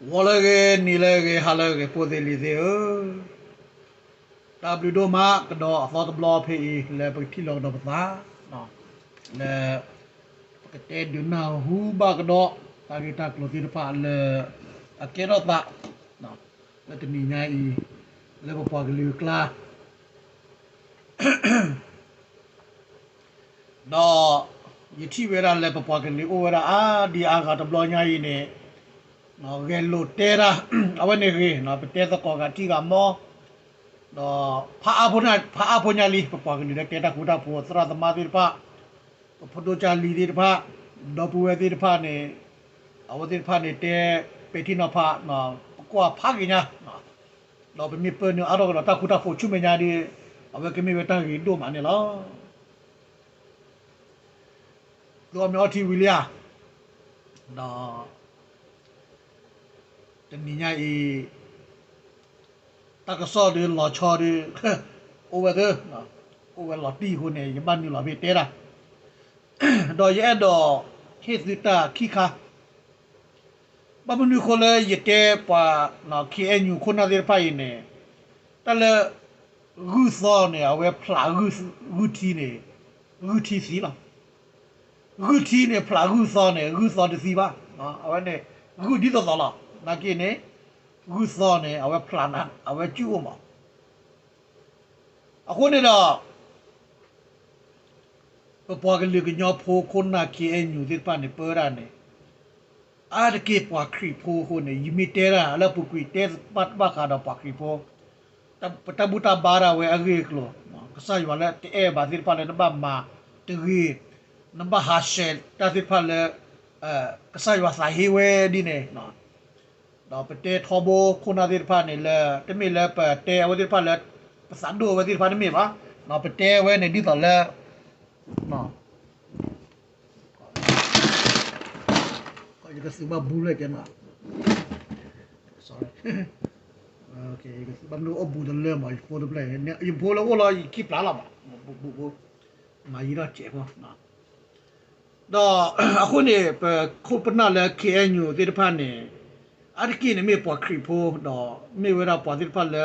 ဂီၤလၢအဂ့ၤ နံၤလၢအဂ့ၤ ဟါလၢအဂ့ၤ ဖိသ့ၣ်လံၤသ့ၣ်ဧၢ, တၢ်ဘျုးဒိၣ်မးကဒီးအသီတဘျီဖဲအံၤ လၢပကထံၣ်လိာ်ကဒီးပသး, လၢ ပကတဲဒုးနၢ်ဟူဘၣ်ကဒီး တၢ်ဂ့ၢ်တၢ်ကျိၤသ့ၣ်တဖၣ်လၢ အကဲထီၣ်သး လၢတနံၤညါအံၤ လၢပပှၤကလုာ်အကျါ ဒီးယထံၣ်ဝဲဒၣ်လၢပပှၤကလုာ်အိၣ်ဝဲဒၣ်အါဒံအါဂၤတဘျီညါအံၤန့ၣ်, ဂဲၤလိာ်တဲတၢ် အဝဲန့ၣ်ဂ့ၤ, ပတဲသကိးဂၤထံဂၤမီ, ဒီးဖးအါဖိညါလံ ပပှၤကလုာ်လၢတဲတၢ်ဃူတၢ်ဖိး သရၣ်သမါသ့ၣ်တဖၣ်, ပဖိဒိၣ်ကၢ်လံၤသ့ၣ်တဖၣ်, ဒီပုၢ်ဝဲၢ်သ့ၣ်တဖၣ်န့ၣ်, အဝဲသ့ၣ်တဖၣ်န့ၣ်တဲ ပဲာ်ထံနီၤဖး, ပကွၢ်ဖးဂ့ၤညါ ဒီးပမ့ၢ်ပၢနုာ်အါထီၣ်ကဒီးတၢ်ဃူတၢ်ဖိးဆူမဲာ်ညါဒီး, အဝဲကမ့ၢ်ဝဲတၢ်ဂ့ၤဒိၣ်မးန့ၣ်လီၤ. သုအီၣ်မ့ၤအီထံဝံၤလံဧါ, ဒီး တနံၤညါအံၤ တၢ်ကစီၣ်ဒီးလီၤဆီဒီး အိၣ်ဝဲသ့, အိၣ်ဝဲလီၤတံၢ်အဃိန့ၣ် ယဘၣ်နုာ်လီၤဖဲတဲတၢ်, ဒီးယအဲၣ်ဒိးဟ့ၣ်သုတၢ်ခံခါ ဘၣ်မနုၤအဃိလၢယတဲပှၤ ခ့အဲၣ်ယူၣ် ခိၣ်နၢ်သ့ၣ်တဖၣ်အံၤန့ၣ်, တၢ်လၢ ဂုၢ်သီန့ၣ် အဝဲဖျးဂုၢ်ထံန့ၣ် ဂုၢ်ထံသံလီၤ. ဂုၢ်ထံန့ၣ် ဖျးဂုၢ်သီန့ၣ် ဂုၢ်သီတသံဘၣ်. အဝဲန့ၣ် ဂုၢ်ဒ်သိးသိးလီၤ. နာ်က့န့ၣ် ဂုၢ်သီန့ၣ် အဝဲဖျးနၤ အဝဲစုၣ်အိၣ်မး. အဃိန့ၣ်ဒီး ပပှၤကလုာ်ကညီဖိခိၣ်နၢ် ခ့အဲၣ်ယူၣ် သ့ၣ်တဖၣ်န့ၣ် ပၢဝဲဒၣ်န့ၣ် အါတက့ၢ်ပှၤခရံာ်ဖိအဃိန့ၣ် ယမ့ၢ်တဲတၢ်လၢအပူၤကွံာ် တဲဘၣ်တဘၣ်ဃးဒီးပှၤခရံာ်ဖိ, ပတၢ်ဘူၣ်တၢ်ဘါဒၣ်ဝဲအဂ့ၢ်အကျိၤ, ကစၢ်ယွၤလၢတအဲၣ်ဘၣ်သ့ၣ်တဖၣ်လၢနဘၣ်မၤတဂ့ၤ, နဘၣ်ဟးဆှဲးတၢ်သ့ၣ်တဖၣ်လၢ ကစၢ်ယွၤသးဟ့ဝဲဒ်န့ၣ် ဒီးပတဲထီဘိခိၣ်နၢ်သ့ၣ်တဖၣ်န့ၣ်လၢ တမ့ၢ်လၢပတဲအဝဲသ့ၣ်တဖၣ်လၢ ပသးဒိၣ်အဝဲသ့ၣ်တဖၣ်တမ့ၢ်ဘၣ်. ပတဲဝဲန့ၣ်ဒ်သိးလၢ ယကသုးဘၣ်ဘူလၢကဲမး, ဘၣ်မနုၤအိၣ်ဘူးတလၢမး ယဖိတဖျၢၣ်, ယဖိလၢအိၣ်လီၤ ယခံပျၢ်လီၤမး, မၤယံၤထီၣ်စဲးဖိ ဒီးအဃိန့ၣ် ပခိၣ်ပနၢ်လၢ ခ့အဲၣ်ယူၣ် သ့ၣ်တဖၣ်န့ၣ် အါတက့ၢ်န့ၣ်မ့ၢ်ပှၤခရံာ်ဖိ ဒီးမ့ၢ်ဝဲဒၣ်ပှၤသ့ၣ်တဖၣ်လၢ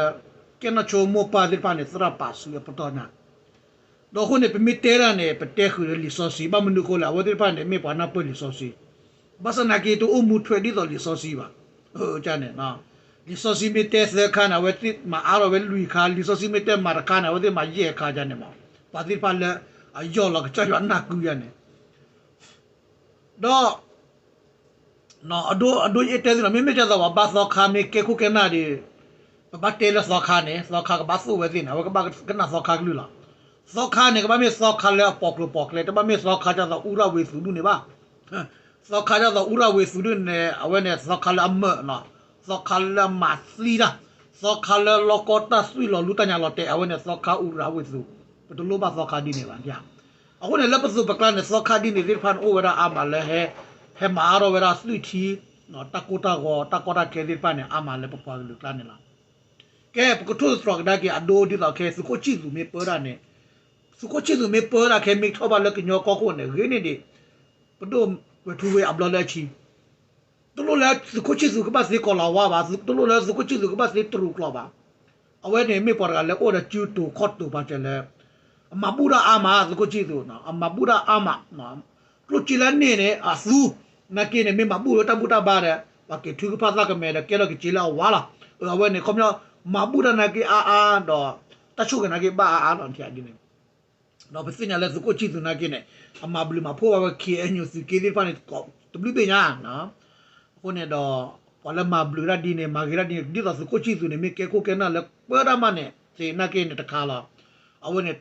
ကဲနီၣ်ဆိမိၢ်ပၢ်သ့ၣ်တဖၣ်န့ၣ် သရၣ်ပာ်စုအပတီၢ်ညါ, ဒီးအဃိန့ၣ် ပမ့ၢ်တဲတၢ်န့ၣ် ပတဲဃုာ်လၢလံာ်စီဆှံ, ဘၣ်မနုၤအဃိလဲၣ် အဝဲသ့ၣ်တဖၣ်န့ၣ် မ့ၢ်ပှၤနၢ်ပၢၢ်လံာ်စီဆှံ, ဘၣ်ဆၣ်နာ်က့တအိၣ်မူထွဲဒ်သိးလံာ်စီဆှံဘၣ်. န့ၣ် လံာ်စီဆှံမ့ၢ်တဲသၢခါန့ၣ် အဝဲသ့ၣ်မၤအါထီၣ်ဝဲလွံၢ်ခါ, လံာ်စီဆှံမ့ၢ်တဲမၤတခါန့ၣ် အဝဲသ့ၣ်မၤယဲၢ်ခါန့ၣ်မး, ပှၤသ့ၣ်တဖၣ်လၢ အယီၢ်လီၤကစၢ်ယွၤနၢ်ကုယါန့ၣ်, ဒီး အဒိ အဒိယအဲၣ်တဲသုန့ၣ် မ့မ့ၢ်ဒ်သိးပှၤဘါသီခါမ့ၢ်ကဲခိၣ်ကဲနၢ်ဒီး ပဘၣ်တဲလၢသီခါန့ၣ် သီခါကဘၣ်သိၣ်ဝဲသ့ၣ်န့ၣ် အဝဲကဘၣ်ကနၣ်သီခါကလုၢ်လီၤ. သီခါန့ၣ် ကဘၣ်မ့ၢ်သီခါလၢအပိာ်ကျိၤပိာ်ကျဲ, တဘၣ်မ့ၢ်သီခါဒ်သိးအူရၣ်ဝ့ၤသူးဒူၣ်န့ၣ်ဘၣ်. သီခါဒ်သိးအူရၣ်ဝ့ၤသူးဒူၣ်န့ၣ် အဝဲန့ၣ်သီခါလၢအမၢၢ်, သီခါလၢအမၤသံတၢ်, သီခါလၢလီၢ်ကီတၢ်သွံၣ်လီၤလူတၢ်ညါလီၤတဲာ်, အဝဲန့ၣ်သီခါအူရၣ်ဝ့ၤသူး, ပတလိၣ်ဘၣ်သီခါဒ်န့ၣ်ဘၣ်. အဃိန့ၣ် လၢပသိးပကျါန့ၣ် သီခါဒ်န့ၣ်သ့ၣ်တဖၣ်န့ၣ် အိၣ်ဝဲဒၣ်အါမးလၢ ဟဲမၤအါထီၣ်ဝဲဒၣ်သွံၣ်ထံ, တၢ်ကိၢ်တၢ်ဂီၤ တၢ်ကီတၢ်ခဲသ့ၣ်တဖၣ်န့ၣ် အါမးလၢပပှၤကလုာ်ကျါန့ၣ်လီၤ. ကဲ ပကထိၣ်သတြီၤကဒါက့ၤအဒိဒ်သိးခဲ သုးခိၣ်ဆံၣ်သူးမ့ၢ်ပၢတၢ်န့ၣ်, သုးခိၣ်ဆံၣ်သူးမ့ၢ်ပၢတၢ်ခဲ မ့ၢ်ထီၣ်ဘၣ်လၢကညီကီၢ်ခိၣ်န့ၣ် ဂ့ၤန့ၢ်ဒံး ပဒိၣ်ဝဲၢ်ထူဝ့အဘျီလၢအဆံ တလိၣ်လၢသုးခိၣ်ဆံၣ်သူးကဘၣ်သ့ကီၤလၤဝါဘၣ်, တလိၣ်လၢသုးခိၣ်ဆံၣ်သူးကဘၣ်သ့တရူးကျိာ်ဘၣ်. အဝဲန့ၣ်မ့ၢ်ပှၤတဂၤလၢအိၣ်ဒီးစုတိၤခီၣ်တိၤပာ်စၢၤလၢ အမၤဘူၣ်တၢ်အါမး သုးခိၣ်ဆံၣ်သူး, အမၤဘူၣ်တၢ်အါမး, ကျိၣ်စ့လၢန့ၣ်န့ၣ် အသူ, နာ်က့န့ၣ် မ့ၢ်မၤဘူၣ်လၢတၢ်ဘူၣ်တၢ်ဘါဒီး ပှၤက့ၤထုကဖၣ်သၣ်ကမဲာ်ဒီးကဲထီၣ်က့ၤစ့လၢအဝါလီၤ. အဝဲန့ၣ် ခီပညီ မၤဘူၣ်တၢ်နာ်က့အါအါဒီး တၢ်ဆိၣ်ဂ့ၤနာ်က့ဘၣ်အါအါလီၤ ထံၣ်ဒ်န့ၣ် ဒီးပသ့ၣ်ညါလၢသုးခိၣ်ဆံၣ်သူးနာ်က့န့ၣ် အမၤဘျုးမၤဖှိၣ်ဘၣ်ဝဲ ခ့အဲၣ်ယူၣ် သုးက့သ့ၣ်တဖၣ်န့ၣ် တဘျုးဘ့ၣ်ညါ. အဃိန့ၣ်ဒီး ပှၤလၢမၤဘျုးတၢ်ဒ်န့ၣ် မၤဂ့ၤတၢ်ဒ်န့ၣ် ဒ်သိးသုးခိၣ်ဆံၣ်သူးန့ၣ် မ့ၢ်ကဲခိၣ်ကဲနၢ်လၢပၢတၢ်မးန့ၣ် သ့ၣ်နာ်က့န့ၣ်တခါလီၤ. အဝဲန့ၣ်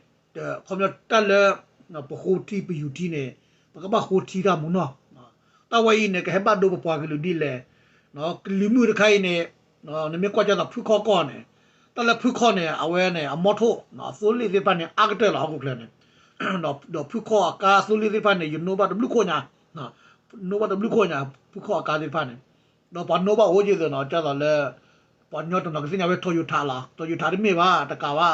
ခီပညီတၢ်လၢ ပဃိထံပယူၤထံန့ၣ် ပကဘၣ်ဃိထံတၢ်မူနီၢ် တၢ်ဝဲအံၤန့ၣ် ကဟဲဘၣ်ဒိပပှၤကလုာ်ဒ်လဲၣ်. ကလံၤမုၢ်တခါအံၤန့ၣ် နမ့ၢ်ကွၢ်ကသိးဖုခီၣ်ကီၢ်န့ၣ် တၢ်လၢဖုခီၣ်န့ၣ် အဝဲန့ၣ် အမီထိၣ် သိလ့ၣ်သ့ၣ်တဖၣ်န့ၣ် အါကတၢၢ်လီၤ ဟီၣ်ခိၣ်ချၢန့ၣ် ဒီးဖုခီၣ်အကါ သိလ့ၣ်သ့ၣ်တဖၣ်န့ၣ် ယနိဘၣ်တဘျုးခိၣ်ညါ နိဘၣ်တဘျုးခိၣ်ညါ ဖုခီၣ်အကါသ့ၣ်တဖၣ်န့ၣ် ဒီးပှၤနိဘၣ်အိၣ်က့ၤသ့ၣ်နီၤ ကသိးလၢ ပှၤကညီတနီၤကသ့ၣ်ညါဝဲ Toyota လီၤ Toyota တမ့ၢ်ဘၣ် တကးဘၣ်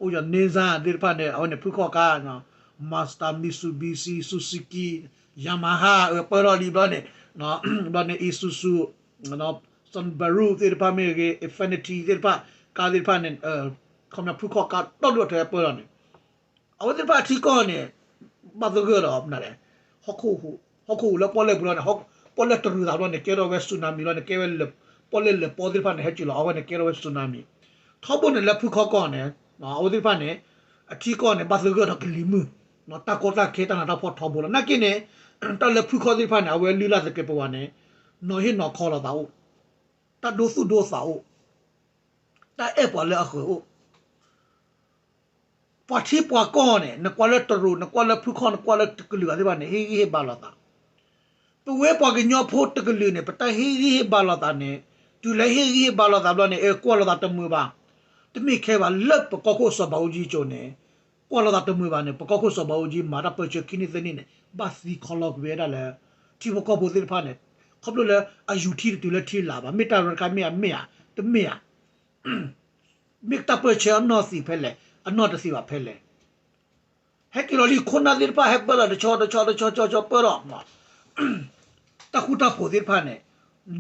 အိၣ်ယၤ Nissan သ့ၣ်တဖၣ်န့ၣ် အဝဲန့ၣ်ဖုခီၣ်ကါ Mazda Mitsubishi Suzuki Yamaha ပၢထီၣ်လံဘျီန့ၣ် ဘျီန့ၣ် Isuzu နီၤ Subaru သ့ၣ်တဖၣ်မ့ၢ်ဂ့ၤ Infiniti သ့ၣ်တဖၣ် ကါသ့ၣ်တဖၣ်န့ၣ် ခီပညီဖုခီၣ်ကါဒီဒူၣ်အထၢပၢလီၤန့ၣ် အဝဲသ့ၣ်တဖၣ်အထံကီၢ်န့ၣ် ဘၣ်သဂၢၢ်ဒီးမနုၤလဲၣ် ဟီၣ်ခိၣ်ဟူးလၢပီၣ်လဲၣ်ပူၤလီၤန့ၣ် ပီၣ်လဲၣ်တရူးသးဘျီန့ၣ် ကဲထီၣ်ဝဲ tsunami လီၤန့ၣ် ကဲဝဲ ပီၣ်လဲၣ်လၢပီသ့ၣ်တဖၣ်န့ၣ် ဟဲစၢၤလီၤ အဝဲန့ၣ်ကဲထီၣ်ဝဲ tsunami ထီဘိန့ၣ်လၢဖုခီၣ်ကီၢ်န့ၣ် အဝဲသ့ၣ်တဖၣ်န့ၣ် အထံကီၢ်န့ၣ် ဘၣ်သဂၢၢ်ဒီးကလံၤမုၢ် တၢ်ကီတၢ်ခဲတၢ်နးတၢ်ဖှီၣ်ထီဘိလီၤ နာ်က့န့ၣ် တၢ်လၢဖုခီၣ်သ့ၣ်တဖၣ်န့ၣ် အဝဲလုၢ်လၢ်သကဲးပဝးန့ၣ် နီၢ်ဟ့ၣ်နီၢ်ခီလိာ်သးအိၣ် တၢ်ဒိသူၣ်ဒိသးအိၣ် တၢ်အဲၣ်ပှၤလၢအဃၢၤအိၣ် ပှၤထံပှၤကီၢ်န့ၣ် နကွၢ်လၢတရူး နကွၢ်လၢဖုခီၣ် နကွၢ်လၢကလုာ်ဂၤသ့ၣ်တဖၣ်န့ၣ် ဟ့ၣ်ဂံၢ်ဟ့ၣ်ဘါလိာ်သး ပဝဲပှၤကညီဖိတကလုာ်န့ၣ် ပတၢ်ဟ့ၣ်ဂံၢ်ဟ့ၣ်ဘါလိာ်သးန့ၣ် တုၤလၢဟ့ၣ်ဂံၢ်ဟ့ၣ်ဘါလိာ်သးဘျီန့ၣ် အဲ ကွၢ်လိာ်သးတမုာ်ဘၣ် တမ့ၢ်ခဲဘၣ်လၢပကီၢ်ခိၣ်စီၤဘးအူကၠံကၠိန့ၣ် ကွၢ်လိာ်သးတမုာ်ဘၣ်န့ၣ် ပကီၢ်ခိၣ်စီၤဘးအူကၠံမၤတၢ်ပၢဆှၢခံနံၣ်သၢနံၣ်န့ၣ် ဘၣ်သံခီလီၤကွံာ်ဝဲဒၣ်လၢ ထံဖိကီၢ်ဖိသ့ၣ်တဖၣ်န့ၣ် ခီဖျိလၢအယူၤထံတတုၤလၢထံလာ်ဘၣ် မ့ၢ်တၢ်ရဲၣ်တခါမ့ၢ်ဧါ မ့ၢ်ဧါ တမ့ၢ်ဧါ မ့ၢ်တၢ်ပၢဆှၢအနီၢ်သံးဖဲလဲၣ် အနီၢ်တသံးဘၣ်ဖဲလဲၣ် ဟဲက့ၤလီၤလံ ခိၣ်နၢ်သ့ၣ်တဖၣ်ဟဲပၢလီၤတဆီတဆီတဆီတဆီတဆီပၢဒီး တၢ်ဃူတၢ်ဖိးသ့ၣ်တဖၣ်န့ၣ်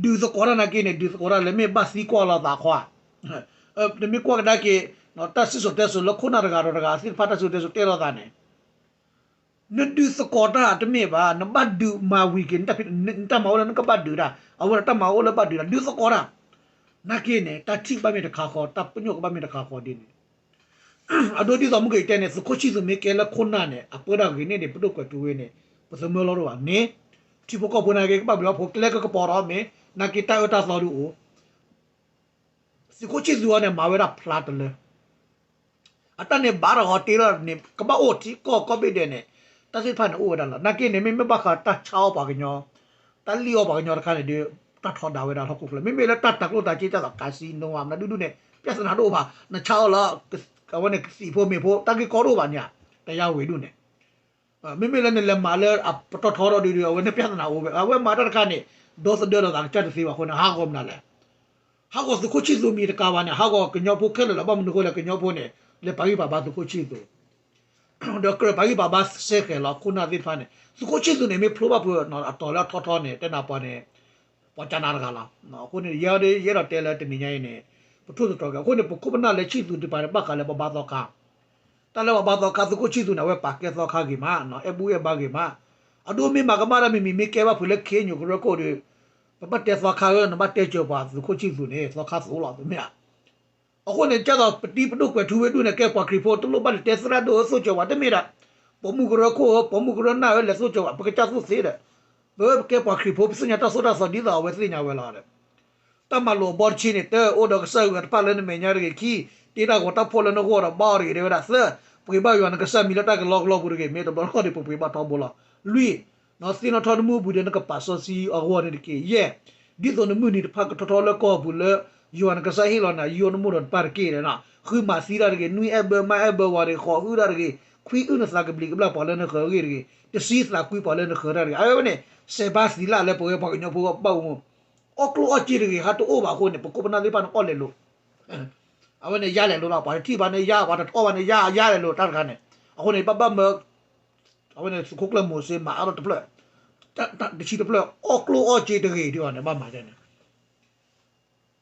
ဒုးသကိးတၢ်နာ်က့န့ၣ် ဒုးသကိးတၢ်လၢမ့ၢ်ဘၣ်သံကွၢ်လိာ်သးခွါ တမ့ၢ်ကွၢ်ကဒါက့ၤ တၢ်စံၣ်စိၤတဲစိၤလၢခိၣ်နၢ်တဂၤဒီးတဂၤသ့ၣ်တဖၣ်တၢ်စံၣ်စိၤတဲစိၤတဲလိာ်သးန့ၣ် နဒုးသကိးတၢ်တမ့ၢ်ဘၣ် နဘၣ်ဒုးမၤဝံၤက့ၤ နတၢ်မၤအိၣ်လၢနကဘၣ်ဒုးတၢ် အဝဲဒၣ်တၢ်မၤအိၣ်လၢဘၣ်ဒုးတၢ် ဒုးသကိးတၢ် နာ်က့န့ၣ် တၢ်ထံၣ်ကဘၣ်မ့ၢ်တခါဃီ တၢ်ပညိၣ်ကဘၣ်မ့ၢ်တခါဃီဒ်န့ၣ် အဒိဒ်သိးမုၢ်က့ၤတဲန့ၣ် သုးခိၣ်ဆံၣ်သူးမ့ၢ်ကဲလၢခိၣ်နၢ်န့ၣ် အပၢတၢ်ဂ့ၤန့ၣ်န့ၣ် ပဒိၣ်ကွဲးထူဝ့န့ၣ် ပသမၢလီၤဒိၣ်ဘၣ်န့ၣ် ထံဖိကီၢ်ဖိနာ်က့ ကဘၣ်ဘျုးအီဖိ ကျဲကကပီၤထီၣ်မ့ၢ် နာ်က့တၢ်အၢတၢ်သီဒုးအိၣ် သုးခိၣ်ဆံၣ်သူးအီၤန့ၣ် မၤဝဲဒၣ်ဖျါတလၢ အတၢ်န့ၣ်ဘၣ်တၢ်ဂီၤတ့လီၤန့ၣ် ကဘၣ်အိၣ်ထံကီၢ်ကိးဘ့ၣ်ဒဲးန့ၣ် တၢ်သ့ၣ်တဖၣ်န့ၣ်အိၣ်ဝဲဒၣ်လီၤ. နာ်က့န့ၣ် မ့မ့ၢ်ဘၣ်ဃးတၢ်ဆါအီၣ်ပှၤကညီ တၢ်လံၣ်အီၣ်ပှၤကညီတခါန့ၣ်ဒီး တၢ်ထီဒါဝဲဒၣ်ဟီၣ်ခိၣ်ချၢ မ့မ့ၢ်လၢတၢ်တၤကျိၣ်တၤစ့ တၢ်သး casino မနုၤဒုဒုန့ၣ် ပြဿနာတအိၣ်ဘၣ်. နဆါအီၣ်လၢ အဝဲန့ၣ်ကသံၣ်ဖိမ့ၢ်ဖိ တၢ်ဂ့ၢ်ကီတအိၣ်ဘၣ်န့ၣ် တယါဝံၤဒုန့ၣ် မ့မ့ၢ်လၢနလဲၤမၤလၢအပတီၢ်ထီဒီးဒုဒီး အဝဲန့ၣ်ပြဿနာအိၣ်ဝဲ အဝဲမၤတၢ်တခါန့ၣ် ဒီသဒၢလိာ်သးကစၢ်တသ့ဘၣ်အဃိန့ၣ် ဟးဂီၤမနုၤလဲၣ်. ဟးဂီၤသုးခိၣ်ဆံၣ်သူးမံၤတကးဘၣ်န့ၣ် ဟးဂီၤကညီဖိခဲလၢာ်လီၤ. ဘၣ်မနုၤအဃိလဲၣ် ကညီဖိန့ၣ် လဲၤပာ်ဂံၢ်ပာ်ဘါသုးခိၣ်ဆံၣ်သူး ဒီးကြၢးပာ်ဂံၢ်ပာ်ဘါစဲဃဲၤလီၤ ခိၣ်နၢ်သ့ၣ်တဖၣ်န့ၣ် သုးခိၣ်ဆံၣ်သူးန့ၣ် မ့ၢ်ဖျိဘၣ်ဖုးအတီၤလၢအထီထီန့ၣ် တဲနၤပှၤန့ၣ် ပှၤကနၤတဂၤလီၤ. အဃိန့ၣ် ယဲဒၣ်ယအဲၣ်ဒိးတဲလၢတနံၤညါအံၤန့ၣ် ပထိၣ်သတြီၤက့ၤ အဃိန့ၣ် ပခိၣ်ပနၢ်လၢဆံၣ်သူးတပၤန့ၣ် ဘၣ်ဃးလၢပှၤဘါသီခါ တၢ်လၢပှၤဘါသီခါ သုးခိၣ်ဆံၣ်သူးန့ၣ် အဝဲပာ်ကဲသီခါဂ့ၤမး အဲၣ်ဘူၣ်အဲၣ်ဘါဂ့ၤမး အဒိမ့ၢ်မၤကမၣ်တၢ်မံၤမံၤ မ့ၢ်ကဲဘၣ်ဖုးလၢ ခ့ၣ်ညိၣ် ကရၢခိၣ်ဒီး ပဘၣ်တဲသီခါဧၢ နဘၣ်တဲစၢၤပှၤသုးခိၣ်ဆံၣ်သူးန့ၣ် သီခါသိးလီၤ တမ့ၢ်ဧါ. အဃိန့ၣ် ကဲသိးပတံၤပဒိၣ်ကွဲးထူဝ့ဒူၣ်န့ၣ် ကဲပှၤခရံာ်ဖိတလိၣ်ဘၣ်လဲၤတဲသရၣ်ဒိၣ်ဧၢ သိၣ်ကၠီၤဝဲ တမ့ၢ်ဒၣ် ပိာ်မုၣ်ကရၢခိၣ်ဧၢ ပိာ်မုၣ်ကရၢနၢ်ဧၢ လဲၤသိၣ်ကၠီၤဝဲ ပကစၢ်သိၣ်သ့ဒီး ပဝဲပကဲပှၤခရံာ်ဖိ ပသ့ၣ်ညါတၢ်သိၣ်တၢ်သီဒ်သိးအဝဲသ့ၣ်ညါဝဲလီၤဒီး တၢ်မၤလိာ်အဘီတဆံန့ၣ် တၢ အိၣ်ဒီးကစၢ်ယွၤတဖၣ်လၢနမဲာ်ညါတဂ့ၤ. ခံ, တ့တၢ်ဂီၤတၢ်ဖှီၣ်လၢနဂီၢ်ဒီးဘါအီၤတဂ့ၤ တဲဝဲဒၣ်. သၢ, ပှ့ၤဘၣ်ယွၤနကစၢ်မံၤလၢတၢ်ကလီကလီပူၤတဂ့ၤ. မ့ၢ်တဘျီတခီၣ်ဒီး ပပှ့ၤဘၣ်ထီဘိလီၤ. လွံၢ်, သ့ၣ်နီၣ်ထီၣ်နမုၢ်အပူၤဒီး နကပာ်စီဆှံအဂီၢ်န့ၣ်တက့ၢ်. ယဲၢ်, ဒ်သိးနမုၢ်နံၤတဖၣ်ကထီထီၣ်လၢကီၢ်ပူၤလၢ ယွၤနကစၢ်ဟ့ၣ်လီၤနၤ ယိယိနမိၢ်ဒီးနပၢ်တက့ၢ်. ဃုမၤသံတၢ်တဂ့ၤ, နွံအဲၣ်ဘၢမါအဲၣ်ဘၢဝၤတဂ့ၤ, ဃိးဟုတၢ်တဂ့ၤ, ခွံအုၣ်နသးကဘျံးကဘျၣ်ပှၤလၢနဃၢၤအဂ့ၢ်တဂ့ၤ, တဆံသးကွံပှၤလၢနဃၢၤတၢ်တဂ့ၤ. အဝဲန့ၣ် စဲးဘါသံလၢ်လၢပဝဲပှၤကညီဖိဘၣ်အိၣ်မူ အီၣ်ကျိၣ်အီၣ်စ့တဂ့ၤ ဟးတအိၣ်ဘၣ်အဃိန့ၣ် ပခိၣ်ပနၢ်သ့ၣ်တဖၣ်န့ၣ် အီၣ်လဲၤလိာ် အဝဲန့ၣ် ယါလဲၤလိာ်လီၤ. ပှၤတထံၣ်ဘၣ်န့ၣ်ယါ, ပှၤတအီၣ်ဘၣ်န့ၣ်ယါ, ယါလဲၤလိာ်တၢ်တခါန့ၣ်. အဃိန့ၣ် ဘၣ်ဘၣ်မၢ အဝဲန့ၣ်သုးခိၣ်ကျၢၢ်မိၤၡ့မၤအါထီၣ်တဖျၢၣ်, တဆံတဖျၢၣ် အီၣ်ကျိၣ်အီၣ်စ့တဂ့ၤဒ်အီၤန့ၣ် ဘၣ်မၤဒ်န့ၣ်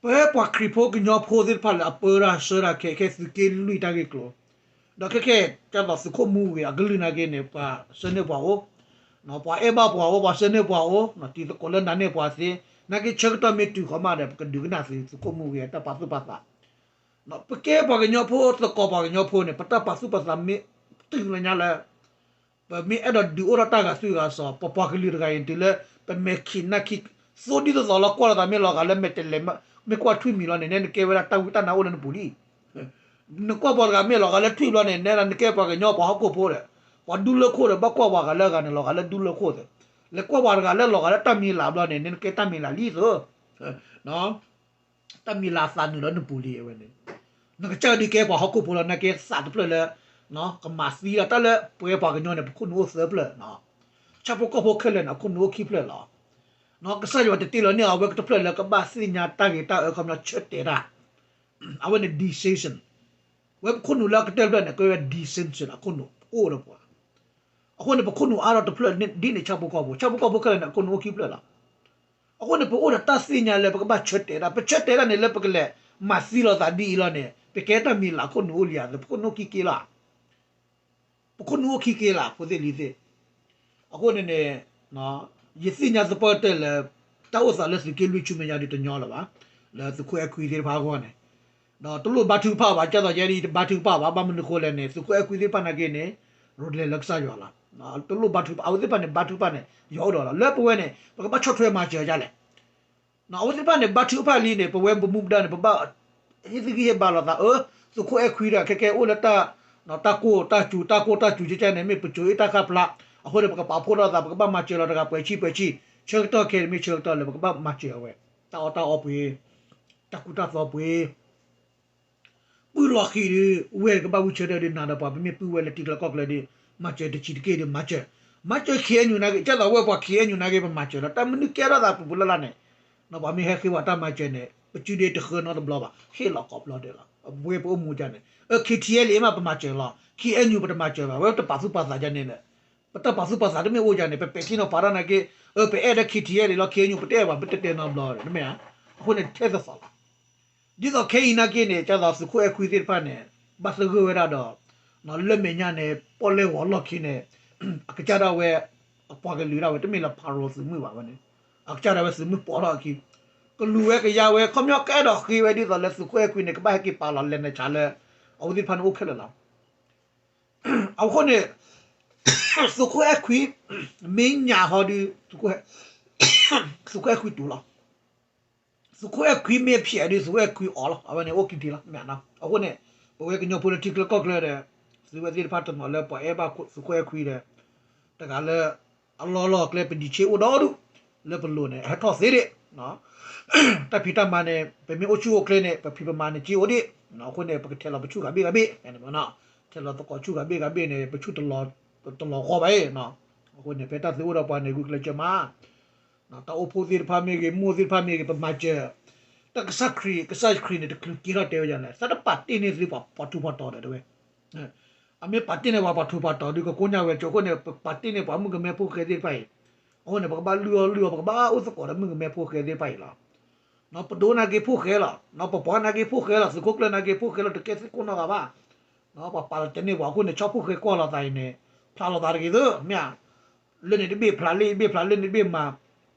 ပဝဲပှၤခရံာ်ဖိကညီဖိသ့ၣ်တဖၣ်လၢအပၢတၢ်ဆှၢတၢ်ခဲ ခဲသုးက့လွံၢ်တၢ်ဂ့ၢ်ကျိၤ, ဒီးခဲခဲ ကဲသိးသုးခိၣ်မူဂ့ၤ အကလုၢ်နာ်က့န့ၣ် ပှၤဆၢန့ၢ်ပှၤအိၣ်, ပှၤအဲၣ်ဘၣ်ပှၤအိၣ်, ပှၤဆၢန့ၢ်ပှၤအိၣ်, တံၤသကိးလၢနၤန့ၢ်ပှၤသ့, နာ်က့ဆၢကတီၢ်မ့ၢ်တုၤဃီမးဒီး ပကဒုးကနၣ်သုးခိၣ်မူဂ့ၤအတၢ်ပာ်သူၣ်ပာ်သး. ပကဲပှၤကညီဖိ သကိးပှၤကညီဖိန့ၣ် ပတၢ်ပာ်သူၣ်ပာ်သးမ့ၢ်တုၤလၢညါလၢ ပမ့ၢ်အဲၣ်ဒိးဒုးအိၣ်ထီၣ်တၢ်ဂၤသွံၣ်ဂၤစီၤ ပပှၤကလုာ်တဂၤအံၤ တုၤလၢပမဲာ်ခံးနၢ်ခံး သိဒ်သိးသိးလီၤ ကွၢ်လိာ်သးမ့ၢ်လီၤဂာ်လၢမဲာ်တဲးလဲး မ့ၢ်ကွၢ်ထွံၣ်မံၤလီၤန့ၣ် နဲနကဲဝဲဒၣ်တၢ်ဝံတၢ်နါအိၣ်လၢနပူၤလံ. နကွၢ်ပှၤတဂၤမ့ၢ်လီၤဂာ်လၢထွံၣ်ဘျီန့ၣ် နဲဒၣ်နကဲပှၤကညီပှၤဟီၣ်ခိၣ်ဖိဒီး ပှၤဒူလၢခိၣ်ဒီး ဘၣ်ကွၢ်ပှၤဂၤလၢအဂၤန့ၣ် လီၤဂာ်လၢဒူလၢခိၣ်သ့, လဲၤကွၢ်ပှၤတဂၤလၢလီၤဂာ်လၢတၢ်မံၤလၤဘျီန့ၣ် နဲနကဲတၢ်မံၤလၤလံသ့ တၢ်မံၤလၤသးနုာ်လၢနပူၤလံအဝဲန့ၣ်. နကစၢ်ဒုးကဲပှၤဟီၣ်ခိၣ်ဖိလီၤ နာ်က့သးတဖျၢၣ်လၢ ကမၤသံလီၤ တၢ်လၢပဝဲပှၤကညီန့ၣ် ပခိၣ်နူာ်အိၣ်သၢဖျၢၣ်, ဆၣ်ဖိကီၢ်ဖိခဲလၢာ်န့ၣ် အခိၣ်နူာ်အိၣ်ခံဖျၢၣ်လီၤ. ကစၢ်ယွၤတတ့လီၤန့ၢ်အဝဲတဖျၢၣ်လၢကဘၣ်သ့ၣ်ညါတၢ်ဂ့ၤတၢ်အၢ ခီပညီဆၢတဲာ်တၢ်, အဝဲန့ၣ် decision, ဝဲပခိၣ်နူာ်လၢအကတၢၢ်တဖျၢၣ်န့ၣ် ကဲဝဲ decision အခိၣ်နူာ်အိၣ်ဒီးပှၤ, အဃိန့ၣ် ပခိၣ်နူာ်အါထီၣ်တဖျၢၣ်ဒ်န့ၣ် ဆၣ်ဖိကီၢ်ဖိ, ဆၣ်ဖိကီၢ်ဖိခဲလၢာ်န့ၣ် အခိၣ်နူာ်အိၣ်ခံဖျၢၣ်လီၤ. အဃိန့ၣ် ပအိၣ်ဒီးတၢ်သ့ၣ်ညါလၢပကဘၣ်ဆၢတဲာ်ဒၣ်, ပဆၢတဲာ်ဒၣ်န့ၣ် လၢပကလဲၤမၤသံလိာ်သးဒ်အံၤလီၤန့ၣ် ပကဲတၢ်မံၤလၢ်ခိၣ်နူာ်အိၣ်လံဧါ, ပခိၣ်နူာ်အိၣ်ခံက့လီၤ. ပခိၣ်နူာ်အိၣ်ခံက့လီၤ ဖိသ့ၣ်လံၤသ့ၣ်. အဃိန့ၣ်န့ၣ် ယသ့ၣ်ညါသပှၢ်တၢၢ်လၢ တၢ်အိၣ်သးလၢသုးက့လွံၢ်ဆူမဲာ်ညါဒ်တညီလၢၤဘၣ်, လၢသုးခိၣ်အဲၣ်ခွံသ့ၣ်တဖၣ်အဂီၢ်န့ၣ်, ဒီးတလိၣ်ဘါထုကဖၣ်ဘၣ်, ကၢ်သိးယဲဒ်တဘါထုကဖၣ်ဘၣ်, ဘၣ်မနုၤဃိလဲၣ်န့ၣ် သုးခိၣ်အဲၣ်ခွံသ့ၣ်တဖၣ်နာ်က့န့ၣ် ရဲၣ်ကျဲၤလၢကစၢ်ယွၤလီၤ. တလိၣ်ဘါထုကဖၣ်, အဝဲသ့ၣ်တဖၣ်န့ၣ် ဘါထုကဖၣ်န့ၣ် ယွၤအိၣ်ဒီးလီၤ. လၢပဝဲန့ၣ် ပကဘၣ်ဆီၣ်ထွဲမၤစၢၤဒ်လဲၣ်. အဝဲသ့ၣ်တဖၣ်န့ၣ် ဘါထုကဖၣ်လံန့ၣ် ပဝဲပမူပဒါန့ၣ် ပဘၣ်ဟ့ၣ်သဂံၢ်ဟ့ၣ်ဘါလိာ်သး, အၢ သုးခိၣ်အဲၣ်ခွံဒီး ခဲကဲအိၣ်လၢ တၢ်ကိၢ်တၢ်စူၤ တၢ်ကိၢ်တၢ်စူၤကဲကဲန့ၣ် မ့ၢ်ပစိၤအ့ၣ်တၢ်ဃၣ်ဖျါ, အဃိန့ၣ် ပကပာ်ဖှိၣ်ထီၣ်သး ပကဘၣ်မၤစၢၤလီၤတဂၤပှဲၤဆံပှဲၤဆံ, ဆၢကတီၢ်ခဲအံၤမ့ၢ်ဆၢကတီၢ်လၢပကဘၣ်မၤစၢၤအဝဲ, တၢ်အီၣ်တၢ်အီပှ့ၤ, တၢ်ကူတၢ်သိးပှ့ၤ ပုၢ်လီၤဃံၤဒီး ဝဲၢ်ကဘၣ်ဝံဆၢထၢၣ်ဒီး နၤဒီးပှၤ ပမ့ၢ်ပုၢ်ဝဲၢ်လၢထံချၢကီၢ်ချၢဒီး မၤစၢၤတဆံးတက့ၢ်ဒီး မၤစၢၤ, မၤစၢၤ ခ့ၣ်အဲၣ်ယူၣ် နာ်က့, ကၢ်သိးဝဲပှၤ ခ့ၣ်အဲၣ်ယူၣ် နာ်က့ ပမၤစၢၤလီၤ. တၢ်မနုၤကဲထီၣ်သးပူၤပူၤလၢ်လၢ်န့ၣ်, ပှၤမ့ၢ်ဟဲဃ့ဝဲတၢ်မၤစၢၤန့ၣ် ပစုဒ့တဃၢနီတဘျီဘၣ်, ဟ့ၣ်လီၤကိးဘျီဒဲးလီၤ. ပဝဲပအိၣ်မူဒ်န့ၣ်, အၢ ခ့ၣ်ထံၣ်အဲၣ်လံ မ့ၢ်ပမၤစၢၤလီၤ, ခ့ၣ်အဲၣ်ယူၣ် ပတမၤစၢၤဘၣ်, ဝဲတပာ်သူၣ်ပာ်သးဒ်န့ၣ်လၢ ပတၢ်ပာ်သူၣ်ပာ်သးတမ့ၢ်အိၣ်ဒ်န့ၣ် ပပဲာ်ထံနီၤဖးတၢ်နာ်က့, အၢ ပအဲၣ်ဒိး ခ့ၣ်ထံၣ်အဲၣ်လံလီၤ, ခ့ၣ်အဲၣ်ယူၣ် ပတအဲၣ်ဘၣ် ပတတဲနီတဘျီ, တမ့ၢ်ဧါ. အဃိန့ၣ်ထဲသိးသိးလီၤ. ဒ်သိးခဲအံၤနာ်က့န့ၣ် ကၢ်သိးသုးခိၣ်အဲၣ်ခွံသ့ၣ်တဖၣ်န့ၣ် ဘၣ်သဂၢၢ်ဝဲဒၣ်ဒီး လၢမဲာ်ညါန့ၣ် ပီၣ်လဲၣ်ဂီၤလီၢ်ခံန့ၣ် အကစၢ်ဒၣ်ဝဲ အပှၤကလုာ်ဒၣ်ဝဲ တမ့ၢ်လၢ ဖၤရိၤ သုးမုၢ်ဘၣ်ဝဲန့ၣ်, အကစၢ်ဒၣ်ဝဲသုးမုၢ်ပိာ်ထီၣ်အခံ, ကလူၤဝဲကယါဝဲ ခီပညီကအဲၣ်ဒိးဃ့ဝဲဒ်သိးလၢသုးခိၣ်အဲၣ်ခွံန့ၣ် ကဘၣ်ဟဲက့ၤပာ်လီၤလဲၤနၤဆးလၢ အဝဲသ့ၣ်တဖၣ်န့ၣ်အိၣ်ခဲလၢာ်လီၤ. အဃိန့ၣ် သုးခိၣ်အဲၣ်ခွံ မ့ၢ်ညၣ်ဟီဒီး သုးခိၣ်အဲၣ်ခွံတူၤလီၤ. သုးခိၣ်အဲၣ်ခွံမ့ၢ်ဖျဲးဒီး သုးခိၣ်အဲၣ်ခွံအီၤလီၤ. အဝဲန့ၣ်အိၣ်ခံထံလီၤ. မ့ၢ်အဃိန့ၣ် ပဝဲကညီဖိလၢထံချၢကီၢ်ချၢဒီး သုဝဲသ့ၣ်တဖၣ်တနီၤလၢပှၤအဲၣ်ဘၣ်သုးခိၣ်အဲၣ်ခွံဒီး တဂၤလၢ အလီၢ်လီၢ်ကျဲ ပဒံးဆ့အိၣ်ဒီဒူၣ် လၢပလိၤန့ၣ် ဟဲထီၣ်သ့ဒံး တၢ်ဖံးတၢ်မၤန့ၣ် ပမ့ၢ်အိၣ်ဆူၣ်အိၣ်ချ့န့ၣ် ပဖံးပမၤန့ၣ်က့အိၣ်ဒံး, အဃိန့ၣ် ပကထဲးလီၤပဆူၣ်ဂၤဘ့ၣ်ဂၤဘ့ၣ်, ထဲးလီၤသကိးဆူၣ်ဂၤဘ့ၣ်ဂၤဘ့ၣ်န့ၣ် ပဆူၣ်တလီၤ တလီၤဃီဘၣ်အံၤ, အဃိန့ၣ် ဖဲတၢ်သုအိၣ်ဒီးပှၤန့ၣ် ဂုာ်ကျဲးစၢးမး, တၢ်အိၣ်ဖှိၣ်သ့ၣ်တဖၣ်မ့ၢ်ဂ့ၤ မိၢ်သ့ၣ်တဖၣ်မ့ၢ်ဂ့ၤ ပမၤစၢၤ, တၢ်ကစၢ်ခရံာ် ကစၢ်ခရံာ်န့ၣ် တချုးက့ၤထီၣ်တဲဝဲဒ်လဲၣ် သးတပာ်တ့ၢ်န့ၢ်သုပှၤထူးပှၤတီၤဒီးတဲဝဲ အမ့ၢ်ပာ်တ့ၢ်န့ၢ်ပှၤပှၤထူးပှၤတီၤဒီး ကကိညၢ်ဝဲကၠိအဃိန့ၣ် ပပာ်တ့ၢ်န့ၢ်ပှၤမုၣ်ကမဲဖိဃဲသ့ၣ်တဖၣ်အံၤ, အဃိန့ၣ် ပကဘၣ်လုၢ်အီၣ်လုၢ်အီ ပကဘၣ်အိၣ်သကိးဒီးမုၣ်ကမဲဖိဃဲသ့ၣ်တဖၣ်အံၤလီၤ. ပဒိၣ်နာ်က့ဖိဃဲလီၤ, ပပှၤနာ်က့ဖိဃဲလီၤ, သုးခိၣ်ကျၢၢ်နာ်က့ဖိဃဲလီၤ, တကဲသ့ၣ်ခိၣ်နီၢ်ဂၤဘၣ်. ပှၤပာ်လီၤတဲာ်န့ၢ်ပှၤအဃိန့ၣ် ဆီဖိဃဲကွၢ်လိာ်သးအံၤန့ၣ် ဖျါလိာ်သးတဂ့ၤသ့ မ့ၢ်ဧါ. လၢန့ၣ်တဘ့ၣ်ဖျါ လၢန့ၣ်တဘ့ၣ်ဖျါ လၢန့ၣ်တဘ့ၣ်မၤ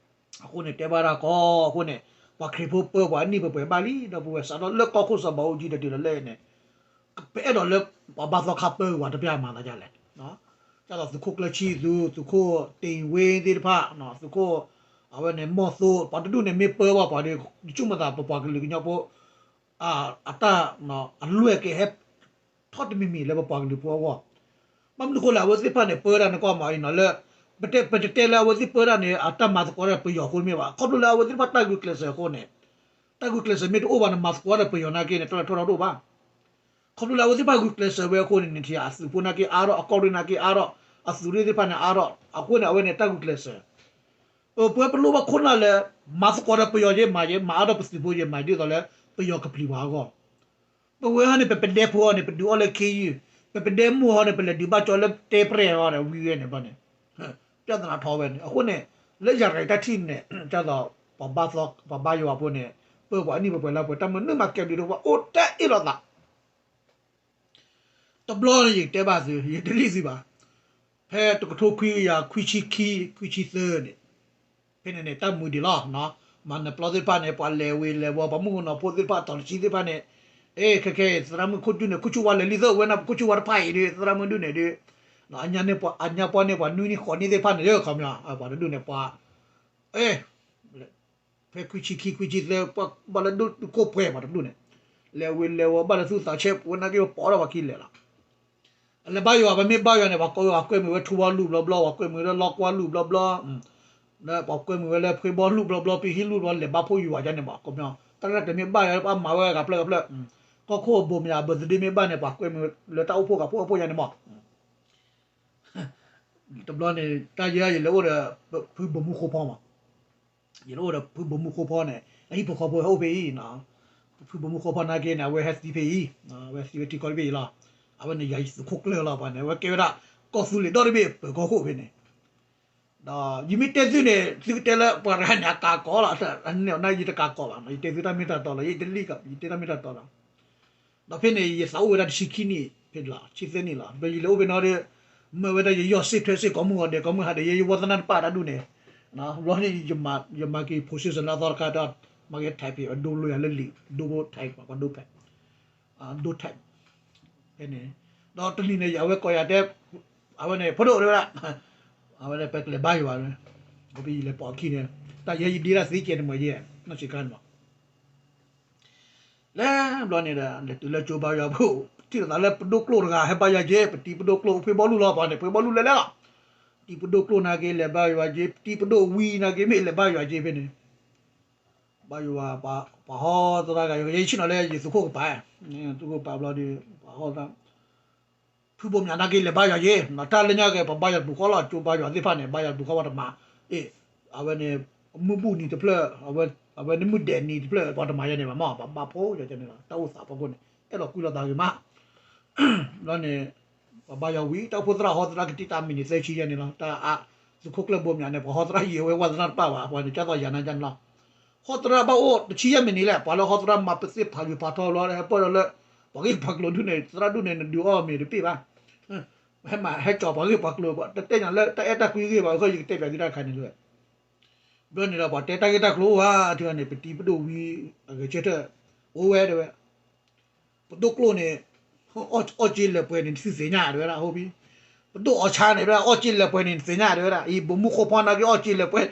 အဃိန့ၣ် တဲဘၣ်ဒၣ်ကီးအဃိန့ၣ် ပှၤခရံာ်ဖိပၢပှၤအနံၣ်ပှဲၤပှဲၤဘၣ်လံ ဒီပုၢ်ဝဲၢ် စးထီၣ်လၢကီၢ်ခိၣ်စီၤဘးအူကၠံတတုၤလၢလၢန့ၣ် ပအဲၣ်ဒိးလၢ ပှၤဘါသီခါပၢဂ့ၤဝဲတပျၢ်မၤသးဒ်လဲၣ်. ဒ်သိးသုးခိၣ်ကျၢၢ်ဆံသူ သုးခိၣ်တ့ၢ်ဝ့သ့ၣ်တဖၣ် သုးခိၣ် အဝဲန့ၣ်မီၢ်သိ ပှၤတဒူၣ်န့ၣ်မ့ၢ်ပၢဘၣ်ပှၤဒီး ယဆိကမိၣ်သးပပှၤကလုာ်ကညီဖိ အတၢ် အလွဲၢ်ကဟဲ ထီၣ်တမံၤမံၤလၢပပှၤကလုာ်ဖိအဂီၢ်. ဘၣ်မနုၤဃိလဲၣ် အဝဲသ့ၣ်တဖၣ်န့ၣ် ပၢတၢ်န့ၣ်ကွၢ်မးအံၤနီၤလၢ ပတတဲလၢအဝဲသ့ၣ်ပၢတၢ်န့ၣ် အတၢ်မၤသကိးတၢ်ပယီၤအဃိမ့ၢ်ဘၣ်. ခီဖျိလၢအဝဲသ့ၣ်တဖၣ်တၢ်ဂုာ်ကျဲးစၢးအဃိန့ၣ် တၢ်ဂုာ်ကျဲးစၢးမ့ၢ်တအိၣ်ဘၣ်န့ၣ် မၤသကိးတၢ်ပယီၤနာ်က့န့ၣ် တၢ်လၢထီၣ်ထီၣ်တအိၣ်ဘၣ်. ခီဖျိလၢအဝဲသ့ၣ်တဖၣ်ဂုာ်ကျဲးစၢးဝဲအဃိန့ၣ် နထံၣ်အသုးဖိနာ်က့အါထီၣ် အကီၢ်ရ့ၣ်နာ်က့အါထီၣ် အသုးရ့ၣ်သ့ၣ်တဖၣ်န့ၣ်အါထီၣ် အဃိန့ၣ် အဝဲန့ၣ်တၢ်ဂုာ်ကျဲးစၢး ပဝဲပလိၣ်ဘၣ်ခိၣ်နၢ်လၢ မၤသကိးဒီးပယီၤယဲမၤယဲ မၤအါထီၣ်ပသုးဖိယဲမၤ ဒ်သိးလၢ ပယီၤကပျံၤပှၤအဂီၢ်. ပဝဲဟီန့ၣ် ပပဒဲဖိဟီန့ၣ် ပဒုးအီၣ်လၢခ့ယုၢ် ပပဒဲမိၢ်ဟီန့ၣ် ပလဲၤဒုးဘၣ်ကၠီလၢတဲပရဲၣ်ဟီဒီးဝံၤဝဲန့ၣ်ဘၣ်န့ၣ် ပြဿနာထီၣ်ဝဲန့ၣ် အဃိန့ၣ် လၢယၤရၤတၢ်ထံၣ်န့ၣ် ဒ်သိး ပှၤဘါယွၤဖိန့ၣ် ပၢပှၤအနံၣ်ပှဲၤပှဲၤလၢပှဲၤ တၢ်မနုၤမၤကဲဘျုးဒိၣ်ပှၤ အိၣ်တ့ၢ်အ့ၣ်လိာ်သး တဘျီန့ၣ် ယကတဲဘၣ်သု ယတလံၣ်သုဘၣ်. ဖဲတကထိခွံကယၤခွံဆံခံ ခွံဆံသၢန့ၣ် ဖဲန့ၣ်န့ၣ် တၢ်မုာ်ဒံးလီၤ. မၤနၢၤပျီသ့ၣ်တဖၣ်န့ၣ် ပှၤလဲၤဝ့ၤလဲၤဝီၤ ပှၤမုၣ်ကနီၤဖိသ့ၣ်တဖၣ် တီၤတဆံသ့ၣ်တဖၣ်န့ၣ် အ့ ခဲခဲအံၤ သရၣ်မုၣ်ခိၣ်ဒူၣ်န့ၣ် ခိၣ်ဆူၣ်ဝါလဲၤလံသၢဝဲန့ၣ် ပခိၣ်ဆူၣ်ဝါတဖၣ်အံၤဒီး သရၣ်မုၣ်ဒူၣ်န့ၣ်ဒီး အညါပှၢ်န့ၢ်ပှၤနွံနံၣ်ဃိးနံၣ်သ့ၣ်တဖၣ်န့ၣ် ခီပညီ ပှၤတဒူၣ်န့ၣ် ပှၤ အ့ ဖဲခွံဆံခံ ခွံဆံသၢ ဘၣ်လၢဒိၣ်တုာ်ခိၣ်ပှဲၤပှၤတဒူၣ်န့ၣ် လဲၤဝ့ၤလဲၤဝီၤ ဘၣ်လၢသူၣ်သးဆဲး ပဝဲနာ်က့ ပပိာ်ထီၣ်ပှၤခံလဲၤလီၤ. အလဲၤဘါယွၤ ပမ့ၢ်ဘါယွၤန့ၣ် ပှၤကိးဝဲ ပှၤကွဲမုာ်ဝဲထူဘီလူၢ်ဘျီဘျီ ပှၤကွဲမုာ်ဝဲလီကွၢ်လူၢ်ဘျီဘျီ ပှၤကွဲမုာ်ဝဲလၢဖှ့ဘီလူၢ်ဘျီဘျီ ပဟံးလူၢ်ဘျီ လဲၤဘါဖှိၣ်ယွၤယါန့ၣ်မး ခီပညီ တၢ်ရဲၣ်တၢ်ကျဲၤမ့ၢ်ဘၣ်ယွၤ ပှၤမၤဝဲဂၤဖျၢၣ်ဂၤဖျၢၣ် ကီၢ်ခိၣ်ဘိမယၤ ဘၢၣ်သဒ့မ့ၢ်ဘၣ်န့ၣ် ပှၤကွဲမုာ်လၢတၢ်အိၣ်ဖှိၣ်ဂၤဖှိၣ်အဖှိၣ်ယါန့ၣ်မး တဘျီန့ၣ် တၢ်ယဲယလဲၤအိၣ်ဒီး ဖုဘိမုၢ်ဃိဖီမး ယလဲၤအိၣ်ဒီးဖုဘိမုၢ်ဃိဖီန့ၣ် အဟံၣ်ဖိဃီဖိဟဲအိၣ်ဖဲအံၤ ဖုဘိမုၢ်ဃိဖီနာ်က့န့ၣ် အဝဲဟဲသံဖဲအံၤ အဝဲသံဝဲထံကီၢ်တဘ့ၣ်အံၤလီၤ. အဝဲန့ၣ်ယၤယသုးခိၣ်ကျၢၢ်လီၤ ပှၤန့ၣ် အဝဲကဲဝဲဒၣ် ကီၢ်သူလ့ၤဒီတဘ့ၣ် ပၢၤကီၢ်ခိၣ်ဖဲန့ၣ် ဒီးယမ့ၢ်တဲသုန့ၣ် သုကတဲလၢပှၤတဂၤန့ၣ် အကးကီးလီၤ, အန့ၣ်ယတကးကီးဘၣ်, ယတဲသုတၢ်မ့ၢ်တၢ်တီလီၤ, ယတလံၣ်ကီး ယတဲတၢ်မ့ၢ်တၢ်တီလီၤ. ဒီးဖဲန့ၣ် ယသးအိၣ်ဝဲဒၣ်တဆံခံနံၣ်ဖဲလီၤ, ဆံသၢနံၣ်လီၤ. ဒီးယလဲၤအိၣ်ဖဲနီၤဒီး မၢဝဲဒၣ်ယယီၢ်စ့ၣ်ထွဲစ့ၣ်ကိးမုၢ်ဂီၤဒဲး ကိးမုၢ်ဟါဒဲး ယယဝီသနၢ်တပၣ်တၢ်ဒူၣ်န့ၣ်, ဘျီန့ၣ် ယမၤက့ၤ position အသီတခါဒီး မၤက့ၤ type ပဒိလိာ်ယၤလၢလံာ် ဒိ type ပဒိ ဖဲ ဒိ type ဖဲန့ၣ်, ဒီးတနံၤန့ၣ် အဝဲကိးယၤတဲ အဝဲန့ၣ် ဖိဒိၣ်တဲဝဲဒၣ်, အဝဲဒၣ်ပကလဲၤဘါယွၤ, ပယလဲၤပိာ်အခံန့ၣ်, တၢ်ယဲယဒ့ဒၣ်သ့ကဲန့ၣ်မ့ၢ်ယဲ, နီၢ်ဆံးခါန့ၣ်မး လဲၤဘျီန့ၣ်ဒီး လဲၤတုၤလၢကၠိဘါယွၤဖိ, ထံၣ်လိာ်သးလၢပဒိၣ်ကျိၣ်တဂၤ ဟဲဘါယွၤက့ၤ, ပတံၤပဒိၣ်ကျိၣ် ဖှ့ဘီလူလီၤပှၤန့ၣ် ဖှ့ဘီလူလဲၤလဲၤလီၤ, တံၤပဒိၣ်ကျိၣ်နာ်က့ လဲၤဘါယွၤက့ၤ, ပတံၤပဒိၣ်ဝံၤနာ်က့ မ့ၢ်လဲၤဘါယွၤက့ၤဖဲန့ၣ်, ဘါယွၤ ပှၤဟီသရၣ်ဂၤ ယဆ့ၣ်နီၤလၢယသုးခိၣ်ကပၤ, သုးခိၣ်ကပၤဘျီဒီး ပှၤဟီသရၣ် ဖုဘိၣ်မၠးနာ်က့ လဲၤဘါယွၤက့ၤ, တၢ်လၢညါက့ၤ ပဘါယွၤတပူၤဃီလီၤ, ကၠိဘါယွၤသ့ၣ်တဖၣ်န့ၣ် ဘါယွၤတပူၤဃီပှၤတမၤ, အ့ၣ်, အဝဲန့ၣ် မုၢ်ဘူၣ်နံၤတဖျၢၣ်, အဝဲန့ၣ်မုၢ်ဒဲးနံၤတဖျၢၣ် ပှၤတမၤယဲန့ၣ်ဘၣ်မး, ပဘါဖိယဲန့ၣ်လီၤ, တၢ်အိၣ်သးဖီခိၣ်န့ၣ် အဲၣ်ဒိးကွံလိာ်သးဂ့ၤမး, ဘျီန့ၣ် ပဘါယွၤဝံၤ တၢ်အိၣ်ဖှိၣ်သရၣ်ဟီသရၣ်ကတံၢ်တၢ်မံၤန့ၣ် သၢဆံယဲန့ၣ်လီၤ, တၢ်အ သုးခိၣ်ကျၢၢ်ဘိၣ်မၠးန့ၣ် ပှၤဟီသရၣ်ယံာ်ဝဲဝဲသရၣ်တပၣ်ဘၣ်, ပှၤန့ၣ်ကၢ်သိးယၤနၤကန့ၣ်လီၤ, ဟီသရၣ်ဘၣ်အိၣ်တဆံယဲၢ်မံးနံးလဲၣ်, ပှၤလၢဟီသရၣ်မၤပသ့ၣ်ဖးယိၤဖးထီဘျီ ဟဲပၢၢ်ဒီးလၢ ပှၤဂ့ၢ်ပှၤကျိၤဒူၣ်န့ၣ် သရၣ်ဒူၣ်န့ၣ် နဒုးအီၣ်မ့ၤတပ့ၢ်ဘၣ်, ဟဲမၤဟဲကၠီၤပှၤဂ့ၢ်ပှၤကျိၤ တတဲညါလၢတၢ်အဲၣ်တၢ်ကွံဂ့ၢ်ဘၣ် အဃိယကတဲပၠးသုတၢ်တခါန့ၣ်လၢ ဘျီန့ၣ်ဒီး ပှၤတဲတၢ်ဂ့ၢ်တၢ်ကျိၤအိၣ်ဧါ, ထံဂၤန့ၣ် ပတံၤပဒိၣ်ဝံၤ အဂဲၤဆၢထၢၣ် အိၣ်ဝဲတဲဝဲ ပဒိၣ်ကျိၣ်န့ၣ် အီၣ်က့လၢပှဲၤန့ၣ် နသုသ့ၣ်ညါတဲဝဲဒၣ်, ဟိဘံ, ပဒိၣ်အီၣ်ဆါန့ၣ် အီၣ်က့လၢပှဲၤန့ၣ် နသ့ၣ်ညါတဲဝဲဒၣ်, အံၤ ဘိၣ်မုၢ်ဃိဖီနာ်က့ အီၣ်က့လၢပှဲၤ,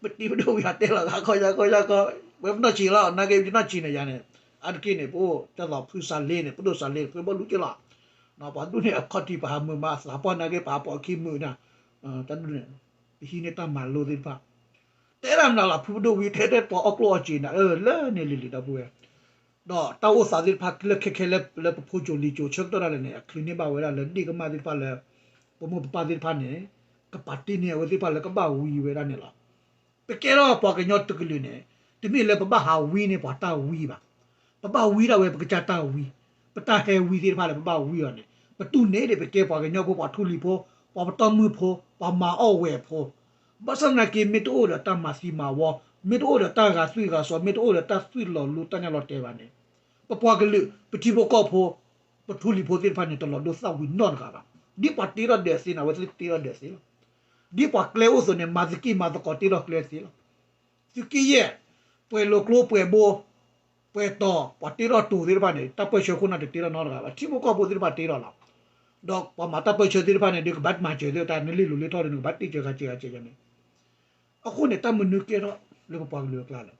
ပတံၤပဒိၣ်ဝံၤ အတဲလီၤဂၤခီယၤခီယၤခီ, ဝဲပနီၢ်ဆံးလီၤ, နာ်က့ပနီၢ်ဆံးန့ၣ်ယၤန့ၣ်, အါတက့ၢ်န့ၣ် ပအိၣ်တၢ်သိးဖုစၢလ့န့ၣ် ပဒိၣ်စၢလ့န့ၣ် ဖှ့ဘီလူက့ၤလီၤ, ပှၤဒူၣ်န့ၣ်အခီၣ်ထံး ပဟးမုာ်မး သးပှၢ်နာ်က့ ပဟးပိာ်အခံမုာ်န့ၣ်, တၢ်ဒူၣ်န့ၣ် ပဟံးန့ၢ်တၢ်မၤလိသ့ၣ်တဖၣ် တဲဒၣ်မနုၤလီၤ ဖုပဒိၣ်ဝံၤ ထဲထဲပှၤအီၣ်ကျိၣ်အီၣ်စ့န့ၣ် အၢ လၢန့ၣ်လံၤလံၤဒီပုၢ်ဝဲၢ်, ဒီးတၢ်အိၣ်သးသ့ၣ်တဖၣ်လၢခဲခဲလၢပဖိကၠိၤလံၤကၠိၤဆၢကတီၢ်ဒၣ်လဲာ်န့ၣ် အချုးန့ၢ်ဘၣ်ဝဲဒၣ်လၢဒ့ၣ်ကမၢ်သ့ၣ်တဖၣ်လၢ ပမိၢ်ပပၢ်သ့ၣ်တဖၣ်န့ၣ် ကပာ်တ့ၢ်န့ၢ်အဝဲသ့ၣ်တဖၣ်လၢကဘၣ်ဝံဝဲဒၣ်န့ၣ်လီၤ. ပကဲထီၣ်ပှၤကညီတကလုာ်န့ၣ် တမ့ၢ်လၢပဘၣ်ဟးဝံန့ၢ်ပှၤတၢ်ဝံဘၣ်. ပဘၣ်ဝံဒၣ်ဝဲပကစၢ်တၢ်ဝံ, ပတၢ်ဟဲဝံသ့ၣ်တဖၣ်လၢပဘၣ်ဝံအီၤန့ၣ် ပတူၢ်န့ၢ်ဒံး ပကဲပှၤကညီဖိ ပှၤထူလံၤဖိ ပှၤပတီၢ်မုၢ်ဖိ ပှၤမၤအီၣ်ဝဲၢ်ဖိ, ဘၣ်ဆၣ်သနာ်က့ မ့ၢ်တအိၣ်ဒီးတၢ်မၤသံမၤဝီ, မ့ၢ်တအိၣ်ဒီးတၢ်ဂာ်သွံၣ်ဂာ်စီၤ, မ့ၢ်တအိၣ်ဒီးတၢ်သွံၣ်လီၤလိတၢ်ညၣ်လီၤတဲာ်ဘၣ်န့ၣ် ပပှၤကလုာ် ပထံဖိကီၢ်ဖိ ပထူလံၤဖိသ့ၣ်တဖၣ်န့ၣ် တလီၤဒိသၣ်ဝံၤနီတဂၤဘၣ်. ဒ်ပှၤတ့ထီၣ်ဒၢးသ့န့ၣ် အဝဲသ့ၣ်တ့ထီၣ်ဒၢးသ့လီၤ. ဒ်ပှၤကျဲအိၣ်သိးန့ၣ် မၤသကိးမၤသကိးတ့ထီၣ်ကျဲသ့လီၤ. သုးက့ယဲၢ် ပှဲၤလိာ်ကျိပှဲၤဘိ ပှဲၤတီၤ ပှၤတ့ထီၣ်တိၤသ့ၣ်တဖၣ်န့ၣ် တၢ်ပၢၢ်ဆၢခိၣ်နၢ်တတ့ထီၣ်နီတဂၤဘၣ်. ထံဖိကီၢ်ဖိသ့ၣ်တဖၣ်တ့ထီၣ်လီၤ. ဒီးပှၤမၤတၢ်ပၢၢ်ဆၢသ့ၣ်တဖၣ်န့ၣ် ဒုးကဘၣ်မၤစၢၤသ့ၣ်တဖၣ် နလ့လိၤလ့ထီၣ်ဒီး နကဘၣ်တ့စၢၤဂၤစၢၤဂၤစၢၤန့ၣ် အဃိန့ၣ် တၢ်မနုၤကဲထီၣ်လၢပပှၤကလုာ်အကျါလဲၣ်.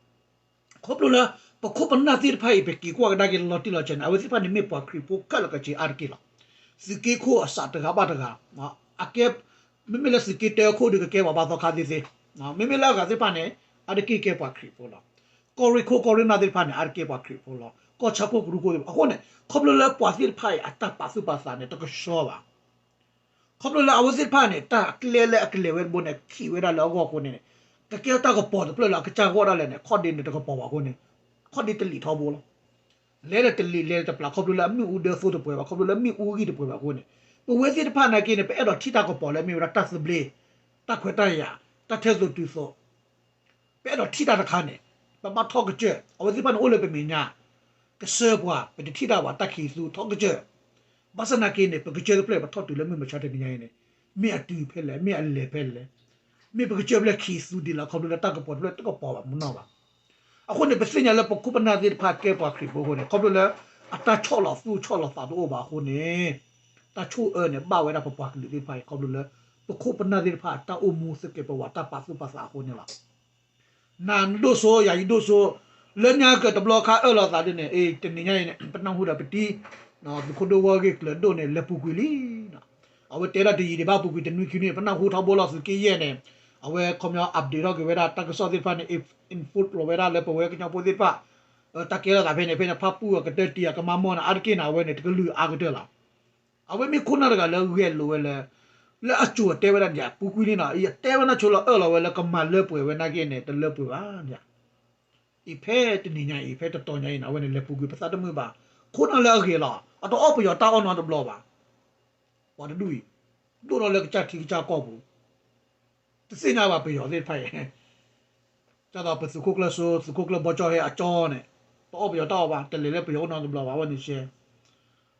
ခီဖျိလၢ ပခိၣ်ပနၢ်သ့ၣ်တဖၣ်အံၤ ပက့ၤကွၢ်ကဒါက့ၤလီၤတံၢ်လီၤဆဲးန့ၣ် အဝဲသ့ၣ်တဖၣ်န့ၣ်မ့ၢ်ပှၤခရံာ်ဖိခဲလၢာ်ခဲဆ့အါတက့ၢ်လီၤ. သုးက့ခိၣ်အစးတဂၤဘၣ်တဂၤ အကဲ မ့မ့ၢ်လၢသုးက့တၢခိၣ်ဒီးကကဲပှၤဘါသီခါသ့သ့, မ့မ့ၢ်လၢအဂၤသ့ၣ်တဖၣ်န့ၣ် အါတက့ၢ်ကဲပှၤခရံာ်ဖိလီၤ. ကီၢ်ရ့ၣ်ခိၣ်ကီၢ်ရ့ၣ်နၢ်သ့ၣ်တဖၣ်န့ၣ် အါတက့ၢ်ပှၤခရံာ်ဖိလီၤ. ကီၢ်ဆၣ်ခိၣ်ကရူၢ်ခိၣ်သ့ၣ်တဖၣ် အဃိန့ၣ် ခီဖျိလၢပှၤသ့ၣ်တဖၣ်အံၤ အတၢ်ပာ်သူၣ်ပာ်သးန့ၣ် တကဆှီဘၣ် ခီဖျိလၢအဝဲသ့ၣ်တဖၣ်န့ၣ် တၢ်အကျဲလၢအကလဲၤဝဲတဘိန့ၣ် ခံးဝဲဒၣ်လၢအဂီၢ်အဃိန့ၣ် ကကဲထီၣ်တၢ်ကပီၤတဖျၢၣ်လၢအကစၢ်ဂီၢ်ဒၣ်လဲာ်န့ၣ် ခီၣ်ဒ့န့ၣ်တကပီၤဘၣ်အဃိန့ၣ် ခီၣ်ဒ့တလံာ်ထီဘိလီၤ. လဲၤဒီးတလံာ် လဲၤဒီးတပျၢ် ခီဖျိလၢအမ့ၣ်အူဒၢသိတပှဲၤဘၣ် ခီဖျိလၢအမ့ၣ်အူဂံၢ်တပှဲၤဘၣ်အဃိန့ၣ် ပဝဲသ့ၣ်တဖၣ်နာ်က့န့ၣ် ပအဲၣ်ဒိးထံၣ်တၢ်ကပီၤလၢအမ့ၢ်ဝဲဒၣ်တၢ်သဘျ့ တၢ်ခွဲးတၢ်ယာ် တၢ်ထဲသိးတုၤသိး ပအဲၣ်ဒိးထံၣ်တၢ်တခါန့ၣ် ပဘၣ်ထီၣ်ကစၢၢ် အဝဲသ့ၣ်တဖၣ်န့ၣ်အိၣ်လၢပမဲာ်ညါ ကစၢၢ်ပှၤ ပတထံၣ်တၢ်ဘၣ် တၢ်ခံးသူထီၣ်ကစၢၢ် ဘၣ်ဆၣ်သနာ်က့န့ၣ် ပကစၢၢ်တဖျၢၣ် ပထီၣ်တုၤလၢမုၢ်မဆါတနံၤညါအံၤန့ၣ် မ့ၢ်အတုၤဖဲလဲၣ် မ့ၢ်အလဲၤဖဲလဲၣ် မ့ၢ်ပကစၢၢ်ဖျၢၣ်ခံးသူဒ်လဲၣ် ခီဖျိလၢတၢ်ကပီၤတဖျၢၣ်တကပီၤဘၣ်မနီၢ်ဘၣ်. အဃိန့ၣ် ပသ့ၣ်ညါလၢပခိၣ်ပနၢ်သ့ၣ်တဖၣ်ကဲပှၤခရံာ်ဖိအဃိန့ၣ် ခီဖျိလၢ အတၢ်ဆီၣ်လီၤသူၣ်ဆီၣ်လီၤသးတအိၣ်ဘၣ်အဃိန့ၣ် တၢ်ဆိၣ်အၢန့ၣ် ဘၣ်ဝဲဒၣ်ပပှၤကလုာ်သ့ၣ်တဖၣ်အံၤ ခီဖျိလၢ ပခိၣ်ပနၢ်သ့ၣ်တဖၣ်အတၢ်အိၣ်မူသကဲးပဝးတၢ်ပာ်သူၣ်ပာ်သးအဃိန့ၣ်လီၤ. နၤနဒိၣ်စိ ယၤယဒိၣ်စိ လၢညါကတဘျီခါအၢၣ်လီၤသးဒ်န့ၣ် အ့ တနံၤညါအံၤန့ၣ် ပနၢ်ဟူဒီးပတံၤ သုးခိၣ်ဒိၣ်ဝီဂ့ၢ်ကျၢၤဒိၣ်န့ၣ် လဲၤပူၤကွံာ်လံ. အဝဲတဲဒၣ်တယံာ်ဒံးဘၣ်ပူၤကွံာ်တနွံခံနွံ ပနၢ်ဟူထီဘိလီၤသုးက့ယဲၢ်န့ၣ် အဝဲခီပညီ update ထီၣ်က့ၤဝဲဒၣ်တၢ်ကစီၣ်သ့ၣ်တဖၣ်န့ၣ် info လီၤဝဲဒၣ်လၢပဝဲကညီဖိသ့ၣ်တဖၣ် တၢ်ကဲထီၣ်သးဖဲန့ၣ် ဖဲန့ၣ် ဖၣ်ပူၣ်အကတၢၢ်တံၤအကမါမီၢ်န့ၣ် အါတက့ၢ်န့ၣ် အဝဲန့ၣ် တကလုာ်အါကတၢၢ်လီၤ. အဝဲမ့ၢ်ခိၣ်နၢ်တဂၤလၢဂဲၤလိာ်ဝဲလၢ လၢအစိၤအတဲဝဲဒၣ်န့ၣ် ပူၤကွံာ်န့ၣ်နီၤ ယတဲဝဲနၢ်ဆိလီၤအၢၣ်လီၤဝဲလၢကမၤလၢပှဲၤဝဲနာ်က့န့ၣ် တလၢပှဲၤဘၣ်န့ၣ် အံၤဖဲတနံၤညါအံၤ ဖဲတတီၤညါအံၤန့ၣ် အဝဲန့ၣ်လဲၤပူၤကွံာ်ပသးတမုာ်ဘၣ်. ခိၣ်နၢ်လၢအဂ့ၤလီၤ အတအီၣ်ပယီၤတၢ်အီၣ်နီတဘျီဘၣ်. ပှၤတဒူၣ်အံၤ ဒိၣ်ထီၣ်လၢကစၢ်ထံကစၢ်ကီၢ်ပူၤ တသ့ၣ်ညါဘၣ်ပယီၤသ့ၣ်တဖၣ်အံၤ, ဒ်သိးပသုးခိၣ်ကျၢၢ်စိ သုးခိၣ်ကျၢၢ်ဘီကၠီဟဲအကၠီန့ၣ်, တအီၣ်ပယီၤတၢ်အီၣ်ဘၣ်, တလဲၤလၢပယီၤအိၣ်နီတဘျီဘၣ်, အဝဲန့ၣ်ရှဲ.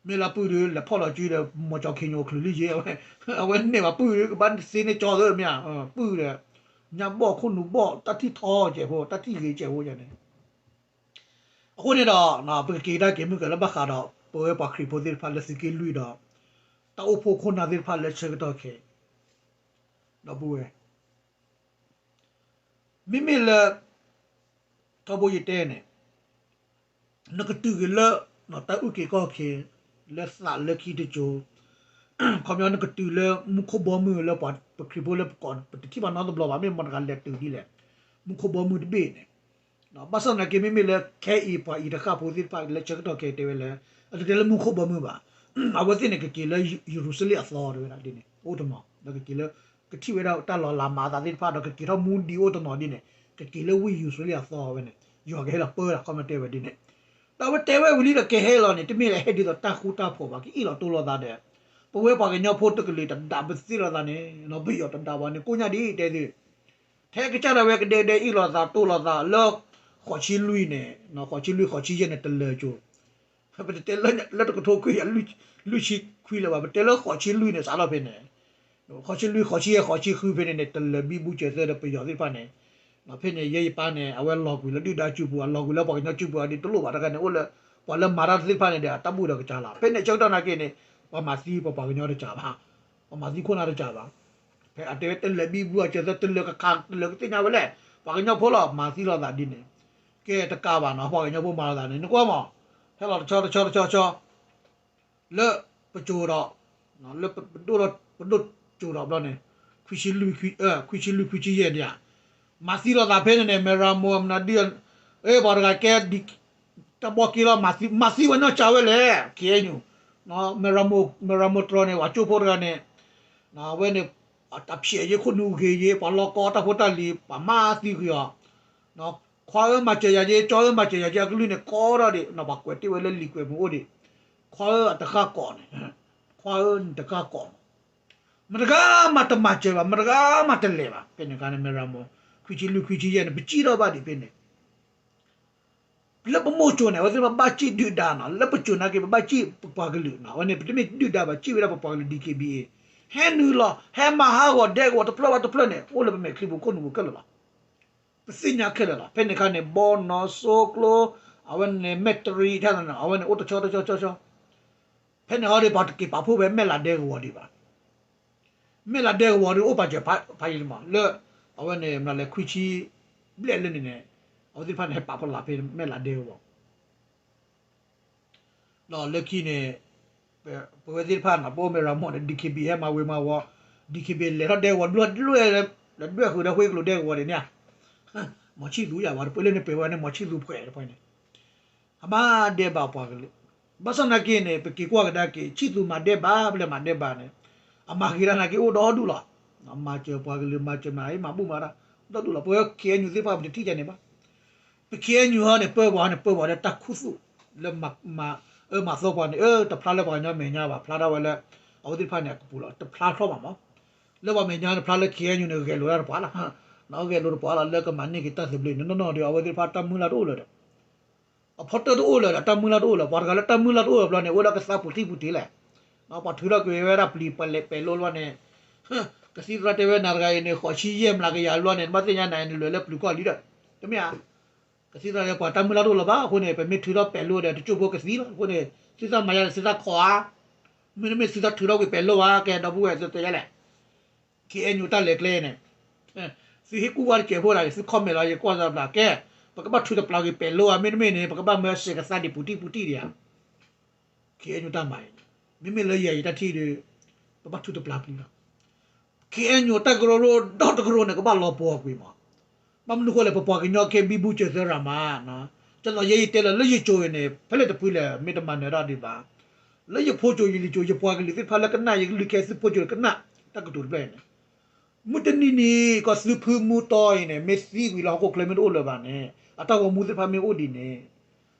မ့ၢ်လၢပုၢ်ဒီး လဲၤဖီၣ်လီၤစုဒီး မီၤကၠီၤခ့ညိၣ်ချုးလံယ့ၢ်, အဝဲန့ၢ်ဘၣ်ပုၢ်ဒီး ကဘၣ်သ့န့ၢ်ကၠီသ့ၣ်မ့ၢ်ဧါ, ပုၢ်ဒီး ညါဘီၣ်ခိၣ်နူာ်ဘီၣ် တၢ်ထံၣ်ထီကဲးဖိ တၢ်ထံၣ်ဂ့ၤကဲးဖိယၤန့ၣ်. အဃိန့ၣ်ဒီး ပကက့ၤကဒါက့ၤမုၢ်ကလၢဘၣ်ဃးဒီး ပဝဲပှၤခရံာ်ဖိသ့ၣ်တဖၣ်လၢသုးက့လွံၢ်ဒီး တၢ်အိၣ်ဖှိၣ်ခိၣ်နၢ်သ့ၣ်တဖၣ်လၢဆၢကတီၢ်ခဲအံၤ, ဒီပုၢ်ဝဲၢ်, မ့မ့ၢ်လၢ ထီဘိယတဲန့ၣ် နကတုၤက့ၤလၢ တၢ်အုၣ်က့ၤခီၣ်က့ၤ လၢသးလၢခံတစိၤ, ခီပညီနကတုၤလၢမူခိၣ်ဘီမုၢ်လၢပှၤပခရံာ်ဖိလၢပကီၢ် ပတထံၣ်ဘၣ်နီတဘျီဘၣ်, မ့ၢ်မတၤတဂၤလဲၤတုၤဒ်လဲၣ်, မူခိၣ်ဘီမုၢ်တဘ့ၣ်န့ၣ်, ဘၣ်ဆၣ်သနာ်က့ မ့မ့ၢ်လၢခဲအံၤပှၤအံၤတဃၣ်ဖိသ့ၣ်တဖၣ်လၢဆၢကတီၢ်ခဲအံၤတဲဝဲလၢ အတတဲလၢမူခိၣ်ဘီမုၢ်ဘၣ်, အဝဲသ့ၣ်န့ၣ် ကက့ၤလၢယရူၤၡလ့ၣ်အသီတဲဝဲဒၣ်ဒ်န့ၣ် အိၣ်တနီၤ ဒီးကက့ၤလၢ ကထံၣ်ဝဲဒၣ်တၢ်လီၤလးမၤအသးသ့ၣ်တဖၣ်ဒီး ကက့ၤထီၣ်မူဒံးအိၣ်တနီၤဒ်န့ၣ် ကက့ၤလၢဝ့ၢ်ယရူၤၡလ့ၣ်အသီဝဲန့ၣ် ယွၤကဟဲလီၤပၢတၢ်ခီမ့ၢ်တဲဝဲဒ်န့ၣ်, ဒီးအဝဲတဲဝဲဝံၤလံဒီးကဟဲလီၤန့ၣ် တမ့ၢ်လၢဟဲဒ်သိးတၢ်ဃူတၢ်ဖိးဘၣ် ကအ့ၣ်လိာ်တိၢ်လိာ်သးဒီး ပဝဲပှၤကညီဖိတကလုာ်တဒၣ်ပသ့ၣ်လိာ်သးန့ၣ် ပယီၤတဒၣ်ဘၣ်န့ၣ် ကိးညါဒ်တဲသု ထဲကစၢ်ဒၣ်ဝဲကဒဲကဒဲအ့ၣ်လိာ်သးတိၢ်လိာ်သးလၢ ဃိးဆံလွံၢ်န့ၣ် ဃိးဆံလွံၢ်ဃိးဆံယဲၢ်န့ၣ် တလၢာ်ကၠိ, ပတတဲလၢတကထိခွံကယၤလွံၢ်ဆံခွံလၢၤဘၣ်, ပတဲလၢဃိးဆံလွံၢ်န့ၣ် စးထီၣ်ဖဲန့ၣ် ဃိးဆံလွံၢ် ဃိးဆံယဲၢ် ဃိးဆံဃုဖဲန့ၣ်န့ၣ် တလၢာ်ဘံဘူစၢၤသၢဒီးပယီၤသ့ၣ်တဖၣ်န့ၣ်, ဖဲန့ၣ် ယဲယပၢ်န့ၣ် အဝဲလီၤကွံာ်လၢဒုၣ်ဒါစုပူၤ အလီၤကွံာ်လၢပှၤကညီစုပူၤအဒ်တလိၣ်ဘၣ်တခါန့ၣ် အိၣ်လၢ ပှၤလၢမၤတၢ်သ့ၣ်တဖၣ်န့ၣ်ဒီး တၢ်ဘူၣ်ဒီးကစၢ်လီၤ. ဖဲန့ၣ်ဆၢကတီၢ်နာ်က့န့ၣ် ပှၤမၤသံပပှၤကညီတကးဘၣ်, ပှၤမၤသံခိၣ်နၢ်တကးဘၣ်. ဖဲအတဲဝဲတလၢာ်ဘံဘူအစၢၤသၢ တလၢာ်ကခး တလၢာ်ကသ့ၣ်ညါဝဲလဲၣ်, ပှၤကညီဖိလီၤ မၤသံလိာ်သးဒ်န့ၣ်, ကဲတကးဘၣ်နီၤ ပှၤကညီဖိမၤလိာ်သးန့ၣ် နကွၢ်မး, ဟဲလီၤတဆီတဆီတဆီတဆီ လၢပစိၤဒီး လၢပဒိၣ်ဒီးပဒိၣ်စိၤဒီးဘျီန့ၣ် ခွံဆံလွံၢ် ခွံဆံလွံၢ် ခွံဆံယဲၢ်န့ၣ်ဧါ, မၤသံလိာ်သးဖဲန့ၣ်န့ၣ် မဲၣ်ရမိၢ် မနုၤဒု ပှၤတဂၤကဲ တၢ်ဘီက့ၤလီၤ မၤသံဝဲနီၢ်ကၢ်ဝဲလဲၣ် KNU, မဲၣ်ရမိၢ်တြီန့ၣ် ပှၤကၠိဖိတဂၤန့ၣ် အဝဲန့ၣ် တၢ်ဖျဲးယ့ ခိၣ်နူာ်ဂ့ၤယ့ ပှၤလီၤကီတၢ်ဖိတၢ်လံၤ ပှၤမၤသံကွံာ်အီၤ, ခွါဧၢမၤစၢၤယၤယ့ ကၠီဧၢမၤစၢၤယၤယ့ အကလုၢ်န့ၣ်ကီထီၣ်ဒံး ပှၤကွဲးတ့ၢ်ဝဲလၢလံာ်ကွဲးမုၢ်အိၣ်ဒံး, ခွါဧၢအတဃၣ်ကိးန့ၣ်, ခွါဧၢနတဃၣ်ကိးန့ၣ်, မတဂၤမးတမၤစၢၤဘၣ် မတဂၤမးတလဲၤဘၣ် ဖဲန့ၣ်အခါန့ၣ် မဲၣ်ရမိၢ် ခွံဆံလွံၢ်ခွံဆံယဲၢ်န့ၣ် ပစံၣ်ထီၣ်ဘၣ်ဒံးဖဲန့ၣ် လၢပမိၢ်စိၤန့ၣ် အဝဲသ့ၣ်ဘၣ်စံၣ်ဒုၣ်ဒါနီၤ လၢပစိၤနာ်က့ ပဘၣ်စံၣ်ပပှၤကလုာ်နီၤ အဝဲန့ၣ် ပတမ့ၢ်ဒုၣ်ဒါဘၣ် စံၣ်ဝဲဒၣ်ပပှၤကလုာ် DKBA, ဟဲနုာ်လီၤ ဟဲမၤဟးဂီၤဒဲကဝီၤတဖျၢၣ်ဘၣ်တဖျၢၣ်န့ၣ် အိၣ်လၢပမဲာ်ချံပူၤခိၣ်နူာ်ပူၤခဲလၢာ်လီၤ. ပသ့ၣ်ညါခဲလၢာ်လီၤ. ဖဲန့ၣ်အခါန့ၣ် ဘီနီၢ်စိကျိ အဝဲန့ၣ် မဲၣ်တရံး အဝဲန့ၣ် အိၣ်တဆီတဆီဆီဆီ ဖဲန့ၣ်ဟီဒီး ပှၤတက့ၤပာ်ဖှိၣ်ဝဲမဲၣ်လးဒဲကဝီၤဒံးဘၣ်. မဲၣ်လးဒဲကဝီၤဒီးအိၣ်ပာ်စၢၤဖးယံၤမး လၢ အဝဲန့ၣ် မနုၤလဲၣ် ခွံဆံဘျဲၣ်လၢန့ၣ်န့ၣ် အဝဲသ့ၣ်တဖၣ်န့ၣ် ဟဲပာ်ဖှိၣ်လၢဖဲမဲၣ်လးဒဲကဝီၤ ဒီးလၢခံန့ၣ် ပဝဲသ့ၣ်တဖၣ်န့ၣ် ပအိၣ်မဲၣ်ရမိၢ်န့ၣ် DKBA ဟဲမၤဝ့ၤမၤဝီၤ DKBA လဲၤထီၣ်ဒဲကဝီၤဒွဲၣ်ဒွဲၣ်ဃုာ်ဒီး ဝ့ၢ်ကျိၤဒဲကဝီၤဒံးန့ၣ် မီၤဆံၣ်သူယၤဘၣ် တပှဲၤလၢန့ၣ် ပှဲၤဝဲန့ၣ် မီၤဆံၣ်သူပှဲၤတပှဲၤန့ၣ် အမၤဒဲးဘးပှၤကလုာ် ဘၣ်ဆၣ်သနာ်က့န့ၣ် ပက့ၤကွၢ်ကဒါက့ၤ ဆံၣ်သူမၤဒဲးဘး ပလဲၤမၤဒဲးဘးန့ၣ် အမၤဂ့ၤတၢ်သနာ်က့ အိၣ်ဒီဒူၣ်လီၤ. မၤစၢၤပှၤကလုာ် မၤစၢၤမၤအံၤ မၤဘူၣ်မၤတၢ် ဒီဒူၣ်လီၤ. ပဝဲ KNU သ့ၣ်တဖၣ် ပတထံၣ်ကန့ၣ်ဘၣ်. ပ KNU ဟီန့ၣ် ပၢဝဲဟီန့ၣ် ပၢဝဲလၢတၢ်ခူသူၣ် လၢမၤအၢမၤသီပှၤန့ၣ် အၢ တဖျါလၢပှၤကညီမဲာ်ညါဘၣ် ဖျါထီၣ်ဝဲလၢ အဝဲသ့ၣ်တဖၣ်န့ၣ် အကပူၤလီၤ တဖျါထီၣ်ဘၣ်မး လၢပှၤမဲာ်ညါန့ၣ် ဖျါလၢ KNU န့ၣ် ဂဲၤလိာ်တၢ်တပှၤလီၤ. ဂဲၤလိာ်တပှၤလီၤ လၢကမၤန့ၢ်က့ၤတၢ်သဘျ့န့ၣ် နီၢ်နီၢ်ဒီး အဝဲသ့ၣ်တဖၣ်တၢ်မုၢ်လၢ်တအိၣ်လၢၤဒီး အဖီတၢၢ်တအိၣ်လၢၤဒီး တၢ်မုၢ်လၢ်တအိၣ်လၢၤ ပှၤတဂၤလၢတၢ်မုၢ်လၢ်တအိၣ်လၢၤဘျီန့ၣ် အိၣ်လၢကသါပူၤထံၣ်ပူၤတ့ၢ်လဲၣ်. ပှၤထုးထီၣ်ကွံာ်ဝဲဒၣ်ပျံၤပလဲးပဲာ်လိလီၤန့ၣ် ကသံၣ်သရၣ်တဲဝဲနၤတဂၤအံၤန့ၣ် ဃိးဆံယဲၢ်မျးကယၤလီၤန့ၣ် နဘၣ်သ့ၣ်ညါနၤအံၤနလဲၤလၢပျုၤကီၢ်လံဒီး တမ့ၢ်ဧါ. ကသံၣ်သရၣ်တဲပှၤတၢ်မုၢ်လၢ်တအိၣ်လၢၤဘၣ် အဃိန့ၣ် ပမ့ၢ်ထုးထီၣ်ပဲာ်လိဒီး တကၠိၢ်ဖိကသံလီၤ အဃိန့ၣ် သံၣ်သရၣ်မၤယါန့ၣ် သံၣ်သရၣ်ခိးဧါ မ့တမ့ၢ်သံၣ်သရၣ်ထုးထီၣ်ကွံာ်ပဲာ်လိဧါ ကဲဒီပုၢ်ဝဲၢ်သုတဲယါလဲၣ် KNU တၢ်လဲၤကျဲန့ၣ် သုဟ့ၣ်ကူၣ်ဝါတစဲးဖိဒၣ် သု comment လီၤ ယကွၢ်သးဘျးကဲ ပကဘၣ်ထုးတပျးကွံာ်ပဲာ်လိဧါ မ့တမ့ၢ်န့ၣ် ပကဘၣ်မၢစဲးကသါဒံးပူၤတံၢ်ပူၤတံၢ်ဒံးဧါ KNU တၢ်မၤအံၤန့ၣ် မ့မ့ၢ်လၢယၤအံၤတၢ်ထံၣ်ဒီး ပဘၣ်ထုးတပျးပျံၤလီၤ. KNU တၢ်ကရၢကရိဒီတကရၢန့ၣ် ကဘၣ်လီၤပှီၤကွံာ်မး. ဘၣ်မနုၤဃိလဲၣ် ပပှၤကညီကဲဘံဘူစၢၤသၢရၤမး, ဒ်သိးယဲယတဲလၢ လၢယစိၤအံၤန့ၣ် ဖဲလဲၣ်တဖုလဲၣ် မ့ၢ်တမၤနၢၤတၢ်ဒံးဘၣ်. လၢယဖိစိၤယလံၤစိၤ ယပှၤကလုာ်သ့ၣ်တဖၣ်လၢကနၣ်ယကလုၢ်ခဲ သုဖိစိၤကနၣ် တၢ်ကတိၤတဖျၢၣ်အံၤန့ၣ် မုၢ်တနံၤနံၤ ကီၢ်သုဖုမူတီအံၤန့ၣ် မ့ၢ်သံကွံာ်လၢဟီၣ်ခိၣ်ချၢမ့ၢ်တအိၣ်လၢၤဘၣ်န့ၣ် အတၢ်ဂီၤမူသ့ၣ်တဖၣ်မ့ၢ်အိၣ်ဒံးန့ၣ်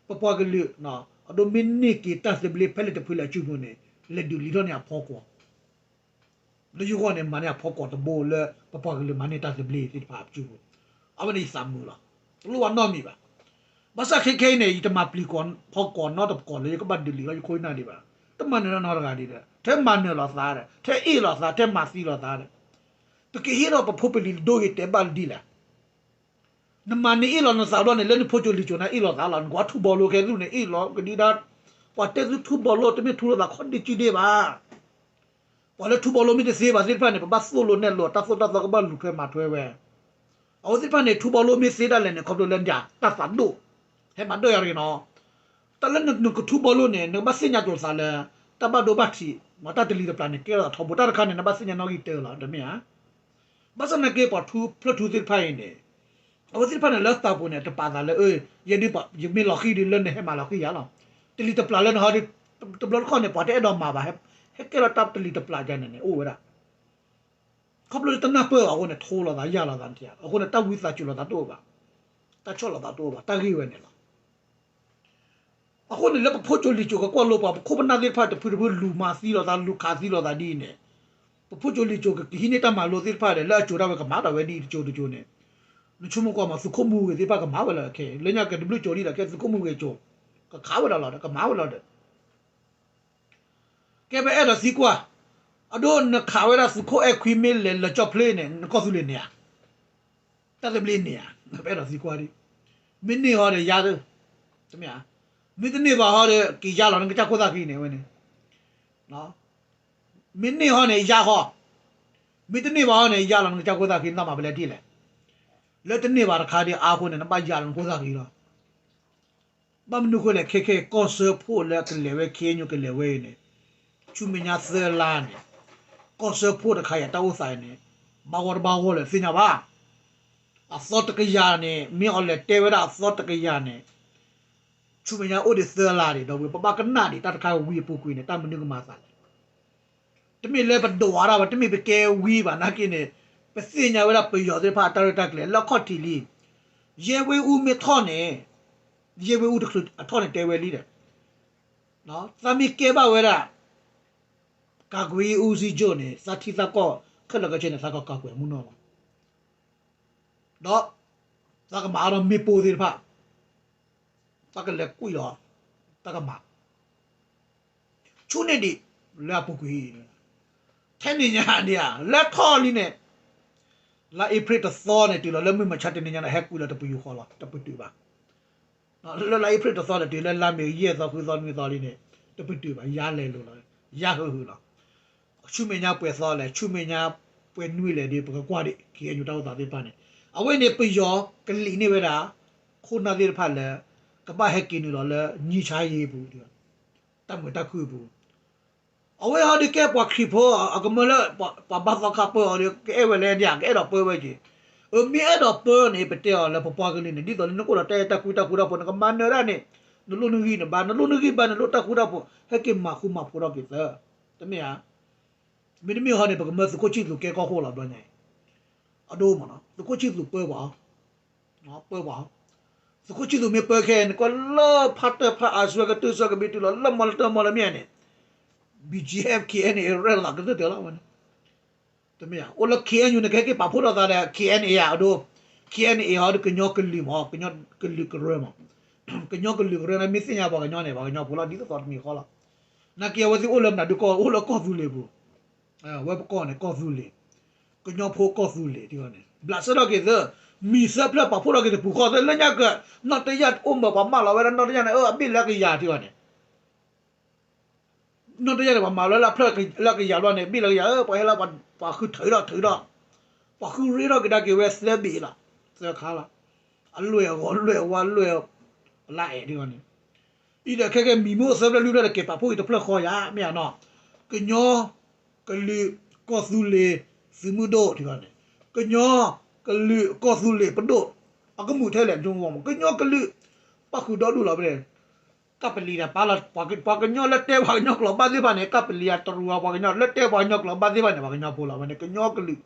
ပပှၤကလုာ် အဒိမ့ၢ်န့ၢ်က့ၤတၢ်သဘျ့ဖဲလဲၣ်တဖုလဲၣ်အစုပူၤန့ၣ် လဲၤဒုးလံၤထီၣ်န့ၢ်အဖီကွီၤ လၢယဂီၢ်န့ၣ် မၤန့ၢ်အဖီကိးတဘိလၢ ပပှၤကလုာ်မၤန့ၢ်တၢ်သဘျ့သ့ၣ်တဖၣ်အပူၤ, အဝဲန့ၣ်ယသးမုာ်လီၤ. တလိၣ်ဘၣ်နီတမံၤဘၣ်. ဘၣ်ဆၣ်ခဲခဲအံၤန့ၣ် ယတမၤပျံၤကိးဖီကိးနီတပကိးလၢယကဘၣ်ဒုးလံာ်လီၤယခိၣ်ယနၢ်ဒံးဘၣ်. တမၤနၢၤနီတဂၤဒံးဒီး ထဲမၤနၢၤလိာ်သးဒီး ထဲအ့ၣ်လိာ်သး ထဲမၤသံလိာ်သးဒီး ပကဟ့ၣ်ထီၣ်ပဖိပလံၤဒိဂ့ၤတဲာ်ဘၣ်လၢဒ်လဲၣ်. နမၤနအ့ၣ်လီၤနသးဘျီန့ၣ် လၢနဖိကၠိလံၤကၠိန့ၣ်အ့ၣ်လိာ်သးလီၤ. နကွၢ်ထူဘီလိခဲသုန့ၣ် အ့ၣ်လိာ်ကဒံဒါ, ပှၤတဲသုထူဘီလိ တမ့ၢ်ထူလိာ်သးခီဒ့စုဒ့ဘၣ်. ပှၤလၢထူဘီလိမ့ၢ်တသ့ဘၣ်သ့ၣ်တဖၣ်န့ၣ် ပဘၣ်သိၣ်လိနဲၣ်လိ တၢ်သိၣ်တၢ်သီကဘၣ်လူၤထွဲမၤထွဲဝဲ. အဝဲသ့ၣ်တဖၣ်န့ၣ် ထူဘီလိမ့ၢ်သ့ဒၣ်လဲာ်န့ၣ် ခီဖျိလၢဒၣ်တၢ်သးဒိၣ်, ဟဲမၤဒိၣ်ယၤတဂ့ၤနီၤ. တၢ်လၢနကထူဘီလိန့ၣ် နကဘၣ်သ့ၣ်ညါကျိၤသးလၢ တၢ်ဘၣ်ဒိဘၣ်ထံး မ့ၢ်တၢ်တလံၤတပျၢ်န့ၣ် ကဲထီၣ်ထီဘိ တၢ်တခါန့ၣ် နဘၣ်သ့ၣ်ညါနီၣ်ဂံၢ်တၢလီၤ တမ့ၢ်ဧါ. ဘၣ်ဆၣ်နာ်က့ ပှၤထူဖျၢၣ်ထူသ့ၣ်တဖၣ်အံၤန့ၣ် အဝဲသ့ၣ်တဖၣ်န့ၣ် လၢသးပူၤန့ၣ် တပာ်သးလၢ ယဲဒ်ယမ့ၢ်လီၤဃံၤဒ်လၢနဟဲမၤလီၤဃံၤယၤလီၤ. တလံၤတပျၢ်လၢနဟီဒီး တဘျီတခီၣ်န့ၣ် ပှၤတအဲၣ်ဒိးမၤဘၣ်, ဟဲကဲလီၤတၢ်တလံၤတပျၢ်ယၤန့ၣ်န့ၣ် အိၣ်ဝဲဒၣ်. ခီဖျိလၢတနၢ်ပၢၢ်အဃိန့ၣ် ထိလိာ်သးယၢ်လိာ်သးနတယၤ, အဃိန့ၣ် တၢ်ဝံသးစူၤလိာ်သးတအိၣ်ဘၣ်, တၢ်ဆီၣ်လီၤသးတအိၣ်ဘၣ်, တၢ်ဂ့ၢ်ဝဲန့ၣ်လီၤ. အဃိန့ၣ် လၢပဖိကၠိလံၤကၠိကကွၢ်လိပှၤ ပခိၣ်ပနၢ်သ့ၣ်တဖၣ်တဖုတဖုလူၤမၤသံလိာ်သး လူၤခးသံလိာ်သးဒ်အံၤန့ၣ်, ပဖိကၠိလံၤကၠိကဟံးန့ၢ်တၢ်မၤလိသ့ၣ်တဖၣ်ဒီး လၢအကၠိၤဒၣ်ဝဲကမၤဒီးဝဲဒ်အံၤတကၠိၤတကၠိၤန့ၣ်, နဆိကမိၣ်ကွၢ်မး သုးခိၣ်မူဂ့ၤသ့ၣ်တဖၣ်ကမၤဝဲလၢခဲအံၤ လၢညါကတဘျုးကၠိၤလံဒီး ကဲသုးခိၣ်မူဂ့ၤကၠိၤ, ကခးဝဲဒၣ်လီၤဒီး ကမၤဝဲလီၤဒီး ကဲပအဲၣ်ဒိးသံကွၢ်, အဒိနခးဝဲဒၣ်သုးခိၣ်အဲၣ်ခွံမ့ၢ်လဲၤလၢကၠီၣ်ဖျ့န့ၣ် နကီၢ်သူလ့ၤန့ၢ်ဧါ, တၢ်သဘျ့န့ၢ်ဧါ, ပအဲၣ်ဒိးသံကွၢ်ဒ်, မ့ၢ်န့ၢ်ဟီဒီးယၤ, တမ့ၢ်ဧါ, မ့ၢ်တန့ၢ်ဘၣ်ဟီဒီး က့ၤယါလီၤနကစၢ်ခိၣ်သၣ်ဃံန့ၣ်ဝဲန့ၣ်, မ့ၢ်န့ၢ်ဟီန့ၣ်ယါဟီ, မ့ၢ်တန့ၢ်ဘၣ်ဟီန့ၣ် ယါလီၤနကစၢ်ခိၣ်သၣ်ဃံ နတၢ်မၤပလဲဒ်လဲၣ်, လၢတန့ၢ်ဘၣ်တခါဒီးအါဃိန့ၣ် နဘၣ်ယါလီၤနခိၣ်သၣ်ဃံလီၤ. ဘၣ်မနုၤဃိလဲၣ် ခဲခဲကီၢ်စၢဖှိၣ်လၢကလဲၤဝဲ ခ့ၣ်အဲၣ်ယူၣ် ကလဲၤဝဲအံၤန့ၣ်, ဆူမဲာ်ညါသၢလါန့ၣ်, ကီၢ်စၢဖှိၣ်တခါအံၤတၢ်အိၣ်သးအံၤန့ၣ်, ဘၣ်ဂီၢ်တဘၣ်ဂီၢ်လၢသ့ၣ်ညါဘၣ်. အသီတကယၤန့ၣ် မ့ၢ်အီၤလဲၤတဲဝဲဒၣ်အသီတကယၤန့ၣ်, ဆူမဲာ်ညါအိၣ်ဒံးသၢလါန့ၣ် ဒီးဝံၤ ပဘၣ်ကနၣ်ဒံးတၢ်တခါဝံၤအပူၤကွံာ်န့ၣ် တၢ်မနုၤကမၤသးလဲၣ်. တမ့ၢ်လၢပဒိးဝဲဒၣ်ဘၣ်, တမ့ၢ်ပကဲဝံဘၣ်နာ်က့န့ၣ်, ပသ့ၣ်ညါဝဲဒၣ်ပယီၤသ့ၣ်တဖၣ်အတၢ်ရဲၣ်တၢ်ကျဲၤလၢအခီၣ်ထံးလံ. ရဲဝင်းဦးမ့ၢ်ထီၣ်န့ၣ်, ရဲဝင်းဦးတချုးအထီၣ်န့ၣ်တဲဝဲလံဒီး, သးမ့ၢ်ကဲဘၣ်ဝဲဒၣ် ကာကွယ်ရေးဦးစီးချုပ်န့ၣ် သးထံသးကီၢ်ခဲလၢာ်ခဲဆ့န့ၣ် သးက ကာကွယ် မူနီၢ်လီၤ. ဒီး သးကမၤအါထီၣ်မ့ၣ်ပိၢ်သ့ၣ်တဖၣ်, သးကလဲၤကွံာ်လီၤ, တၢ်ကမၤ ဆူန့ၣ်ဒံး လၢအပူၤကွံာ်, ထဲန့ၣ်ညါန့ၣ်ဧါ လၢထီၣ်လံန့ၣ်, လါအ့ဖြ့ၣ်တသီန့ၣ် တုၤလီၤလၢမုၢ်မဆါတနံၤညါန့ၣ် ဟဲကွံာ်လီၤတပယူာ်ဃီလီၤ, တပတုာ်ဘၣ်. လၢလါအ့ဖြ့ၣ်တသီန့ၣ် တုၤလၢလါမ့ၤယဲၢ်သီဃုသီနွံသီလံန့ၣ် တပတုာ်ဘၣ်, ယါလဲၤလိာ်လီၤ, ယါဟုာ်ဟုာ်လီၤ. ဆူမဲာ်ညါပှဲၤသီလဲၣ်, ဆူမဲာ်ညါပှဲၤနွံလဲၣ်ဒီး ပကကွၢ်ဒံး ခ့ၣ်အဲၣ်ယူၣ် တၢ်အိၣ်သးသ့ၣ်တဖၣ်န့ၣ်, အဝဲန့ၣ်ပယီၤကလံာ်န့ၢ်ဝဲဒၣ် ခိၣ်နၢ်သ့ၣ်တဖၣ်လၢ ကဘၣ်ဟဲက့ၤနုာ်လီၤလၢ ငြိမ်းချမ်းရေးပူၤ, တၢ်မုာ်တၢ်ခုၣ်အပူၤ အဝဲဟီဒီးကဲပှၤခရံာ်ဖိ အကမၢလၢ ပှၤဘါသီခါပၢအီၤဒီး ကအဲၣ်ဝဲလဲၣ်ဒၣ် ကအဲၣ်ဒိးပၢဝဲက့ၤ, အမ့ၢ်အဲၣ်ဒိးပၢန့ၣ် ပတဲအီၤလၢပပှၤကလုာ်န့ၣ် ဒ်သိးလၢနအိၣ်ဒီးတၢ်အဲၣ်တၢ်ကွံတၢ်ဃူတၢ်ဖိး နကမၤနၢၤဒၣ်န့ၣ် နလိၣ်နဂံၢ်နဘါ, နလိၣ်နဂံၢ်ဘါန့ၣ် နလိၣ်တၢ်ဃူတၢ်ဖိး ဟဲက့ၤမၤဃူမၤဖိးထီၣ်က့ၤသၢ, တမ့ၢ်ဧါ. မ့တမ့ၢ်ဟီန့ၣ် ပကမၢသုးခိၣ်ဆံၣ်သူးကဲကီၢ်ခိၣ်လီၤဘျီညါအံၤ, အဒိမ့ၢ်နီၤ သုးခိၣ်ဆံၣ်သူးပၢပှၤ ပၢပှၤ, သုးခိၣ်ဆံၣ်သူးမ့ၢ်ပၢခဲအံၤန့ၣ် ကွၢ်လၢဖါတၢၢ်ဖါအါစုကတုၢ်ဆၢကဘီတုၤလီၤ လၢမီလၢတၢ်မီလၢမ့ၢ်န့ၣ်, B G F K N A ရဲၣ်လီၤကတၢၢ်တၢၢ်လီၤဝဲန့ၣ်, တမ့ၢ်ဧါ. အိၣ်လၢ K N U န့ၣ် ကဟဲက့ၤပာ်ဖှိၣ်ထီၣ်သးဒီး K N A ဧါ အဒိ, K N A ဟီဒီး ကညီကလုာ်မ့ၢ် ကညီကလုာ်ကရၢမ့ၢ်, ကညီကလုာ်ကရၢန့ၣ် မ့ၢ်သ့ၣ်ညါပှၤကညီန့ၣ် ပှၤကညီဖိလီၤ ဒ်သိးသိးတမံၤဃီလီၤ. နာ်က့အဝဲသ့ၣ်အိၣ်လၢမနုၤဒုးကီၢ် အိၣ်လၢကီၢ်သူလ့ၤပူၤ, ဝဲပကီၢ်န့ၣ် ကီၢ်သူလ့ၤ, ကညီဖိကီၢ်သူလ့ၤ ထံဂီၢ်န့ၣ် ဘျးစဲထီၣ်က့ၤသၢ, မံၤသၢဖျၢၣ်ပာ်ဖှိၣ်ထီၣ်က့ၤတပူၤဃီသၢ လၢညါက, နီၢ်တယၢ်အိၣ်မၢပှၤမၢလီၤဝဲဒၣ် နီၢ်တယၢ်န့ၣ် အဘ့ၣ်လၢကယၤထံဂီၢ်န့ၣ် နီၢ်တယၢ်န့ၣ် ပှၤမၤလီၤလၢအဖျၢၣ်လၢကယၤဘျီန့ၣ် ဘ့ၣ်လၢကယၤ ပှၤဟဲလၢပှၤဃုထၢထီၣ်ထၢထီၣ်, ပှၤဃုရ့ထီၣ်ကဒါက့ၤဝဲသၢဘ့ၣ်လီၤ, သၢခါလီၤ, အလွဲၢ်အဂီၤလွဲၢ်အဝါလွဲၢ်, ပလါအဲၣ်ထံဂီၢ်န့ၣ်, အံၤဒီးခဲကဲမံၤမ့ၢ်အိၣ်သၢဖျၢၣ်လွံၢ်ဖျၢၣ်ဒီးက့ၤပာ်ဖှိၣ်က့ၤတဖျၢၣ်ဃီယၤ မ့ၢ်ဧါနီၤ, ကညီ, ကလုာ်, ကီၢ်သူလ့ၤ, သုးမုၢ်ဒိၣ်ထံဂီၢ်န့ၣ်, ကညီ, ကလုာ်, ကီၢ်သူလ့ၤပဒိၣ်, အကမူၣ်ထဲလဲၣ် ကညီကလုာ်, ပၣ်ဃုာ်ဒီဒူၣ်လီၤဖဲန့ၣ် ကပလံၤဒီးပာ်လီၤ, ပှၤကညီလၢတဲပှၤကညီကျိာ်ဘၣ်သ့ၣ်တဖၣ်န့ၣ် ကပလံၤအတရူးအပှၤကညီ လၢတဲပှၤကညီကျိာ်ဘၣ်သ့ၣ်တဖၣ်န့ၣ် ပှၤကညီဖိလီၤ. ဝဲန့ၣ် ကညီကလုာ်,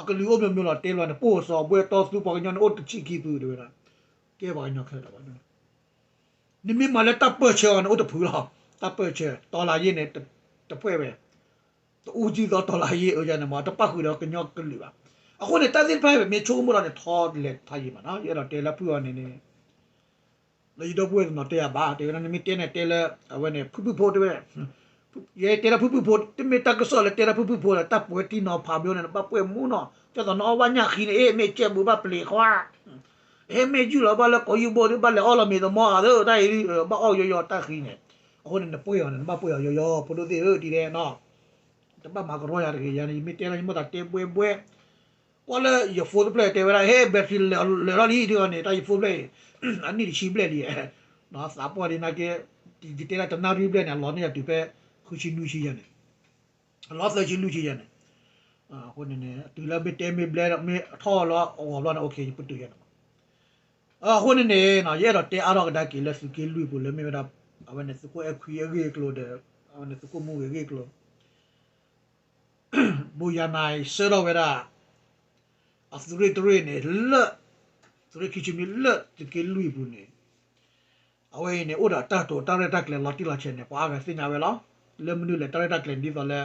အကလုာ်အိၣ်မ့ၢ်မ့ၢ်လီၤတဲလီၤန့ၣ် ပိၢ်စီၤဘှဲတီသူ ပှၤကညီန့ၣ်အိၣ်တဆံခံဖုတဲဝဲဒၣ်, ကဲပှၤကညီခဲလၢာ်လီၤ. နမ့ၢ်မၤလၢတၢ်ပၢၢ်ဆၢအီၤန့ၣ် အိၣ်တဖုလီၤ. တၢ်ပၢၢ်ဆၢ တီၤလၤယ့ၣ်န့ၣ် တဖှဲဝဲ တအူကံသီတီၤလၢယ့ၢ်အၢယၤန့ၣ်မး တပၣ်ဃုာ်ဒီးကညီကလုာ်ဘၣ်. အဃိန့ၣ် တၢ်သ့ၣ်တဖၣ်မ့ၢ်ဆိကမိၣ်ဒီးန့ၣ် ထီလဲၤထါယံၤမးနီၤ ယအဲၣ်ဒိးတဲလၢဖုၣ်အီၤန့ၣ်န့ၣ် လၢယဒီပုၢ်ဝဲၢ်တနီၤတဲယၤဘၣ် တဲဝဲဒၣ် နမ့ၢ်တဲန့ၣ်တဲလၢ အဝဲန့ၣ် ဖုၣ်ဖုၣ်ဖိတဲဝဲ ယတဲလၢဖုၣ်ဖုၣ်ဖိ တမ့ၢ်တၢ်ကစီၣ်လၢတဲလၢဖုၣ်ဖုၣ်ဖိဒီး တၢ်ပှဲၤထံနီၤဖးမ့ၢ်န့ၣ် နဘၣ်ပှဲၤမူနီၤ ကၠီသးနီၤအီၣ်ဘၣ်ညၣ်ဃံန့ၣ် အ့ၣ် မ့ၢ်ကဲဘူးဘၣ်ပျံၤခွါ ဟဲမ့ၢ်ယုၢ်လီၤဘၣ်လၢကိးယုၢ်ဘိဒီး ဘၣ်လဲၤအီၣ်လီၤမ့ၤသမီအသး တၢ်အံၤ ဘၣ်အီၣ်ယီယီတၢ်ဃံန့ၣ် အဃိန့ၣ် နပှဲၤအီၤန့ၣ် နဘၣ်ပှဲၤအီၤယီယီ ဖိဒိၣ်သ့ၣ်ဧၢ တံၤဒဲးနီၤ တဘၣ်မၤကရီယၤတဂ့ၤ ယၤန့ၣ် ယမ့ၢ်တဲလၢယမိၢ်သးတဲဘှဲဘှဲ ကွၢ်လၢယ phone တဖျၢၣ်တဲဝဲဒၣ် ဟဲ battery လၢာ်ထီၣ်လံ ဒ်အံၤန့ၣ် တၢ်ယ phone တဖျၢၣ်အံၤ အနံၣ်တဆံဘျဲၣ်လံ သးပှၢ်ဒ်နာ်က့ ယတဲဒၣ်တနၣ်ရံၣ်ဘျဲၣ်န့ၣ် အလီၤန့ၢ်ယၤတုၤဖဲ ဃုဆံနွံဆံယၤန့ၣ် အလီၤသၢဆံလွံၢ်ဆံယၤန့ၣ် အဃိန့ၣ်န့ၣ် တုၤလၢမ့ၢ်တဲမ့ၢ်ဘျဲ မ့ၢ်ထီၣ်လီၤအဂီၤဘျီန့ၣ် okay ယပတုာ်ယၤန့ၣ်မး အဃိန့ၣ်န့ၣ် ယအဲၣ်ဒိးတဲအါထီၣ်ကဒါက့ၤလၢသုးက့လွံၢ်ပူၤလၢမ့ၢ်ဝဲဒၣ် အဝဲန့ၣ်သုးခိၣ်အဲၣ်ခွံအဂ့ၢ်အကျိၤဒီး အဝဲန့ၣ်သုးခိၣ်မူဂ့ၤအဂ့ၢ်အကျိၤ ဘိယၤနၤအံၤဆှၢထီၣ်ဝဲဒၣ် အသုးရ့ၣ်တရ့ၣ်န့ၣ် လၢ သုးရ့ၣ်ခံဆံမံလၢသုးက့လွံၢ်ပူၤန့ၣ် အဝဲအံၤန့ၣ် အိၣ်ဒီးတၢ်တိာ်တၢ်ရဲၣ်တၢ်ကျဲၤလီၤတံၢ်လီၤဆဲးန့ၣ် ပှၤအါဂၤသ့ၣ်ညါဝဲလီၤ. လၢမနုၤလဲၣ် တၢ်ရဲၣ်တၢ်ကျဲၤဒ်သိးလၢ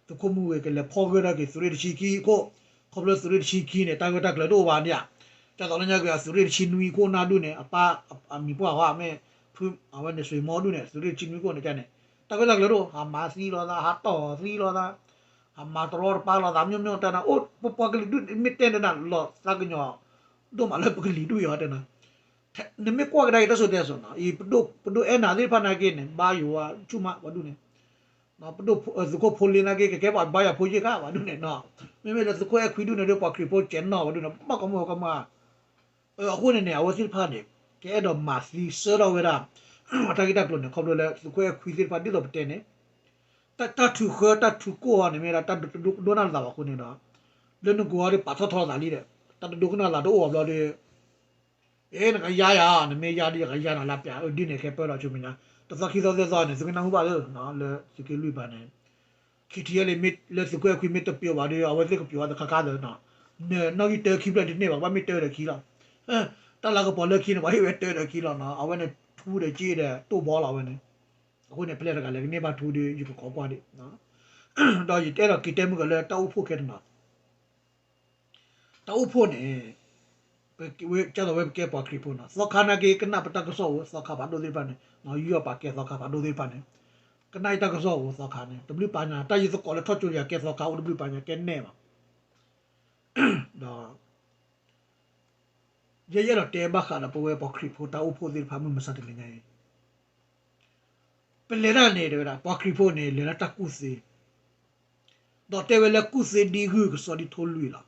သုးခိၣ်မူဂ့ၤကလဲၤဖီၣ်ဂၢၢ်ထီၣ်က့ၤသုးရ့ၣ်တဆံခံအခိၣ် ခီဖျိသုးရ့ၣ်တဆံခံန့ၣ် တၢ်ဂၢၢ်တၢ်ကျၢၤတအိၣ်ဘၣ်န့ၣ်ဧါ. ကၢ်သိးလၢညါက့ၤအသုးရ့ၣ်တဆံနွံအခိၣ်နၢ်ဒူၣ်န့ၣ် အပၢ်အမံၤပှၢ်ဝဲမ့ၢ် ဖု အဝဲန့ၣ်စွ့ၤမီဒူၣ်န့ၣ် သုးရ့ၣ်တဆံနွံအခိၣ်န့ၣ်န့ၣ် တၢ်ဂၢၢ်တၢ်ကျၢၤတအိၣ် ဟးမၤသံလိာ်သး ဟးတီၢ်သံလိာ်သး ဟးမၤတရီတပါလိာ်သး မ့ၢ်မ့ၢ်တဲနၤ အိၣ်ပပှၤကလုာ်ဒူၣ် မ့ၢ်တဲနၤလီၤသးကညီၤ ဒိၣ်မးလၢပကလုာ်ဒူၣ်အံၤတဲနၤ နမ့ၢ်ကွၢ်ကဒါက့ၤတၢ်စိၤတဲစိၤနီၤ အံၤ ပဒိၣ်အဲၣ်နၤသ့ၣ်တဖၣ်နာ်က့န့ၣ် ဘါယွၤဆူၣ်မးဝဲဒူၣ်န့ၣ် ပဒိၣ်သုးခိၣ်ဖိလ့နာ်က့ ကကဲပှၤဘါယွၤဖိယ့ၢ်ခါဝဲဒူၣ်န့ၣ်နီၤ မ့မ့ၢ်လၢသုးခိၣ်အဲၣ်ခွံဒူၣ်န့ၣ်ဒီး ပှၤခရံာ်ဖိကဲနီၣ်ဝဲဒူၣ်န့ၣ် ဘၣ်ကီမုၢ်ကီမုၢ် အဃိန့ၣ်န့ၣ် အဝဲသ့ၣ်တဖၣ်န့ၣ် ကအဲၣ်ဒိးမၤသံဆှၢထီၣ်ဝဲဒၣ် တၢ်ဂ့ၢ်တၢ်ကျိၤန့ၣ် ခီဖျိလၢသုးခိၣ်အဲၣ်ခွံသ့ၣ်တဖၣ်ဒ်သိးပတဲန့ၣ် တၢ်ထူၣ်ဃၢတၢ်ထူၣ်ကိၢ်အီၤန့ၣ်မ့ၢ်ဒၣ်တၢ်တဒိကနၣ်လိာ်သးဘၣ်အဃိန့ၣ်ဒီး လၢနကိးအီၤဒီးပာ်ထီၣ်ထီလိာ်သးလံဒီး တၢ်တဒိကနၣ်လိာ်သးတအိၣ်အဘျီဒီး အ့ နကယါယၤ နမ့ၢ်ယါဒီးယကယါနၤလၢပျၢၤ အဒ်န့ၣ်ခဲပၢလီၤဆူမဲာ်ညါ တသီခံသီသၢသီန့ၣ် သုကနၢ်ဟူဘၣ်လၢ လၢသုးက့လွံၢ်ဘၣ်န့ၣ် ခံထံၣ်လံ မ့ၢ်လၢသုးခိၣ်အဲၣ်ခွံမ့ၢ်တပျိာ်ဘၣ်ဒီး အဝဲသ့ၣ်ကပျိာ်ဝဲတခါခါသၢနီၤ နနီၣ်ဂံၢ်တၢခံဖျၢၣ်တန့ၢ်ဘၣ် ကဘၣ်မ့ၢ်တၢဒီးခံလီၤ တၢ်လၤကပီၤလၢခံန့ၣ် ပှၤဟ့ၣ်ဝဲတၢဒီးခံလီၤနီၤ အဝဲန့ၣ်ထူဒီးက့ဒီးတိၢ်ဘီလီၤအဝဲန့ၣ် အဃိန့ၣ် ဖဲလဲၣ်တဂၤလဲၣ်ကန့ၢ်ဘၣ်ထူဒီး ယကကိးကွၢ်ဒံး ဒီးယတဲဒီးက့ၤတဲမုၢ်ကလၢတၢ်အိၣ်ဖှိၣ်ခဲတနီၤ တၢ်အိၣ်ဖှိၣ်န့ၣ် ကၢ်သိးဝဲပကဲပှၤခရံာ်ဖိနီၤ သီခါနာ်က့ ကနၣ်ပတၢ်ကစီၣ်ဧိၤ သီခါဖးဒိၣ်သ့ၣ်တဖၣ်န့ၣ် ယူးယီၣ်ပာ်ကဲသီခါဖးဒိၣ်သ့ၣ်တဖၣ်န့ၣ် ကနၣ်အံၤတၢ်ကစီၣ်ဧိၤသီခါန့ၣ် တဘျုးပာ်ညါ တၢ်ယသကိးလၢထီၣ်ကၠိယၤကဲသီခါအိၣ်တဘျုးပာ်ညါကဲနဲၣ်ဘၣ် ဒီး ယဲယအဲၣ်ဒိးတဲဘၣ်ဃးဒီးပဝဲပှၤခရံာ်ဖိတၢ်အိၣ်ဖှိၣ်သ့ၣ်တဖၣ်မုၢ်မဆါတနံၤညါအံၤ ပလဲၤတၢ်န့ၣ် တဲဝဲဒၣ် ပှၤခရံာ်ဖိန့ၣ် လဲၤလၢတၢ်ကူၣ်သ့, ဒီးတဲဝဲလၢကူၣ်သ့ဒ်ဂုၢ်ကစီၣ်ဒ်ထိၣ်လွံၢ်လီၤ.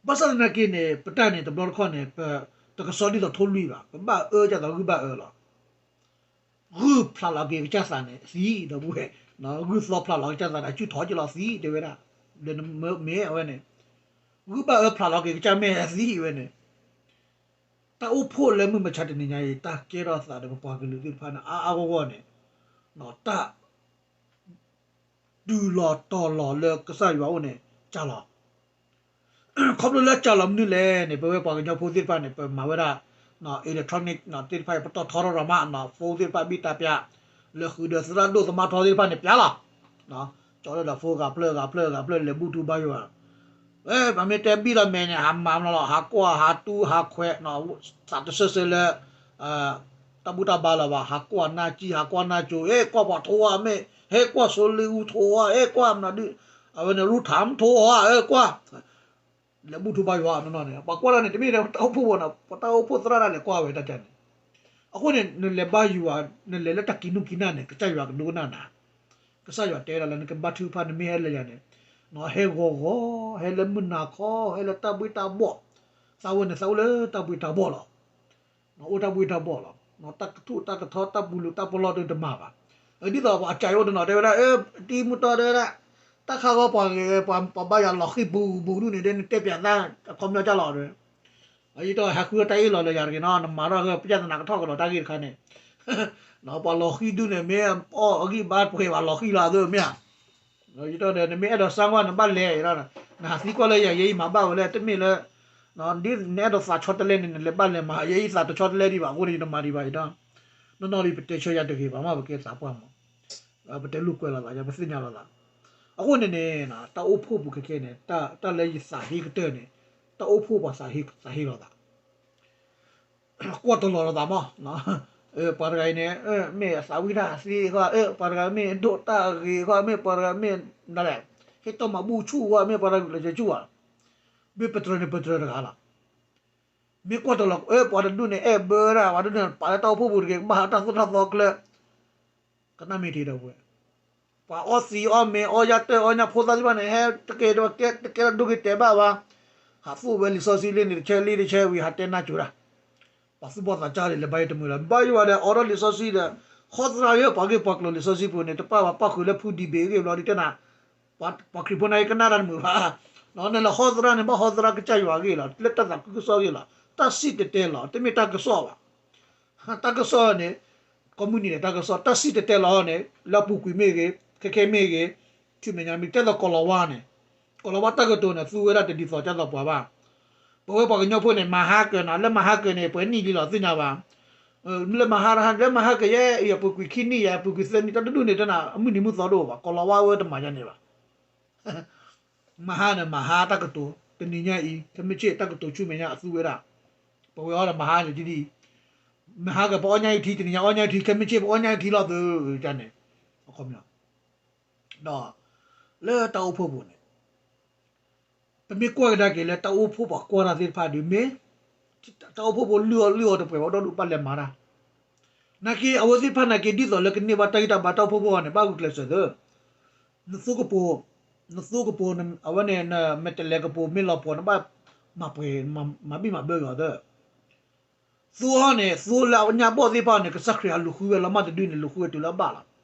ဘၣ်ဆၣ်သနာ်က့န့ၣ် ပတၢ်န့ၣ်တဘျီတခီၣ်န့ၣ် ပတကစီၣ်ဒ်သိးထိၣ်လွံၢ်ဘၣ်, ပဘၣ်အၢကသိးဂုၢ်ဘၣ်အၢလီၤ. ဂုၢ်ဖျးလီၤက့ၤကစၢ်သးန့ၣ်သံ, ဒီပုၢ်ဝဲၢ်, ဂုၢ်သီဖျးလီၤကစၢ်သးန့ၣ် အစုၣ်ထီၣ်က့ၤလီၤသံ တဲဝဲဒၣ်, ဒီးမ့ၢ်အဝဲန့ၣ် ဂုၢ်ဘၣ်အၢဖျးလီၤက့ၤကစၢ်မဲာ်သံဝဲန့ၣ် တၢ်အိၣ်ဖှိၣ်လၢမုၢ်မဆါတနံၤညါအံၤ တၢ်ကဲထီၣ်သးဒီးပပှၤကလုာ်သ့ၣ်တဖၣ်န့ၣ် အါအါဂီၢ်ဂီၢ်န့ၣ် တၢ် တုၤလီၤတီၤလီၤလၢကစၢ်ယွၤအအိၣ်န့ၣ် စှၤလီၤ. ခီဖျိလၢစှၤလီၤမနုၤလဲၣ်န့ၣ် ပဝဲပှၤကညီဖိသ့ၣ်တဖၣ်န့ၣ် ပမၤဝဲဒၣ် electronic သ့ၣ်တဖၣ်အံၤ ပတီၢ်ထီထီၣ်ရၤမး phone သ့ၣ်တဖၣ်ဘံၣ်တၢ်ပျး လၢဃုာ်ဒီးသရၣ်ဒိၣ်သမါထီသ့ၣ်တဖၣ်န့ၣ် ပျးလီၤ. ကၠီလၢဒီး phone ဂၤဖျၢၣ်ဂၤဖျၢၣ်ဂၤဖျၢၣ် လဲၤဘူၣ်ထူဘါယွၤ ပမ့ၢ်တဲဘံၣ်လီၤမဲာ်န့ၣ် ဟးမၤမနီၤလီၤ, ဟးကွၢ် ဟးတူၢ် ဟးခွဲး, သးတဆၢဆၢလၢ တၢ်ဘူၣ်တၢ်ဘါလၢၤဘၣ်, ဟးကွၢ်နၢ်ကံၣ် ဟးကွၢ်နၢ်ကၠိ, ဟဲကွၢ်ပှၤထိဝါမ့ၢ်, ဟဲကွၢ်စိလ့အူထိဝါ, ဟဲကွၢ်မနုၤဒုး, အဝဲန့ၣ် ရူထၣ်ထိဝါ, ဟဲကွၢ် လဲၤဘူၣ်ထူဘါယွၤနီၢ်နီၢ်န့ၣ် ပှၤကွၢ်တၢ်န့ၣ် တမ့ၢ်လၢတၢ်အိၣ်ဖှိၣ်ဘၣ်နီၤ, ပတၢ်အိၣ်ဖှိၣ်သရၣ်ဒၣ်လဲာ်ကွၢ်ဝဲတၢ်ကါန့ၣ်, အဃိန့ၣ် နလဲၤဘါယွၤ နလဲၤလၢတၢ်ကံၣ်နူၢ်ကံၣ်နၢ်န့ၣ် ကစၢ်ယွၤကဒိကနၣ်နၤ ကစၢ်ယွၤတဲဒၣ်လၢနကဘါထုကဖၣ် နမ့ၢ်ဟဲလၢယၤန့ၣ်, ဟဲဂီၤဂီၤ ဟဲလၢမုၢ်နၤခီ ဟဲလၢတၢ်ဘှ့ၣ်တၢ်ဘှီၣ်, သးဝဲန့ၣ် သးအိၣ်လၢတၢ်ဘှ့ၣ်တၢ်ဘှီၣ်လီၤ. အိၣ်တၢ်ဘှ့ၣ်တၢ်ဘှီၣ်လီၤ. တၢ်ကထူၣ်တၢ်ကထီ တၢ်ပူၤလူၤတၢ်ပလီၢ်တတမၤဘၣ်. ဒ်သိးပှၤအကၢ်အံၤအိၣ်တနီၤတဲဝဲဒၣ်, တံၤမုၢ်တီတဲဝဲဒၣ်, တၢ်ခါဂီၤပှၤဂ့ၤ ပှၤဘါယွၤလီၤဃံၤပူၤပူၤဒူၣ်န့ၣ် ဒ်နတဲပၠးသး အခီပညီကၢ်လီၤ ယတဟဲဃုတၢ်အ့ၣ်လီၤလၢယၤတဂ့ၤနီၤ, နမၤထီၣ်က ပျၢ်သနာ်ကထီၣ်ကဒီးတၢ်ဂ့ၢ်တခါန့ၣ်, ပှၤလီၤဃံၤဒုန့ၣ် မ့ၢ်အီၣ်အဂံၢ်ဘါပှဲၤဘၣ်လီၤဃံၤလီၤအသးမ့ၢ်ဧါ, ယတဒီး နမ့ၢ်အဲၣ်ဒိးစၢ်ကွၢ် နဘၣ်လဲၤအံၤလီၤ, နဟးသံကွၢ်လၢယၤ ယဲအံၤမၤဘၣ်ဝဲလၢ တမ့ၢ်လၢ ဒ်နအဲၣ်ဒိးသးဆီတလဲန့ၣ် နလဲၤဘၣ်လဲၤမၤ ယဲအံၤသးတဆီတလဲဒံးဘၣ် အဃိန့ၣ် ယတမၤဒံးဘၣ်အံၤဒီး, နီၢ်နီၢ်ဒံး ပတဲဆၢယၤတဂ့ၤဘၣ်မး ပကဲသးပှၢ်မး, ပတဲလိာ်ကွဲလိာ်သး ယပသ့ၣ်ညါလိာ်သး, အဃိန့ၣ်န့ၣ် တၢ်အိၣ်ဖှိၣ်ပူၤခဲခဲန့ၣ် တၢ်လၢယသးဟ့ကတၢၢ်န့ၣ် တၢ်အိၣ်ဖှိၣ်ပှၤသးဟ့လိာ်သး ကွၢ်တလီၤလိာ်သးမး, ပှၤတဂၤအံၤန့ၣ် မ့ၢ်အသးဝံၣ်တၢ်သ့ဃီ, ပှၤတဂၤမ့ၢ်ဒိၣ်တၢ်ဂ့ၤဃီ, မ့ၢ်ပှၤတဂၤမ့ၢ်ဒ်လဲၣ်, ဟ့ၣ်တၢ်မၤဘူၣ်ဆူၣ်ဃီ, မ့ၢ်ပှၤတဂၤဂုာ်ကျဲးစၢးဆူၣ်ဧါ, မ့ၢ်ပတြၢၤန့ၣ်ပတြၢၤတဂၤလီၤ. မ့ၢ်ကွၢ်တလီၤ ပှၤတဒူၣ်န့ၣ် အဲၣ်ဘၢတၢ်, ပှၤတဒူၣ်န့ၣ် ပာ်လၢတၢ်အိၣ်ဖှိၣ်ပူၤတဂ့ၤ, ကဘၣ်ဟးတၢ်သိၣ်တၢ်သီကျၢၤ ကနၣ်မ့ၢ်ထံဒီပုၢ်ဝဲၢ်, ပှၤအီသံးအီမ့ၤအီယၢ်တၢၢ်အီညၣ်ဖိသၣ်သ့ၣ်တဖၣ်န့ၣ် ဟဲတကဲတကဲတဒိဂ့ၤတဲာ်ဘၣ်ဘၣ်, ဟးသူၣ်ဝဲလံာ်စီဆှံလံန့ၣ်တဆၢလံတဆၢဝံၤ ဟးတဲနၢ်ကၠိတၢ်, ပှၤသူၣ်ဘီၣ်သးစၢ်ဒ်လဲၣ်ဘၣ်ယတမုာ်လီၤ, ဘၣ်ယိၣ်ဝဲဒီး အိးထီၣ်လံာ်စီဆှံဒီး ဟီသရၣ်ဂ့ၢ်ပှၤဂ့ၢ်ပှၤကျိၤလံာ်စီဆှံပူၤန့ၣ် တပၣ်ဘၣ်ပၣ်ဃုာ်လၢဖုဒံဘ့ၣ်အဂ့ၢ်ဘျီဒ်တဲနၤ, ပှၤခရံာ်ဖိန့ၣ်ကနၣ်တၢ်တမုာ်ဘၣ်, နလဲၤဟီသရၣ်န့ၣ် ဘၣ်ဟီသရၣ်ကစၢ်ယွၤအဂ့ၢ်လီၤ, လၢတၢ်သးခုကစီၣ်အဂ့ၢ်လီၤ, တၢ်စံၣ်တဲၤတဲလီၤ, တမ့ၢ်တၢ်ကစီၣ်ဘၣ် တၢ်ကစီၣ်န့ၣ် ကိးမုၢ်နံၤန့ၣ် တၢ်ကစီၣ် တၢ်စံၣ်တဲၤတဲလီၤန့ၣ် လၢအပူၤကွံာ်မ့ၢ်ဂ့ၤ, ခဲခဲမ့ၢ်ဂ့ၤ, ဆူမဲာ်ညါမ့ၢ်တဲသိးကိးလီၤဝါန့ၣ်, ကိးလီၤဝါတၢ်ကတိၤန့ၣ် သူဝဲဒၣ်တဒ်သိးကသိးပှၤဘၣ်. ပဝဲပှၤကညီဖိန့ၣ် မၤဟါကၢၤနၤ, လၢမၤဟါကၢၤန့ၣ် ပှဲၤနံၣ်လံလီၤသ့ၣ်ညါဘၣ်. လၢမၤဟါ, လၢမၤဟါကၢၤယဲအံၤ အပူၤကွံာ်ခံနံၣ်ယဲ အပူၤကွံာ်သၢနံၣ် တၢ်တဒူၣ်န့ၣ် တနၤအမုၢ်နံၤမုၢ်သီတအိၣ်ဘၣ်, ကိးလီၤဝါဝဲတမၤယါန့ၣ်ဘၣ်. မၤဟါန့ၣ် မၤဟါတၢ်ကတိၤ တနံၤညါအံၤ ခဲမုၢ်ဆ့ၣ်တၢ်ကတိၤဆူမဲာ်ညါအသူဝဲဒၣ်. ပဝဲအီၤဒီးမၤဟါန့ၣ်ဒ်, မၤဟါကၢၤပအီၣ်ညၣ်အံၤထံ တနံၤညါအီၣ်ညၣ်အံၤထံ ခဲမုၢ်ဆ့ၣ်ပအီၣ်ညၣ်အံၤထံလီၤသၢန့ၣ်, အခီပညီ ဒီး လၢတၢ်အိၣ်ဖှိၣ်ပူၤန့ၣ် ပမ့ၢ်ကွၢ်ကဒါက့ၤလၢတၢ်အိၣ်ဖှိၣ်ပှၤကွၢ်တၢ်သ့ၣ်တဖၣ်ဒီးမ့ၢ် တၢ်အိၣ်ဖှိၣ်ဖိလုၢ်အီၣ်လုၢ်အီတပှဲၤဘၣ် ဒီဒူၣ်ဘၣ်လဲၤမၤတၢ်. နာ်က့အဝဲသ့ၣ်တဖၣ်နာ်က့ ဒ်သိးလၢကန့ၢ်ဘၣ်တၢ်ဂံၢ်တၢ်ဘါတၢ်အိၣ်ဖှိၣ်ဖိအီၤန့ၣ် ဘၣ်ဂုာ်ကျဲးစၢးသၢ နသိကပိၤ, နသိကပိၤ အဝဲန့ၣ် နမဲာ်တဲးလဲးကပိၤမ့ၢ်လီၤပှီၤ နဘၣ်မၤပှဲၤ မၤဘံၣ်မၤဘၢက့ၤအီၤသၢ သိအီၤန့ၣ် သိလၢအညၣ်ဘီၣ်သ့ၣ်တဖၣ်န့ၣ် ကစၢ်ခရံာ်အလူၤဃုဝဲလီၤမၢ်တဒုန့ၣ် လူၤဃုဝဲတုၤလၢအဘၣ်လီၤ.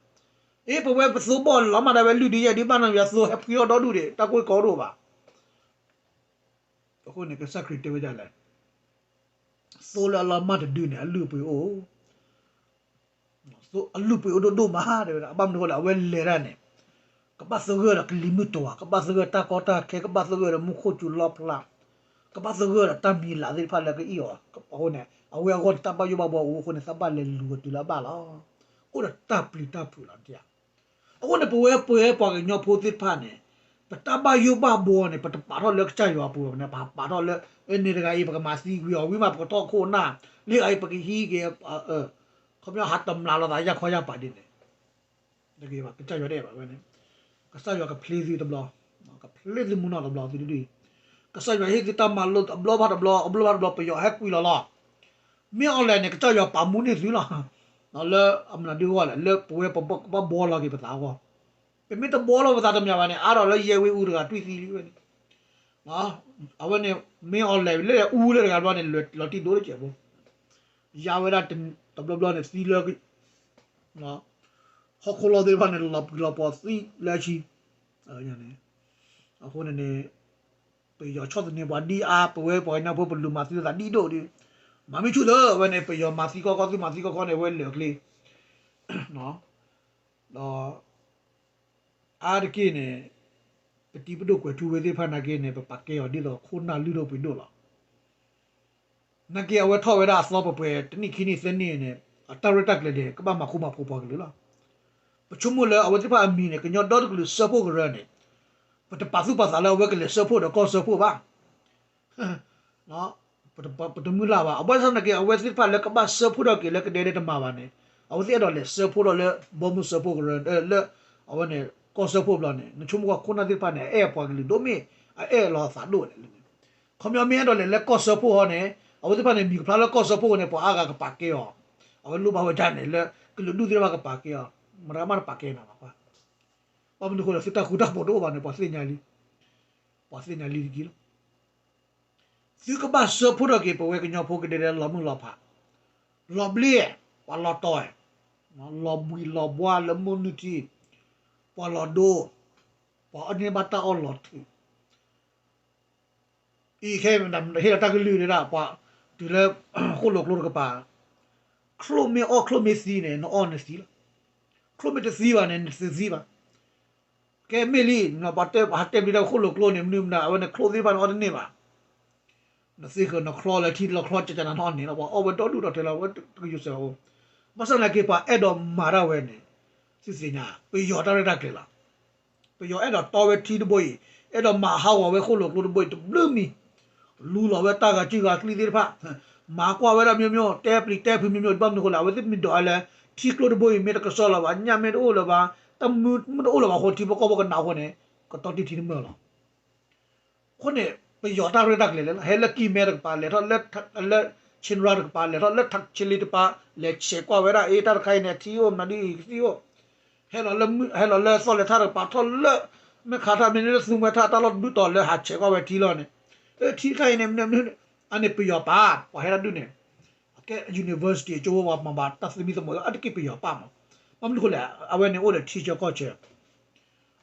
အ့ ပဝဲပသိဘီၣ်လီၤမၢ်ဒၣ်ဝဲ လုၢ်ဒုးယဲၢ်ဒုး ဘၣ်နီၢ်ယွၤသိဟဲဖှံထီၣ်ဒီဒူၣ်ဒံး တၢ်ကိၢ်ကီတအိၣ်ဘၣ်. အဃိန့ၣ် ကစၢ်ခရံာ်တဲဝဲဒ်လဲၣ်, သိလၢအလီၤမၢ်တဒုန့ၣ် အလုၢ်အပှ့ၤအိၣ် အလုၢ်အပှ့ၤအိၣ်ဒိၣ်ဒိၣ်မး တဲဝဲဒၣ်. ဘၣ်မနုၤအဃိလဲၣ် အဝဲလဲၤတၢ်န့ၣ် ကဘၣ်သဂၢၢ်ဒီးကလံၤမုၢ်တွၤ, ကဘၣ်သဂၢၢ်တၢ်ကီတၢ်ခဲ, ကဘၣ်သဂၢၢ်ဒီးမူခိၣ်စူၤလီဖျး, ကဘၣ်သဂၢၢ်ဒီးတၢ်မံၤလၤသ့ၣ်တဖၣ်လၢကအံၣ်အီၤ. အဃိန့ၣ် အဝဲအဂီၢ်န့ၣ် တၢ်ဘၣ်ယိၣ်ဘၣ်ဘှီအိၣ်အဃိန့ၣ် သးဘၣ်လဲၤလူၤဝဲတုၤလၢအဘၣ်လီၤ. အိၣ်ဒီးတၢ်ပျံၤတၢ်ဖုးလီၤ. အဃိန့ၣ် ပဝဲပဝဲပှၤကညီဖိသ့ၣ်တဖၣ်န့ၣ် ပတၢ်ဘၣ်ယိၣ်ဘၣ်ဘှီန့ၣ် ပတပာ်ထီၣ်လၢကစၢ်ယွၤအပူၤဘၣ်န့ၣ်, ပပာ်ထီၣ်လၢ န့ၣ်တဂၤအံၤ ပကမၤသံကွံာ်အီၤ, ဝံၤမး ပကထီၣ်ခိၣ်နၢ်, လၢအံၤ ပကဟံးက့ၤ ခီပညီဟးတမျးလိာ်သးယၢ်ခီယၢ်ပၤဒ်န့ၣ် တဂ့ၤဘၣ်. ကစၢ်ယွၤတအဲၣ်ဘၣ်ဝဲန့ၣ်, ကစၢ်ယွၤကဖျ့သုတဘျီ, ကဖျ့သုမုၢ်နီၢ်တဘျီသုတဒူၣ်, ကစၢ်ယွၤဟ့ၣ်သုတၢ်မၤလိအဘျီဘၣ်တဘျီ, အဘျီဘၣ်တဘျီ ပယီၤဟဲကွံာ်လီၤလီၤ. မ့ၢ်အီၤလဲၣ်န့ၣ် ကစၢ်ယွၤပာ်မူန့ၢ်သုလီၤ. လၢအမနုၤဒ်အဂီၢ်လဲၣ်, လၢပဝဲပဘၣ်ဘှီလီၤက့ၤပသးအဂီၢ်. ပမ့ၢ်တဘှီလီၤပသးတမံၤဘၣ်န့ၣ် အါထီၣ်လၢယဲၢ်ဝ့ၣ်အူတဂၤတွံၢ်သံလံဝဲန့ၣ် အဝဲန့ၣ် မ့ၢ်အီၤလဲၣ်လၢအူလၢတဂၤဘျီန့ၣ် လီၤတံၢ်ဒိၣ်တစဲးဖိ, ယါဝဲဒၣ်တဘျီဘျီန့ၣ် သံလၢ ဟီၣ်ခိၣ်လီၢ်သ့ၣ်တဖၣ်န့ၣ် လီၤပှံၤလီၤပှီၤသံလၢအဆံ. အဃိန့ၣ်န့ၣ် ပယီၤဆီၣ်သနံးပှၤဒ်အါ, ပဝဲပှၤကညီဖိပလူၤမၤသံလိာ်သးဒ်ဒိၣ်ဒ်, မၤမ့ၢ်ဆူၣ်သၢဝဲန့ၣ် ပယီၤမၤသံကီကီ သုမၤသံကီကီန့ၣ် ဝဲလၢာ်ချ့ ဒီး အါတက့ၢ်န့ၣ် ပတံၤပဒိၣ်ကွဲၤထူဝ့သ့ၣ်တဖၣ်နာ်က့န့ၣ် ပပာ်ကဲအီၤဒ်သိးခိၣ်နၢ်လုၢ်ဒိၣ်ပှ့ၤဒိၣ်လီၤ. နာ်က့အဝဲထီၣ်ဝဲဒၣ်အသီပှဲၤပှဲၤ တနံၣ်ခံနံၣ်သၢနံၣ်န့ၣ် အတၢ်ရဲၣ်တၢ်ကျဲၤန့ၣ် ကဘၣ်မၤဃူမၤဖိးပှၤကလုာ်လီၤ. ပဆိကမိၣ်လၢအဝဲသ့ၣ်တဖၣ်အမံၤန့ၣ် ကညီဒီတကလုာ်စၢဖှိၣ်ကရၢန့ၣ် ပတပာ်သူၣ်ပာ်သးလၢအဝဲကလဲၤစၢဖှိၣ်ဒီးကီၢ်စၢဖှိၣ်ဘၣ်. ပတမုၢ်လၢ်ဘၣ်. အဘၣ်ဆၣ်သနာ်က့ အဝဲသ့ၣ်တဖၣ်လၢကဘၣ်စၢဖှိၣ်ထီၣ်က့ၤလၢကဒဲဒဲတမၤဘၣ်န့ၣ် အဝဲသ့ၣ်အဲၣ်ဒိးလဲၤစၢဖှိၣ်ထီၣ်လၢ ဘီမုၢ်စၢဖှိၣ်ကရၢ လၢ အဝဲန့ၣ် ကီၢ်စၢဖှိၣ်ဘျီန့ၣ် နဆိကမိၣ်ခိၣ်နၢ်သ့ၣ်တဖၣ်န့ၣ် အအဲၣ်ပှၤကလုာ်ဒိၣ်မ့ၢ် အအဲၣ်လီၤအသးဒိၣ်လဲၣ်န့ၣ်. ခီပညီမ့ၢ်အဲၣ်ဒိးလဲၤလၢကီၢ်စၢဖှိၣ်ဟီန့ၣ် အဝဲသ့ၣ်တဖၣ်န့ၣ် မံၤကဖျါလၢကီၢ်စၢဖှိၣ်န့ၣ် ပှၤအါဂၤကပာ်ကဲအီၤ, အဝဲလိၣ်ဘၣ်ဝဲဒၣ်န့ၣ် လၢကလုာ်ဒူၣ်သ့ၣ်တဖၣ်ကပာ်ကဲအီၤ, မတၤမးတပာ်ကဲနၤဘၣ်. ဘၣ်မနုၤအဃိလဲၣ် သုတၢ်ဃူတၢ်ဖိးတအိၣ်ဘၣ်န့ၣ် ပှၤသ့ၣ်ညါလံ, ပှၤသ့ၣ်ညါလံတက့ၢ်လီၤ. သုကဘၣ်စၢဖှိၣ်ထီၣ်က့ၤ ပဝဲကညီဖိကဒဲဒဲလီၤမုၢ်လီၤဖး, လီၤဘျ့, ပှၤလီၤတီၤ, လီၤဘှံးလီၤဘှါလၢမုၢ်နုာ်ထံ, ပှၤလီၤဒိ, ပှၤအီၣ်န့ၢ်ဘၣ်တၢ်အီၣ်လီၤထုး အံၤခဲ ဟ့ၣ်လီၤတၢ်ကလုၢ်ဒၣ်ပှၤ တုၤလၢ ဃိၣ်လိာ်ကျိတကပၤ, ချိၣ်မ့ၢ်အီၣ်ချိၣ်မ့ၢ်သံန့ၣ် နအီၣ်နသံလီၤ. ချိၣ်မ့ၢ်တသံဘၣ်န့ၣ် နတသံဘၣ်. ကဲမ့ၢ်လံ ပှၤတဲပှၤဟးတဲပျံၤတၢ်ဃိၣ်လိာ်ကျိန့ၣ် မနုၤမနုၤ အဝဲန့ၣ်ချိၣ်သ့ၣ်တဖၣ်န့ၣ်အီၣ်တန့ၢ်ဘၣ်. နသ့ဃၢၤနချီလၢထံလီၤချီကကနၤနအီၣ်န့ၢ်လီၤ. ပှၤအီၣ်ဝဲဒီဒူၣ်ဒီထၢလီၤ ဝဲတကယိၤစဲးအအိၣ်. ဘၣ်ဆၣ်သနာ်က့ ပှၤအဲၣ်ဒိးမၤတၢ်ဝဲန့ၣ် သုသ့ၣ်ညါ ပယီၤတၢ်ရဲၣ်တၢ်ကျဲၤလီၤ. ပယီၤအဲၣ်ဒိးတီဝဲထံတဘိအံၤ, အဲၣ်ဒိးမၤဟးဂီၤဝဲဃိၣ်လိာ်ကျိတဘိအံၤ တဘျုးမံၤ, လူလီၤဝဲတၢ်ဂၤစုဂၤကျံသ့ၣ်တဖၣ်, မၤကွၢ်ဝဲဒၣ် မျိုးမျိုး, တဲပျံၤတဲဖုး မျိုးမျိုး, ဘၣ်မနုၤအဃိလဲၣ်, အဝဲသ့ၣ်မ့ၢ်ဒိးလၢ ထံကျိတဘိအံၤ မ့ၢ်တကဆှီလီၤဘၣ်, ညၣ်မ့ၢ်တအိၣ်လၢၤဘၣ်, တၢ်မုာ်မ့ၢ်တအိၣ်လၢၤဘၣ်အဃိ ထံဖိကီၢ်ဖိကနးအဃိန့ၣ် ကတီတံၢ်ထံတမၢၢ်လီၤ. အဃိန့ၣ် ပယီၤတၢ်ရဲၣ်တၢ်ကျဲၤလဲၣ်, ဟဲလၢကံၢ်မဲတကပၤ လဲၤထီၣ်လၢ လၢ ဆ့ၣ်နရၤတကပၤ လဲၤထီၣ်လၢ ထးဆ့လ့တကပၤ လဲၤဆဲးကွၢ်ဝဲဒၣ် အ့ တၢ်တခါအံၤန့ၣ် ထံအိၣ်မနုၤဒ်အံၤ ကသံၣ်အိၣ်, ဟဲလီၤလၢ ဟဲလီၤလၢသီၣ်လဲၤထၣ်တကပၤ ထီၣ်လၢ မ့ၢ်ခးထၣ်မ့ၢ်လၢသူမှဲထၣ် တၢ်လီၢ်တဒူၣ်တီၤလၢဟးဆဲးကွၢ်ဝဲထံလီၤန့ၣ်, အ့ ထံတခါအံၤန့ၣ် မနုၤမနုၤ, အန့ၣ်ပယီၤပာ် ပှၤဟဲတၢ်ဒုးန့ၣ် အကဲ university ကၠိဖိပှၤမၤဘၣ်တၢ်သမံသမိး အတက့ၢ်ပယီၤပာ်မး, ဘၣ်မနုၤအဃိလဲၣ်, အဝဲန့ၣ်အိၣ်ဒီးထံဆၢကီၢ်ဆၢ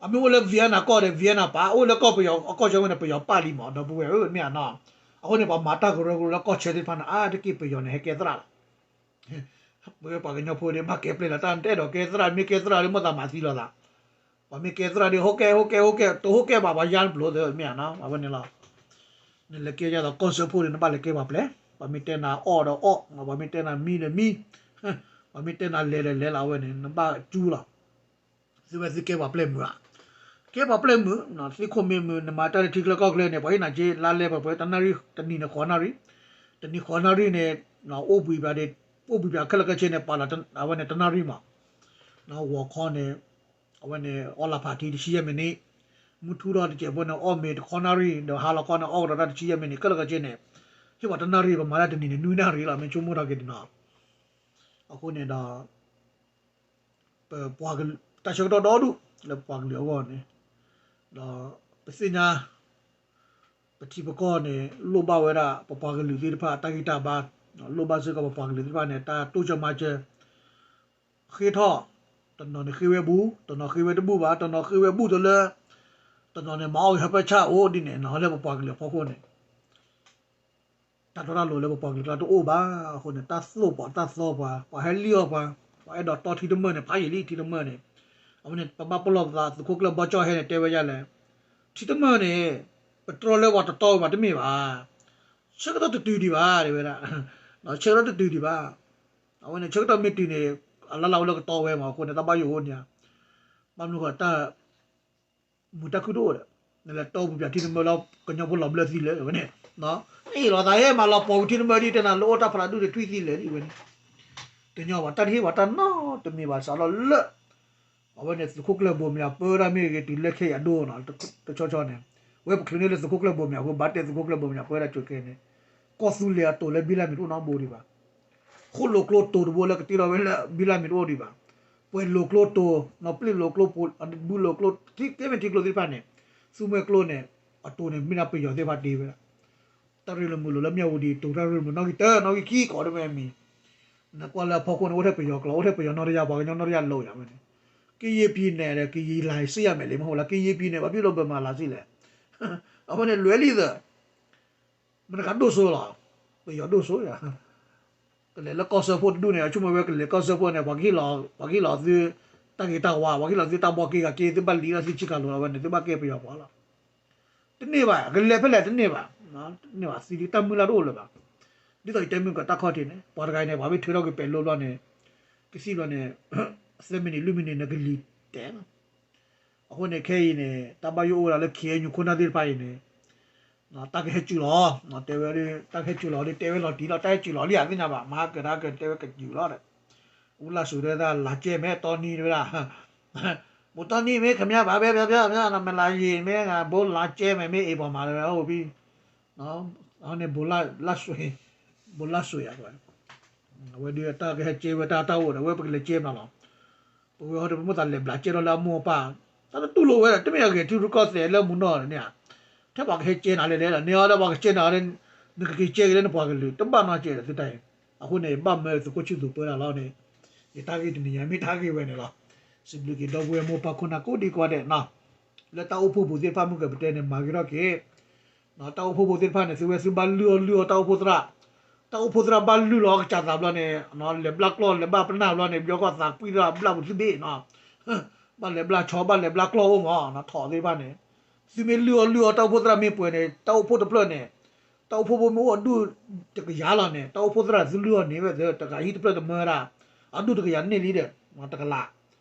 အမ့ၢ်အိၣ်လၢ Vienna ကီၢ်ဒီး Vienna ပာ်, အိၣ်လၢကီၢ်ပယီၤအကီၢ်ဆၢဝဲန့ၣ် ပယီၤပာ်လံမး ဒီပုၢ်ဝဲၢ်ဧၢ မ့ၢ်ဧါနီၤ, အဃိန့ၣ် ပှၤမၤတၢ်ကရၢကရိလၢကီၢ်ဆၢသ့ၣ်တဖၣ်န့ၣ် အါတက့ၢ်ပယီၤန့ၣ် ဟဲကဲသရၣ်လီၤ. ပဝဲပှၤကညီဖိဒီး မ့ၢ်ကဲပျဲလီၤတၢ် တအဲၣ်ဒိးကဲသရၣ်, မ့ၢ်ကဲသရၣ်ဒီး မိၢ်သးမၤသံလိာ်သး, ပှၤမ့ၢ်ကဲသရၣ်ဒီး ဟိကဲ ဟိကဲ ဟိကဲ တဟိကဲဘၣ် ပှၤယါနပျိသ့ၣ် မ့ၢ်ဧါနီၤ, အဝဲန့ၣ်လီၤ. နလဲၤကဲယါဒီးကီၢ်စၢဖှိၣ်ဒီး နဘၣ်လဲၤကဲပှၤပျဲၢ်, ပှၤမ့ၢ်တဲနၤအီၣ်ဒီးအီၣ်, ပှၤမ့ၢ်တဲနၤမံဒီးမံ, ပှၤမ့ၢ်တဲနၤလဲၤဒီးလဲၤလီၤ အဝဲန့ၣ် နဘၣ်ကၠူလီၤ. သုဝဲသုကဲပှၤပျဲၢ်မုာ်ဧါ, ကဲပှၤပျဲၢ်မုာ်, သုခိၣ်မ့ၢ်မုာ် နမၤတၢ်လၢထံချၢကီၢ်ချၢန့ၣ် ပှၤဟ့ၣ်နၤက့ လါလဲပှဲၤပှဲၤ တနၣ်ရံၣ် တနံၤန့ၣ်ဃိးနၣ်ရံၣ်, တနံၤဃိးနၣ်ရံၣ်န့ၣ် အိၣ်ဘှံးဘၣ်ဒီး အိၣ်ဘှံးဘၣ်ခဲလၢာ်ခဲဆ့န့ၣ် ပာ်လီၤအဝဲန့ၣ်တနၣ်ရံၣ်မး, ဂီၤခီန့ၣ် အဝဲန့ၣ် အီလၢ်ဖးထံတဆံယဲၢ်မံးနံး, မုၢ်ထူၣ်ထီၣ်တစဲးဖိန့ၣ် အီၣ်မ့ၤတခီနၣ်ရံၣ် ဒီးဟါလီၤခီန့ၣ် အီၣ်ကဒီးတၢ်တဆံယဲၢ်မံးနံး ခဲလၢာ်ခဲဆ့န့ၣ်, ဟ့ၣ်ပှၤတနၣ်ရံၣ် ပမၤတၢ်တနံၤန့ၣ် နွံနၣ်ရံၣ်လီၤ မ့ၢ်ဆိကမိၣ်ထီၣ်က့ၤတနီၤ, အဃိန့ၣ်ဒီး ပပှၤကလုာ် တၢ်ဆၢကတီၢ်ဒီဒူၣ်လၢပပှၤကလုာ်အဂီၢ်န့ၣ်, ဒီးပသ့ၣ်ညါ ပထံပကီၢ်န့ၣ် လိၣ်ဘၣ်ဝဲဒၣ် ပပှၤကလုာ်သ့ၣ်တဖၣ် တၢ်ဂံၢ်တၢ်ဘါ, လိၣ်ဘၣ်စ့ၢ်ကီးပပှၤကလုာ်သ့ၣ်တဖၣ်န့ၣ် တၢ်တိစၢၤမၤစၢၤ ဃ့ထီၣ်, တနီၤန့ၣ်ဃ့ဝဲဘူး, တနီၤဃ့ဝဲတဘူးဘၣ်, တနီၤဃ့ဝဲဘူးတလၢ, တနီၤန့ၣ် မၤအီၣ်ဂ့ၤဟၢဖၢဆၣ်အိၣ်ဒ်န့ၣ်နီၤ လၢပပှၤကလုာ်အဖီခိၣ်န့ၣ် တၢ်တီတၢ်လိၤလၢပပှၤကလုာ်ကျါတအိၣ်ဘၣ်. အဃိန့ၣ် တၢ်သိၣ်ပှၤတၢ်သီပှၤ, ပှၤဟဲလံၣ်အီၣ်ပှၤ, ပှၤအဲၣ်ဒိးတီထံတမၢၢ်န့ၣ် ဖးယံာ်လံထံတမၢၢ်န့ၣ်, အဝဲန့ၣ် ပဘၣ်ပလီၢ်ပသး သုးခိၣ်ကျၢၢ်ဘီကၠီၣ်ဟဲန့ၣ် တဲဝဲဒ်လဲၣ်, ထံတမၢၢ်န့ၣ် ပတြီလၢပှၤတတီဝဲဘၣ်တမ့ၢ်ဘၣ်, ဆၢကတီၢ်တတုၤဒံးဘၣ် တဲဝဲဒၣ်, ဆၢကတီၢ်တတုၤဒံးဘၣ်. အဝဲန့ၣ် ဆၢကတီၢ်မ့ၢ်တုၤန့ၣ် အလၢ်လၢ်အိၣ်လၢကတီဝဲမး အဃိန့ၣ် တၢ်ဘၣ်ယိၣ်အိၣ်န့ၣ်ဧါ, ဘၣ်မနုၤဃိတၢ် မုာ်တၢ်ခုၣ်တအိၣ်ဒီး နလဲၤတီပူၤပၠးထံတမၢၢ်လၢ ကညီဖိလီၤဘျၢသံလၢာ်ဝဲန့ၣ်, အ့ၣ်လိာ်သးဟဲမၤလီၤပှီၢ်ကွံာ်ထံတမၢၢ်ဒ်တဲနၤ လၢအိၣ်တၢ်ဖးဒူၣ်ဒီးထွံၣ်သံလၢာ်ဒ်ဝဲန့ၣ်, တညီဘၣ် တၢ်တဟ့ၣ်ပှၤတၢ်နီတမံၤဘၣ် စးထီၣ်လၢ အဝဲန့ၣ် သုးခိၣ်ကျၢၢ်ဘိမၠးပၢဝဲဒၣ်မ့ၢ်ဂ့ၤ တုၤလၢခဲအံၤအဒိနီၤ, တဆီဆီန့ၣ် ဝဲပချုးန့ၢ်လၢသုးခိၣ်ကျၢၢ်ဘိမၠးအဃိ ဘၣ်တဲသုးခိၣ်ကျၢၢ်ဘိမၠးပၢဝဲဒၣ်ကၠိကဲန့ၣ်, ကီၢ်သူလ့ၤအတိၤလၢဘံလၢ်မ့ၢ်တအိၣ်နီတဘိဒံးဘၣ် ဃိၣ်လိာ်ကျိတိၤတဘိလၢကတ့ထီၣ်ဝဲလၢဘံလၢ်မ့ၢ်တအိၣ်ဒံးဘၣ်, ပှဲၤလိာ်ကျိတိၤ, နီၢ်ပျံၢ်လိာ်ကျိ, ဘုလိာ်ကျိ, ထံကဲမ့ၢ်ထံကျိသ့ၣ်တဖၣ်န့ၣ်, သူမှဲကျိန့ၣ်, အတိၤန့ၣ် မ့ၢ်ဒၣ်ပယီၤသ့ၣ်တဖၣ်တ့ဝဲဒၣ်, တၢ်ရ့လိာ်မုာ်လိာ်လၢမၠၣ်ဝတံၤတိၤ တၢ်ရ့လိာ်မုာ်နီၣ်ဂံၢ်တၢ နီၣ်ဂံၢ်ခံကိးဒ်မ့ၢ်မံၤ, နကွၢ်လၢအဖီခိၣ်န့ၣ် အိၣ်ထဲပယီၤကျိ အိၣ်ထဲပယီၤနီၢ်တယၢ် ပှၤကညီနီၢ်တယၢ်လိာ်ယၤဝဲန့ၣ်, ကယံာ်ပံၤနဲၣ်ဒီး ကယံာ်လၤစံၣ်ယၤမဲာ်လံ မ့ၢ်ဟိလဲၣ် ကယံာ်ပံၤနဲၣ် ဘၣ်ဖံးလိာ်ဘၢမၤလၤစံၣ်လဲၣ်, အဝဲန့ၣ်လွဲၢ်လံသၢ မတၤတဂၤဒိၣ်စိလီၤ, ပယီၤဒိၣ်စိယၤ, ကလဲၤလၢကီၢ်စၢဖှိၣ်တဒူၣ်န့ၣ် အဆိကမိၣ်ဝဲကလဲၤကီၢ်စၢဖှိၣ်န့ၣ် ပှၤကဟ့ၣ်လီၤ, ပှၤကဟ့ၣ်လီၤသု တၢ်ဂ့ၤတၢ်ဝါ, ပှၤကဟ့ၣ်လီၤသုတၢ်ဘီက့ဂၤက့ သုဘၣ်လံာ်လီၤသုဆံးကၤလိာ်လီၤဝဲန့ၣ် သုဘၣ်ကဲပယီၤပှၤလီၤ, တန့ၢ်ဘၣ် ကလဲၤဖဲလဲၣ်တန့ၢ်ဘၣ်, တန့ၢ်ဘၣ် သံလံတၢ်မုၢ်လၢ်တအိၣ်လၢၤဘၣ်, ဒ်သိးယတဲမုၢ်ကီးတၢ်ခီၣ်ထံးန့ၣ် ပှၤတဂၤအံၤန့ၣ် ပှၤမ့ၢ်ထုးထီၣ်က့ၤပဲၤလိဘျီန့ၣ်, ကသံၣ်ဘျီန့ၣ်, သၢမံးနံးလွံၢ်မံးနံးန့ၣ် ကလံၤတဲာ်လီၤ အဃိန့ၣ် ခဲအံၤန့ၣ် တၢ်ဘၣ်ယိၣ်အိၣ်ဝဲဒၣ်လၢ ခ့ၣ်အဲၣ်ယူၣ် ခိၣ်နၢ်သ့ၣ်တဖၣ်အံၤန့ၣ်, တၢ်ကဟဲစူၤလီၤ, တဲဝဲဒၣ် တၢ်ကဟဲစူၤလီၤဒီး တဲဝဲလီၤတံၢ်လီၤ တၢ်ဟဲစူၤလီၤလံဧါ သ့ၣ်ညါဘၣ် မဟါကၢၤတၢ်ကၢၤတဲဝဲကစူၤလီၤဒီး, အူလၢ်စူၤတဲဝဲဒၣ် လၤကဲမဲာ်တီနံၤတဲဝဲဒၣ်, ဘူးတီနံၤမ့ၢ် ခင်ဗျာ ဘာပဲပြောပြော မလာရင် မင်းက ဘိုးလာကျဲမယ် မင်းအိမ်ပေါ်မှာ တဲဝဲ ဟုတ်ပြီ, အန့ၣ် ဘိုးလၢ်စွ့, ဘိးလၢ်စွ့ယၤ, အဝဲဒၣ်တၢ်ကဟဲကဲဝဲတၢ်တၢ်အိၣ်ဒီး အဝဲပကလဲၤကဲမနုၤလီၤ, ပဝဲဟီဒီး ပမိၢ်သးလဲၤဘျးကဲထီၣ်လၢအမိၢ်အပၢ်, တၢ်တတူၢ်လိာ်ဝဲဒီး တမ့ၢ်အဂ့ၤ ထံရူၢ်ကီၢ်သဲးလၢမူနီၢ်န့ၣ်ဧါ, ထဲပှၤကဟဲကဲနၤလဲၣ်လဲၣ်ဒီး န့ၢ်အီၤဒီးပှၤကကဲနၤဒီး နကက့ၤကဲက့ၤလၢနပှၤကလုာ် တဘၣ်နီတစဲးဒီးသုတၢ်အံၤ, အဃိန့ၣ် ဘၣ်မၢသုးခိၣ်ဆူၣ်သူးပၢတၢ်လီၤန့ၣ်, ယတၢ်ဂ့ၢ်တနံၤညါမ့ၢ်တၢ်ဂ့ၢ်ဝဲန့ၣ်လီၤ, စံးဘျုးက့ၤဒီပုၢ်ဝဲၢ်မိၢ်ပၢ်ခိၣ်နၢ်ကိးဒံကိးဂၤဒဲးနီၤ, လၢတၢ်အိၣ်ဖှိၣ်ပူၤသ့ၣ်တဖၣ်မုၢ်ကပတဲန့ၣ် မၤဂ့ၤထီၣ်က့ၤ တၢ်အိၣ်ဖှိၣ်ဖိသ့ၣ်တဖၣ်န့ၣ် သုဝဲသုဘၣ်လုၢ်အီၣ်လုၢ်အီတၢ်အိၣ်ဖှိၣ်သရၣ်, တၢ်အိၣ်ဖှိၣ်သရၣ်ဘၣ်လုၢ်လီၤအီၣ်ကစၢ်သးဘျီန့ၣ် လဲၤဘျၣ်ကျီၢ် လဲၤဘၣ်ပနၢ်ဘျီန့ၣ် ဘျီကီၢ်သးကွံသရၣ်ဘျၣ်ပူၤသုဘ့ၣ်နီၤ, ဘၣ်လဲၤဘျၣ်ဆီ ဘၣ်လဲၤဘျၣ်ကျီၢ်အိၣ်မး ထီၣ်သ့ၣ်တဖၣ်န့ၣ်, သုမ့ၢ်လုၢ်အီၣ်လုၢ်အီတၢ်အိၣ်ဖှိၣ်သရၣ်မ့ၢ်ပှဲၤန့ၣ် တၢ်အိၣ်ဖှိၣ်တဖျၢၣ်န့ၣ်, တၢ်အိၣ်ဖှိၣ်ဖိမ့ၢ်အိၣ်အဒူၣ်တကယၤလီၤန့ၣ် တၢ်အိၣ်ဖှိၣ်သရၣ်သုလုၢ်အီၣ်န့ၢ်ဝဲသ့ တဂၤဟံၣ်တဖျၢၣ်တမၢဒၣ်, အဒူၣ်တကယၤန့ၢ်လံဒီး တကလး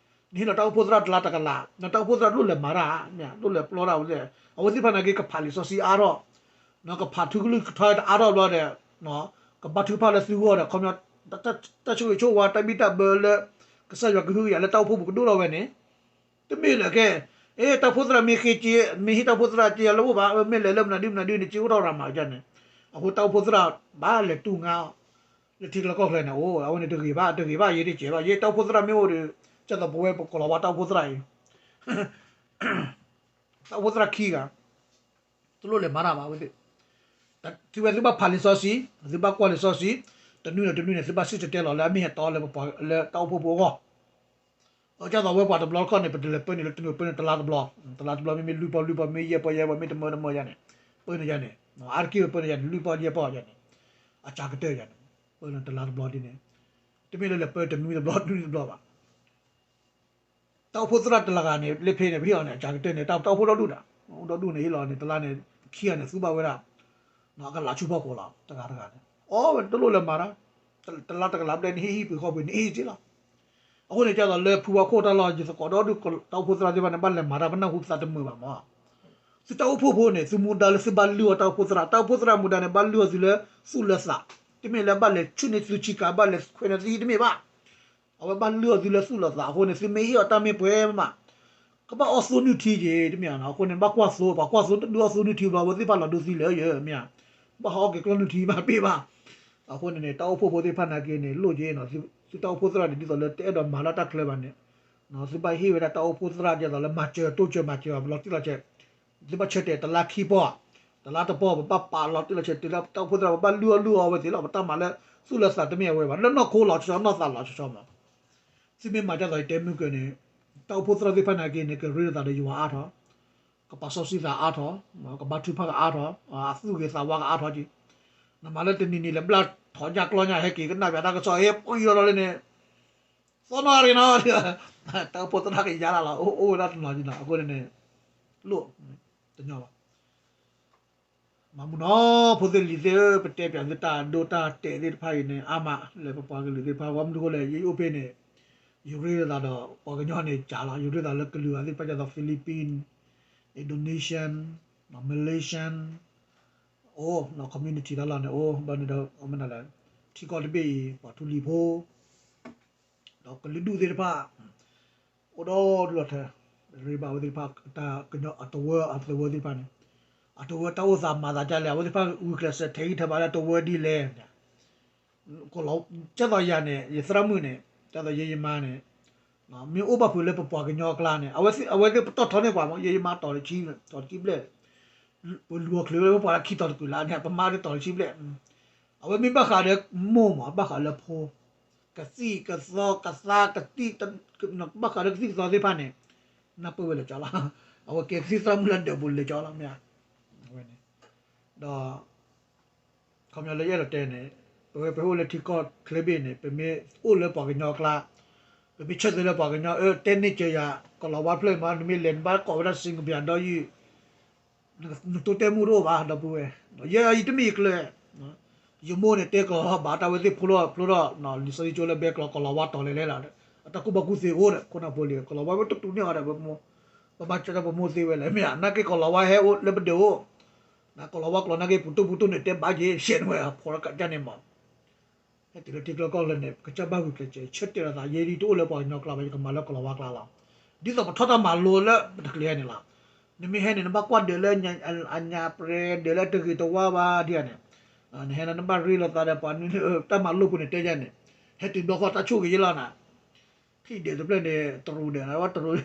နဟ့ၣ်လီၤတၢ်အိၣ်ဖှိၣ်သရၣ်တလါတကလး, တၢ်အိၣ်ဖှိၣ်သရၣ်တလိၣ်လဲၤမၤတၢ်, တလိၣ်လဲၤပျီတၢ်ဝဲ, အဝဲသ့ၣ်တဖၣ်န့ၣ်က့ၤ ကဖးလံာ်စီဆှံအါထီၣ်, ကဖးထူကလုၢ်ကထါတအါထီၣ်ဘျီဒီး, ကဘါထုကဖၣ်လၢသုဂီၢ်ဒီး ခီပညီ, တၢ်ဆိၣ်ဂ့ၤဆိၣ်ဝါတၢ်ဘံၣ်တၢ်ဘၢလၢ ကစၢ်ယွၤကဟုကယာ်လၢတၢ်အိၣ်ဖှိၣ်ပူၤကဒိၣ်ထီၣ်ဝဲန့ၣ်, တမ့ၢ်လၢကဲ, တၢ်အိၣ်ဖှိၣ်သရၣ်မ့ၢ်ဃ့က့, မ့ၢ်ဟ့ၣ်တၢ်အိၣ်ဖှိၣ်သရၣ်က့လၢအိၣ်ဘၣ်, မ့ၢ်လဲၤလၢမနုၤဒုမနုၤဒုန့ၣ် က့အိၣ်ထီၣ်ရၤမးန့ၣ်, အဃိတၢ်အိၣ်ဖှိၣ်သရၣ်ဘၣ်လဲၤတူၢ်ငါ လၢထံကျါကီၢ်ချၢန့ၣ်, အိၣ်, အဝဲန့ၣ်တဂ့ၤဘၣ်, တဂ့ၤဘၣ်, ယတကဲဘၣ်, ယတၢ်အိၣ်ဖှိၣ်သရၣ်မ့ၢ်အိၣ်ဒီး, ကဲသိးပဝဲပကလီၤဝါတၢ်အိၣ်ဖှိၣ်သရၣ်အံၤ, တၢ်အိၣ်ဖှိၣ်သရၣ်ခံဂၤ, တလိၣ်လဲၤမၤတၢ်ဘၣ်ဝဲသ့ၣ်, သုဝဲသုဘၣ်ဖးလံာ်စီဆှံ, သုဘၣ်ကွၢ်လံာ်စီဆှံ, တနွံဒီးတနွံန့ၣ် သုဘၣ်စံၣ်တဲၤတဲလီၤလၢအမ့ၢ်ဟဲတီလၢပှၤလၢတၢ်အိၣ်ဖှိၣ်ဖိအဂီၢ် အကၢ်သိးဝဲပှၤတဘျီတခီၣ်န့ၣ် ပတလဲၤပၢန့ၣ်လၢတနွံပၢန့ၣ်တလါတဘျီ, တလါတဘျီမ့မ့ၢ်လွံၢ်ပီၢ်လွံၢ်ပီၢ် မ့ၢ်ယဲၢ်ပီၢ်ယဲၢ်ပီၢ်မ့ၢ်တမၢတမၢယဲန့ၣ်, ပၢန့ၣ်ယဲန့ၣ်, အါတက့ၢ်ပၢန့ၣ်ယဲန့ၣ် လွံၢ်ပီၢ်ယဲၢ်ပီၢ်ယဲန့ၣ်, အကၢ်ကတၢၢ်ယဲန့ၣ်, ပၢန့ၣ်တလါတဘျီဒ်န့ၣ်, တမ့ၢ်လၢလဲၤပၢတနွံတဘျီတနွံတဘျီဘၣ် တၢ်အိၣ်ဖှိၣ်သရၣ်တလဂၤန့ၣ် လၢဖဲန့ၣ် ပဟ့ၣ်အီၤန့ၣ် အကၢ်ကတၢၢ်န့ၣ် တၢ်အိၣ်ဖှိၣ်ဒီဒူၣ်ဒီး, အိၣ်ဒီဒူၣ်န့ၣ် ဟ့ၣ်လီၤန့ၣ် တလါန့ၣ် ခံဂၤန့ၣ် သူဘၣ်ဝဲဒၣ်, အကလးဆူဖီခိၣ်လီၤ တဂၤတဂၤန့ၣ်, အီဝဲတလိၣ်လဲၤမၤတၢ်, တလါတကလးဘျဲၣ်န့ၣ် ဟ့ၣ်ဟံၣ်ပှ့ၤဃီပှ့ၤန့ၣ် ဟ့ၣ်က့လီၤ. အဃိန့ၣ် ကၢ်သိးလၢဖုဝါခိၣ်တၢ်လီၢ် ယသကိးဒီဒူၣ် တၢ်အိၣ်ဖှိၣ်သရၣ်သ့ၣ်တဖၣ်န့ၣ် ဘၣ်လဲၤမၤတၢ် ပနၢ်ဟူပသးတမုာ်ဘၣ်မး သုတၢ်အိၣ်ဖှိၣ်ဖိန့ၣ် သုမူဒါလၢသုဘၣ်လုၢ်အီၣ်တၢ်အိၣ်ဖှိၣ်သရၣ်, တၢ်အိၣ်ဖှိၣ်သရၣ်မူဒါန့ၣ် ဘၣ်လုၢ်အီၣ်သုလၢသူၣ်လၢသး, တမ့ၢ်လၢဘၣ်လဲၤဆူၣ်န့ၢ်သုဆံးကၤ ဘၣ်လဲၤခွဲးန့ၢ်သုဟံၣ်တမ့ၢ်ဘၣ်. အဝဲဘၣ်လုၢ်အီၣ်သုလၢသူၣ်လၢသးအဃိန့ၣ် သုမ့ၢ်ဟ့ၣ်အီၤတၢ်မ့ၢ်ပှဲၤမး ကဘၣ်အီၣ်သိနုၢ်ထံက့ၤ တမ့ၢ်ဧါ. အဃိန့ၣ် ဘၣ်ကွၢ်သိ, ပှၤကွၢ်သိတဒုးအီၣ်သိနုၢ်ထံဘျီ အဝဲသ့ၣ်တဖၣ်လီၤဒိသံလၢယမ့ၢ်ဧါ, ဘၣ်ဟးအီၣ်က့ၤကျီၢ်နုၢ်ထံမးတမ့ၢ်ဘၣ်. အဃိန့ၣ်န့ၣ် တၢ်အိၣ်ဖှိၣ်ဖိသ့ၣ်တဖၣ်နာ်က့န့ၣ် လိၣ်က့ၤ သုတၢ်အိၣ်ဖှိၣ်သရၣ်န့ၣ် ဒ်သိးလၢတအဲၣ်ဒိးမၤလၢတၢ်ချၢဘၣ်န့ၣ်, သုဘၣ်ဟ့ၣ်ဝဲဒၣ်တၢ်အိၣ်ဖှိၣ်သရၣ်ဒ်သိးလၢမၤစၢၤတိစၢၤမၤစၢၤအီၤ လီၤတံၢ်လီၤဆဲး, သုဘၣ်ဆၢတဲာ်တလါခံပီၢ်, တလါတပီၢ် ပဘၣ်ပာ်လီၤတံၢ်လီၤဆဲးတုၤလၢတၢ်အိၣ်ဖှိၣ်သရၣ် ပဘၣ်လုၢ်အီၣ်လုၢ်အီဝဲသ့ၣ်လီၤ. ပတၢ်မၤလၢသူၣ်လၢသးတမ့ၢ်အဝဲဘၣ်, လၢနီၢ်ခိလီၤဆီဆီ နီၢ်သးလီၤဆီဆီမး သုမ့ၢ်မၤဒ်သိးယတဲမုၢ်ကၢန့ၣ်, တၢ်အိၣ်ဖှိၣ်သရၣ်သ့ၣ်တဖၣ်နာ်က့န့ၣ် ကရ့လိာ်သးဒီးယွၤအါထီၣ်, ကပာ်စီဆှံသးအါထီၣ်, ကဘါထုကဖၣ်ကအါထီၣ်, အသူၣ်ဂ့ၤသးဝါကအါထီၣ်က့ၤ, နမၤလၢတနံၤနံၤလဲၤဘျၣ်ထီၣ်ညၣ်ကျီညၣ်ဟဲက့ၤကနၣ်ပၠးတၢ်ကစီၣ် ဟဲပှံၤလီၤလီၤလၢန့ၣ်, သီနီၣ်ရ့နီၣ်, တၢ်အိၣ်ဖှိၣ်သရၣ်ကယါလၢ်လီၤ အိၣ်ဝဲဒၣ်တနီၤက့နီၤ အဃိန့ၣ်န့ၣ်, လိၣ်, တညီဘၣ် မၤမုာ်နီၤ ဖိသ့ၣ်လံၤသ့ၣ်ဧၢ, ပတဲပၠးသုတၢ်ဒိတၢ်တဲာ်သ့ၣ်တဖၣ်အံၤန့ၣ် အါမးလၢပပှၤကလုာ်သ့ၣ်တဖၣ် ဘၣ်မနုၤအဃိလဲၣ် ယအိၣ်ဖဲန့ၣ်, ယရ့လိာ်သးဒီးပှၤကညီန့ၣ်ကးလီၤ, ယရ့လိာ်သးလၢကလုာ်အသ့ၣ်တဖၣ်ဒ်သိး Philippine, Indonesian, Malaysian, အိၣ် community တၢ်လီၢ်န့ၣ် အိၣ်ဘၣ်န့ၣ်ဒီး မနုၤလဲၣ်, ထံကီၢ်တဘ့ၣ်အံၤ ပှၤထူလံၤဖိ ဒီးကလုာ်ဒူၣ်သ့ၣ်တဖၣ် အိၣ်ဒီဒူၣ်လီၤထဲ, ရ့ဘၣ်ဝဲသ့ၣ်တဖၣ် တၢ်ကညီအတဝၢအသဝၢသ့ၣ်တဖၣ်န့ၣ်, အတဝၢတၢ်အိၣ်သးမၤသးဒ်လဲၣ်, အဝဲသ့ၣ်တဖၣ်ဂုာ်ကျဲးစၢးထဲးဂံၢ်ထဲးဘါလၢတဝၢဒ်လဲၣ်, ကၢ်သိးယၤန့ၣ် ယသရၣ်မုၣ်န့ၣ် ကၢ်သိးယဲယမါန့ၣ်, မ့ၢ်အိၣ်ဘၣ်ဖုးလၢပပှၤကညီအကျါန့ၣ် အဝဲသ့ၣ်ပတီၢ်ထီန့ၢ်ပှၤမး ယဲယမါတီၤတဆံ, တီၤတဆံဘျဲၣ် ပလူၤအီၤချုးဝဲပပှၤလၢခံတီၤတကုာ်လၢန့ၣ် ပမါဒ်တီၤတဆံဘျဲၣ်, အဝဲမ့ၢ်ဘၣ်ဃးဒီးမိၢ်မး ဘၣ်ဃးလၢဖိ, ကသံၣ်ကသီကသါကသံၣ်, ဘၣ်ဃးဒီးကသံၣ်ကသီသ့ၣ်တဖၣ်န့ၣ်, နၢ်ပၢၢ်ဝဲလဲၤကၠီလီၤ, အဝဲကဲကသံၣ်သရၣ်မုၣ်လၢဒၢးပူၤလဲၤကၠီလီၤ မ့ၢ်ဧါ, ဝဲန့ၣ်, ဒီး ခီပညီလၢယအဲၣ်ဒိးတဲန့ၣ်, ပဝဲပအိၣ်လၢထံကီၢ်ချၢဘ့ၣ်န့ၣ် ပမ့ၢ်အိၣ်လၢပှၤကညီအကျါ, ပမ့ၢ်ဆၢသ့လၢပှၤကညီအၢ တဲန့ၢ်စၢၤယၤ ကလီၤဝါဖျၢၣ်မး နမ့ၢ်လဲၤနဘၣ်ကိးဝဲဒၣ် စ့ကပယၤဒီးယုၢ်, နတိတဲမူတအိၣ်ဘၣ် ဒီပုၢ်ဝဲၢ်, ယဲအံၤတမ့ၢ်ယကျၢၤ, ယမိၢ်န့ၣ်တဲကလီၤဘၣ်တၢ်ဝဲသ့ၣ်ဖျိထီၣ်ဖျိထီၣ် လံာ်စီဆှံကၠိလၢဘဲကျိာ် ကလီၤဝါတီၤလဲၤလဲၤလီၤ, အတၢ်ကူၣ်ဘၣ်ကူၣ်သ့အိၣ်ဒီး ခိၣ်နၢ်ဖိလံၤ ကလီၤဝါဝဲတတူၢ်န့ၢ်အီၤဒီး ပမိၢ်, ပဘၣ်ကၢ်တၢ်ပမိၢ်သ့ဝဲလဲၣ် မ့ၢ်ဧါ, နာ်က့ကလီၤဝါဟဲအိၣ်လၢပဒိၣ်အိၣ်, နကလီၤဝါကျိာ်နာ်က့ ပူၤတူၢ်ပူၤတူၢ်န့ၣ် တဲဘၣ်က့ၤ ရှဲနဝဲ အဖိရကးကၢ်န့ၣ်မး ဟဲတုၤလၢထံကျါကီၢ်ချၢန့ၣ် ကစၢ်ဘၣ်ဂုာ်ကျဲးစၢး ဆၢတဲာ်လီၤသး ယဲဒ်တအိၣ်လၢပှၤကညီကျါဘၣ် ယကမၤလၢကလီၤဝါကျါလီၤ. ဒ်သိးပထီၣ်တၢ်မၤလိလၢပတကျဲၤဟဲန့ၣ်လီၤ. နမ့ၢ်ဟဲန့ၣ် နဘၣ်ကွၢ်ဒၢးလၢအညါပရဲ ဒၢးလၢတဂ့ၤတဝါဘၣ်ဒ်န့ၣ်, နဟဲလၢနဘၣ်ရ့လိာ်သးဒီးပှၤနွံ တၢ်မၤလိပူၤန့ၣ်တဲယၤန့ၣ်, ဟဲတုၤဘျီဃီတၢ်ဆိၣ်ဂ့ၤယဲလီၤနၤ ထံၣ်ဒဲးတဖျၢၣ်န့ၣ် တရူးဒဲး အဝဲတရူး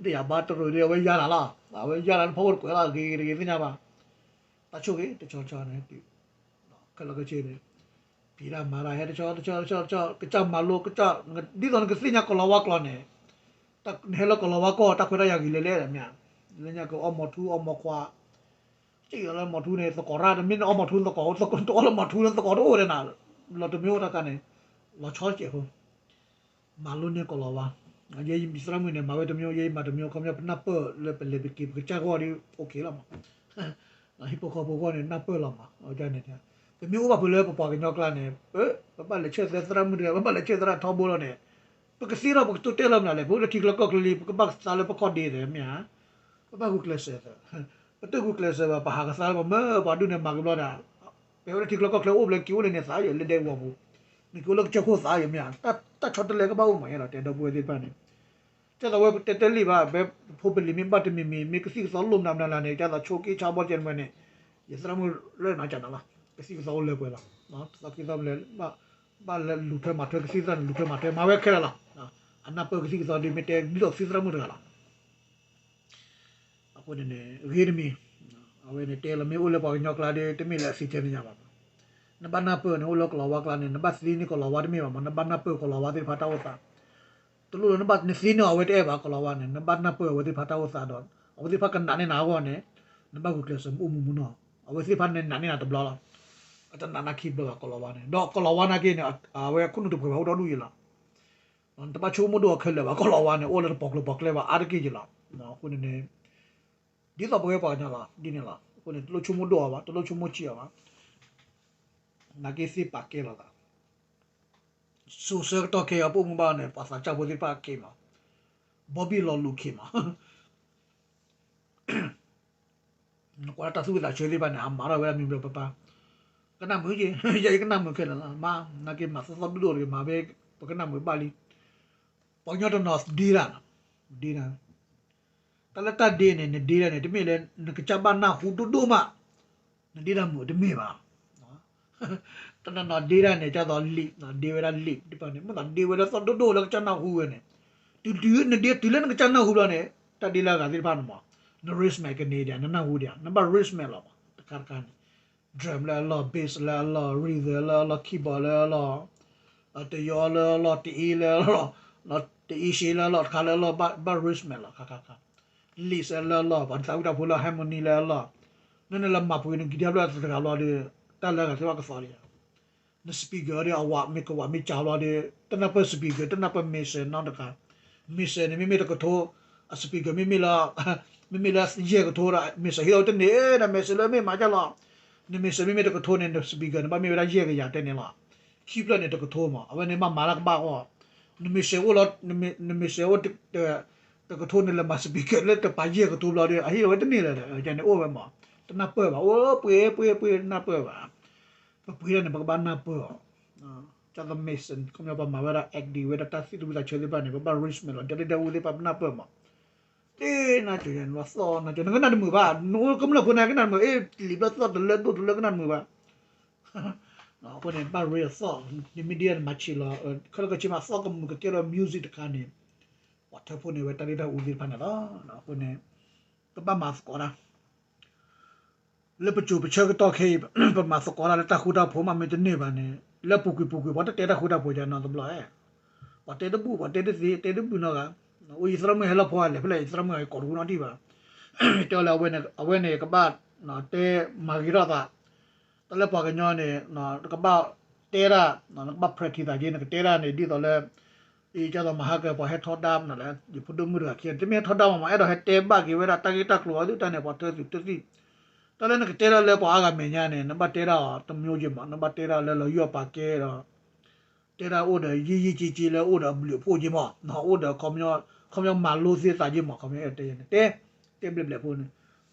တယာ်ဘါတရူးဒီး အဝဲယါနၤလီၤ. အဝဲယါနၤလၢဖီခိၣ်တကွဲးလီၤ ဂ့ၤဂ့ၤတဂ့ၤသ့ၣ်ညါဘၣ်. တၢ်ဆိၣ်ဂ့ၤတဆီဆီန့ၣ် ခဲလၢာ်ခဲဆ့န့ၣ် ဖံးတၢ်မၤတၢ်ဟဲတဆီတဆီတဆီတဆီ ကစၢ်မၤလိကစၢ် ဒ်သိးနကသ့ၣ်ညါကလီၤဝါကျိာ်န့ၣ် နဟဲလၢကလီၤဝါကီၢ် တၢ်ခွဲးတၢ်ယာ်ဂ့ၤလဲၣ်လဲၣ် မ့ၢ်ဧါ. လၢညါကအီၣ်မီၤထူအီၣ်မီၤခွါ ကလီၤမီၤထူန့ၣ် သကိးရၣ် တမ့ၢ်အီၣ်မီၤထူသကိး တအိၣ်လၢမီၤထူလၢသကိးတအိၣ်ဒဲးနၤ လီၤတမ့ၢ်အိၣ်တၢ်ခါန့ၣ် လီၤဆီတစဲးဖိ မၤလိန့ၢ်ကလီၤဝါ ယဲယမံၤသရၣ်မုၣ်န့ၣ် မၤဝဲတမံၤ ယဲယမၤတမံၤ ခီပညီပနၢ်ပၢၢ်လၢပလဲၤပက့ၤပကစၢ်ဂီၢ်ဒီး OK လီၤမး. ဟံၣ်ဖိဃီဖိဂီၢ်န့ၣ် နၢ်ပၢၢ်လီၤမး အဝဲန့ၣ် ပမ့ၢ်အိၣ်ဘၣ်ဖုးလၢပပှၤကညီကျါန့ၣ် ပဘၣ်လဲၤဆၢသရၣ်မုၣ်တဂၤ ပဘၣ်လဲၤဆၢသရၣ်ထီဘိလီၤန့ၣ် ပကသ့ထီၣ်ပကတိၢ်တဲလီၤမနုၤလဲၣ်, ပအိၣ်လၢထံချၢကီၢ်ချၢလံ ပကဘၣ်ကသါလၢပခီၣ်ဒ့သ့မ့ၢ်ဧါ, ပဘၣ်ဂုာ်ကျဲးစၢးသ့, ပတဂုာ်ကျဲးစၢးဘၣ် ပဟးကသါလၢပှၤမၢပှၤဒူၣ်န့ၣ်မၤကဘျီဒၣ်, ပအိၣ်လၢထံချၢကီၢ်ချၢအိၣ်ဘျဲၣ်က့ၤအိၣ်လၢန့ၣ်သးယဲၢ်လၢဒဲကဝီၤပူၤ, နကအိၣ်လၢကစၢၢ်ခိၣ်သးယဲၢ်မ့ၢ်ဧါ, တၢ်ဆီတလဲကဘၣ်အိၣ်မးယဲၢ်လီၤ တဲဒီပုၢ်ဝဲၢ်သ့ၣ်တဖၣ်န့ၣ် ကဲသိးဝဲပတဲတဲလံဘၣ် ဘဲဖိပလံၤမ့ၢ်ဘၣ်တမံၤမံၤ မ့ၢ်ကသံၣ်ကသီလိၣ်မနုၤမနုၤလဲၣ်န့ၣ် ကဲသိးဆိက့ဆါဘီတကဲန့ၣ်ဝဲန့ၣ်, ယသရၣ်မုၣ်လၢနၤကနၤလီၤ, ကသံၣ်ကသီအိၣ်လၢပှဲၤလီၤ, ကသံၣ်ကသီမလဲၣ်, ဘၣ်လၢလူၤထွဲမၤထွဲ ကသံၣ်ကသီန့ၣ် လူၤထွဲမၤထွဲ မၤဝဲခဲလၢာ်လီၤ, အနၢ်ပၢၢ်ကသံၣ်ကသီဒ်မ့ၢ်တဲဒ်သိးကသံၣ်သရၣ်မုၣ်တဂၤလီၤ အဃိန့ၣ်န့ၣ် ဂ့ၤတမံၤ, အဝဲန့ၣ်တဲလီၤမ့ၢ်အိၣ်လၢပှၤကညီကျါဒီး တမ့ၢ်လၢအစံးဆၢန့ၢ်ယၤဘၣ်, နဘၣ်နၢ်ပၢၢ်န့ၣ် အိၣ်လၢကလီၤဝါကျါန့ၣ် နဘၣ်သ့န့ၢ်ကလီၤဝါတမ့ၢ်ဘၣ်မး နဘၣ်နၢ်ပၢၢ်ကလီၤဝါသ့ၣ်တဖၣ်တၢ်အိၣ်သး, တလိၣ်လၢနဘၣ်နသ့န့ၢ်အဝဲတအဲၣ်ဘၣ်ကလီၤဝါန့ၣ် နဘၣ်နၢ်ပၢၢ်အဝဲသ့ၣ်တဖၣ်တၢ်အိၣ်သးဒီး အဝဲသ့ၣ်တဖၣ်ကနာ်န့ၢ်နၤအဂီၢ်န့ၣ် နဘၣ်ဂုာ်ကျဲးစၢးမ့ၢ်အိၣ်မူမူနီၤ, အဝဲသ့ၣ်တဖၣ်န့ၣ်နာ်န့ၢ်နၤတဘျီလီၤ, အတနာ်နၤခံဘျီဘၣ်ကလီၤဝါန့ၣ် ဒီးကလီၤဝါနာ်က့န့ၣ် အဝဲအခိၣ်နူာ်တပှဲၤဘၣ်အိၣ်ဒီဒူၣ်အံၤလီၤ နတဘၣ်ဆိကမိၣ်ဒိၣ်အီၤခဲလၢာ်ဘၣ် ကလီၤဝါန့ၣ် အိၣ်လၢတပီၤကျိၤပီၤကျဲဘၣ်အါတက့ၢ်က့ၤလီၤ. အဃိန့ၣ်န့ၣ် ဒ်သိးပဝဲပှၤကညီလီၤ ဒ်န့ၣ်လီၤ. အဃိန့ၣ် တလိၣ်ဆိကမိၣ်ဒိၣ်အီၤဘၣ် တလိၣ်ဆိကမိၣ်ဆံးအီၤဘၣ်. နာ်က့သ့ပာ်ကဲလီၤသး စိၤဆၢကတီၢ်ခဲအံၤ ပအိၣ်မူဘၣ်န့ၣ် ပှၤသးစၢ်ဖိသ့ၣ်တဖၣ်က့ၤမး ဘီဘံၣ်လီၤလူၤခံမး နကွၢ်တၢ်သူၣ်ဝံၣ်သးဆၢသ့ၣ်တဖၣ်န့ၣ် အမၤထီၣ်ဝဲဒၣ်မံၤဘျီပပၢ် ကနၣ်မုာ်က့ၤ ယဲယကနၣ်မုာ်ခဲလၢာ်လီၤ မၤ နာ်က့မၤသီသီဒိၣ်ဒိၣ်တဂ့ၤ မၤဝဲ ပကနၣ်မုာ်ဘၣ်လံ ပှၤကညီတနီၤဒ့တၢ် ဒ့တၢ် တၢ်လၢတၢ်ဒ့န့ၣ် နဒ့တၢ်န့ၣ် တမ့ၢ်လၢ နကစၢ်ဘၣ်နၢ်ဟူဒိၣ်ဒိၣ်မး နဒ့တၢ်မုာ်တမ့ၢ်ဘၣ် တနီၤနီၤဒ့တၢ်န့ၣ် ကၢ်သိးလံာ် ဒ့ဝဲဒၣ်လံာ်တဖၣ်န့ၣ် မ့ၢ်သိးဒ့ဝဲလၢသီဒိၣ်ဒိၣ်လၢကစၢ်နၢ်ဟူဝဲန့ၣ် တုၤတုၤနဒ့တုၤလၢနကစၢ်နၢ်ဟူဘျီန့ၣ် တၢ်ဒ့လၢအဂၤသ့ၣ်တဖၣ်န့ၣ်မး န respect ကန့ၢ်ဒံး နနၢ်ဟူဒံး နဘၣ် respect လီၤမး တခါတခါန့ၣ် drum လၢအလီၢ် bass လၢအလီၢ် rhythm လၢအလီၢ် keyboard လၢအလီၢ် တယီလၢအလီၢ် တအ့လၢအလီၢ် တအ့ရှ့လၢအလီၢ် တခါလၢအလီၢ် ဘၣ် respect လီၤ ခါခါခါ lead လၢအလီၢ် ပှၤသးဝံၣ်တၢ်ဖိလၢ harmony လၢအလီၢ် နနလဲၤမၤပှ့ၤနကံဒံဖျၢၣ်တဂၤဘျီဒီး တၢ်လၢအဂၤသ့ၣ်တဖၣ်ကသီလံ န speaker ဒီးအဝးမ့ၢ်ကဝးမ့ၢ်ကၢဘျီဒီး တနၢ်ပၢၢ် speaker တနၢ်ပၢၢ် mixer နီတဂၤ mixer န့ၣ် မ့မ့ၢ်တကထိ အ speaker မ့မ့ၢ်လၢ မ့မ့ၢ်လၢယဲၢ်ကထိဒီး mixer ဟ့ၣ်လီၤဝဲတန့ၢ်ဒီး mixer လၢမ့ၢ်မၤဒ်လဲၣ် န mixer မ့မ့ၢ်တကထိန့ၣ် န speaker န့ၣ် ဘၣ်မ့ၢ်ဝဲဒၣ်ယဲၢ်ကယၤတဲန့ၣ်လီၤ ခံဖျၢၣ်န့ၣ်တကထိမး အဝဲန့ၣ်ဘၣ်မၤတၢ်ကဘၣ်အဂီၢ် န mixer အိၣ်လီၤ န mixer အိၣ် တကထိန့ၣ် လဲၤမၤ speaker လၢတပာ်ယဲၢ်ကထိဘျီဒီး အဟ့ၣ်လီၤဝဲတန့ၢ်လၢၤဒီး န့ၣ်အိၣ်ဝဲမး တနၢ်ပၢၢ်ဘၣ် အိၣ်ပှ့ၤပှ့ၤပှ့ၤတနၢ်ပၢၢ်ဘၣ် ပပှ့ၤဒၣ်န့ၣ် ပကဘၣ်နၢ်ပၢၢ်အီၤ ကၢ်သိး mixer ခီပညီပှၤမၤဝဲဒၣ် acting ဝဲဒၣ်တၢ်သ့ၣ်တဝံသးဆၢသ့ၣ်တဖၣ်န့ၣ် ပဘၣ် respect လီၤ ဒ်လၢဒဲဝူသ့ၣ်တဖၣ်ပနၢ်ပၢၢ်မး တနၢ်ကၢၤ နသီၣ်နၢ်ကၢၤ နကနၣ်တမုာ်ဘၣ် နအိၣ်ကမျၢၢ်ဖိန့ၣ် ကနၣ်တမုာ် အ့ၣ် လံာ်ဘျီသီၣ်တလၢဒိၣ်တလၢကနၣ်တမုာ်ဘၣ် အဃိန့ၣ် ဘၣ်ရ့အသီၣ် နမ့ၢ်ဒ်မၤဆံးလီၤ ခဲလၢာ်ခဲဆ့မး သီၣ်ကမုာ်ကကဲလီၤ music တခါန့ၣ် ပှၤထၢဖှိၣ်န့ၢ်ဝဲတၢ်ဒ့တၢ်အူသ့ၣ်တဖၣ်န့ၣ်လီၤ အဃိန့ၣ် ကဘၣ်မၤသကိးတၢ် လၢပစိၤပဆၢကတီၢ်ခဲအံၤ ပမၤသကိးတၢ်လၢတၢ်ဃူတၢ်ဖိးမးမ့ၢ်တန့ၢ်ဘၣ်န့ၣ် လၢပူၤကွံာ်ပူၤကွံာ် ပှၤတတဲတၢ်ဃူတၢ်ဖိးယါနီတဘျီဧါ ပှၤတဲတဘူၣ် ပှၤတဲတသ့ တဲတဘူၣ်နီတဂၤ အိၣ်ယသရၣ်မုၣ်ဟဲလီၤဖီအလဲၤဖဲလဲၣ် ယသရၣ်မုၣ်အံၤကိးတဝူနီတံၢ်ဘၣ် တဲအီၤလၢအဝဲန့ၣ် အဝဲန့ၣ်ကဘၣ် တဲမၤဂ့ၤထီၣ်သး တၢ်လၢပှၤကညီန့ၣ် နကဘၣ်တဲတၢ် နကဘၣ် practice သးက့ နကတဲတၢ်န့ၣ် ဒ်သိးလၢ အံၤကၢ်သိးမဟါကပှၤဟဲထီဒါမနုၤလဲၣ် ယဖိဒိၣ်မုၣ်တဂၤခံ တမ့ၢ်ဟဲထီဒါမးမး အဲၣ်ဒိးဟဲတဲဘၣ်က့ၤဝဲဒၣ်တၢ်ဂ့ၢ်တၢ်ကျိၤအသုတၢ်န့ၣ် ပှၤထၢသုးတသ့ၣ် တၢ်လၢနကတဲတၢ်လၢပှၤအါဂၤမဲာ်ညါန့ၣ် နဘၣ်တဲတၢ်အီၤတမျိုးက့ၤမး နဘၣ်တဲတၢ်လၢလီၤယိၣ်ပာ်ကဲဒီး တဲဒၣ်အိၣ်ဒီးယံာ်ယံာ်က့က့လၢအိၣ်ဒီးအဘျုးအဖှိၣ်က့မး အိၣ်ဒီး ခီပညီမၤလိသ့သးက့မး ခီပညီတဲ တဲ တဲဘျဲးဘျဲးဖိန့ၣ်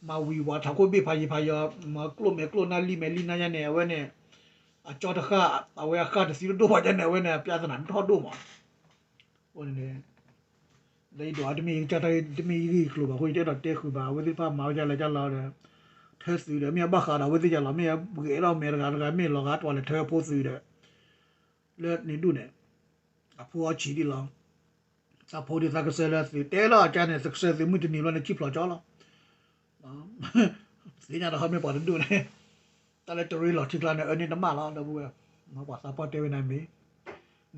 မၤဝံၤဝးထးခိၣ်ဘ့ၣ်ဖးယံၤဖးယီၤ မၤကျိၣ်မဲာ်ကျိၣ်နၢ်လံၢ်မဲာ်လံၢ်နၢ်ယါန့ၣ် အဝဲန့ၣ် အကၠီတဃၣ် အဝဲအဃၣ်တသံတဒိၣ်ဘၣ်ယါန့ၣ် အဝဲန့ၣ် ပြဿနာထီၣ်ဒိၣ်မး အဃိန့ၣ် လၢယဒိးအါတမ့ၢ်ယကစၢ်တၢ်ဂ့ၢ်တမ့ၢ်ယဂ့ၢ်ကျိၤဘၣ်အဃိ ယတအဲၣ်ဒိးတဲဃုာ်ဘၣ် အဝဲသ့ၣ်တဖၣ်မၤဝဲဒ်လဲၣ်ဒ်လဲၣ်ဒီး ထၢသုးဒီး မ့ၢ်အဘၣ်ဃးဒီးအဝဲသ့ၣ်ယၤလီၤ မ့ၢ်အဂဲၤထီၣ်မဲာ်တဂၤတဂၤ မ့ၢ်လီၤဂာ်တၢ်လဲၤထၢဖိသုးဒီး လၢန့ၣ်ဒူၣ်န့ၣ် အဖိအီၣ်ဆံးဒ်လီၤ သးဖိဒ်သးကစၢၢ်လၢသုးတဲလီၤအကါန့ၣ် သးကစၢၢ်သုးမုၢ်တနံၤဘျီန့ၣ် ကံၣ်ဖျိးကၠီလီၤ သ့ၣ်ညါဒီးဟီမ့ၢ်ပှၤတဒူၣ်န့ၣ် တၢ်လၢတရ့လီၤထံကျါန့ၣ် အၢန့ၢ်တမၣ်လီၤ ဒီပုၢ်ဝဲၢ် ပှၤသးပှၢ်တဲဝဲန့ၣ်မ့ၢ်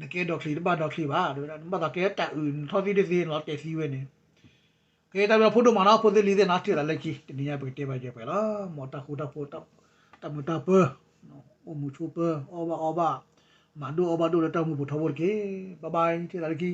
နကဲဒီချံတဘၣ်ဒီချံဘၣ် တဲဝဲဒၣ် နဘၣ်သးကဲတၢ်အုး နထီၣ်သံတသ့ နလီၤတဲာ်သံဝဲန့ၣ် ကဲတၢ်ဘျီဖိဒိၣ်မးနီၤ ဖိသ့ၣ်လံၤသ့ၣ်နီၤ ထံၣ်သးလၢခံ တနံၤညါပကတဲဘၣ်ယဲၢ်ပှဲၤလီၤ မ်တၢ်ဃူတၢ်ဖိး တၢ်မုာ်တၢ်ပၢၤ အိၣ်မူဆိးပၢၤ အီၣ်ဘၣ်အီဘၣ် မၤဒိၣ်အီဘၣ်ဒိၣ်လၢတၢ်မူပူၤထီဘိတက့ၢ် bye bye ထံၣ်သးလၢခံ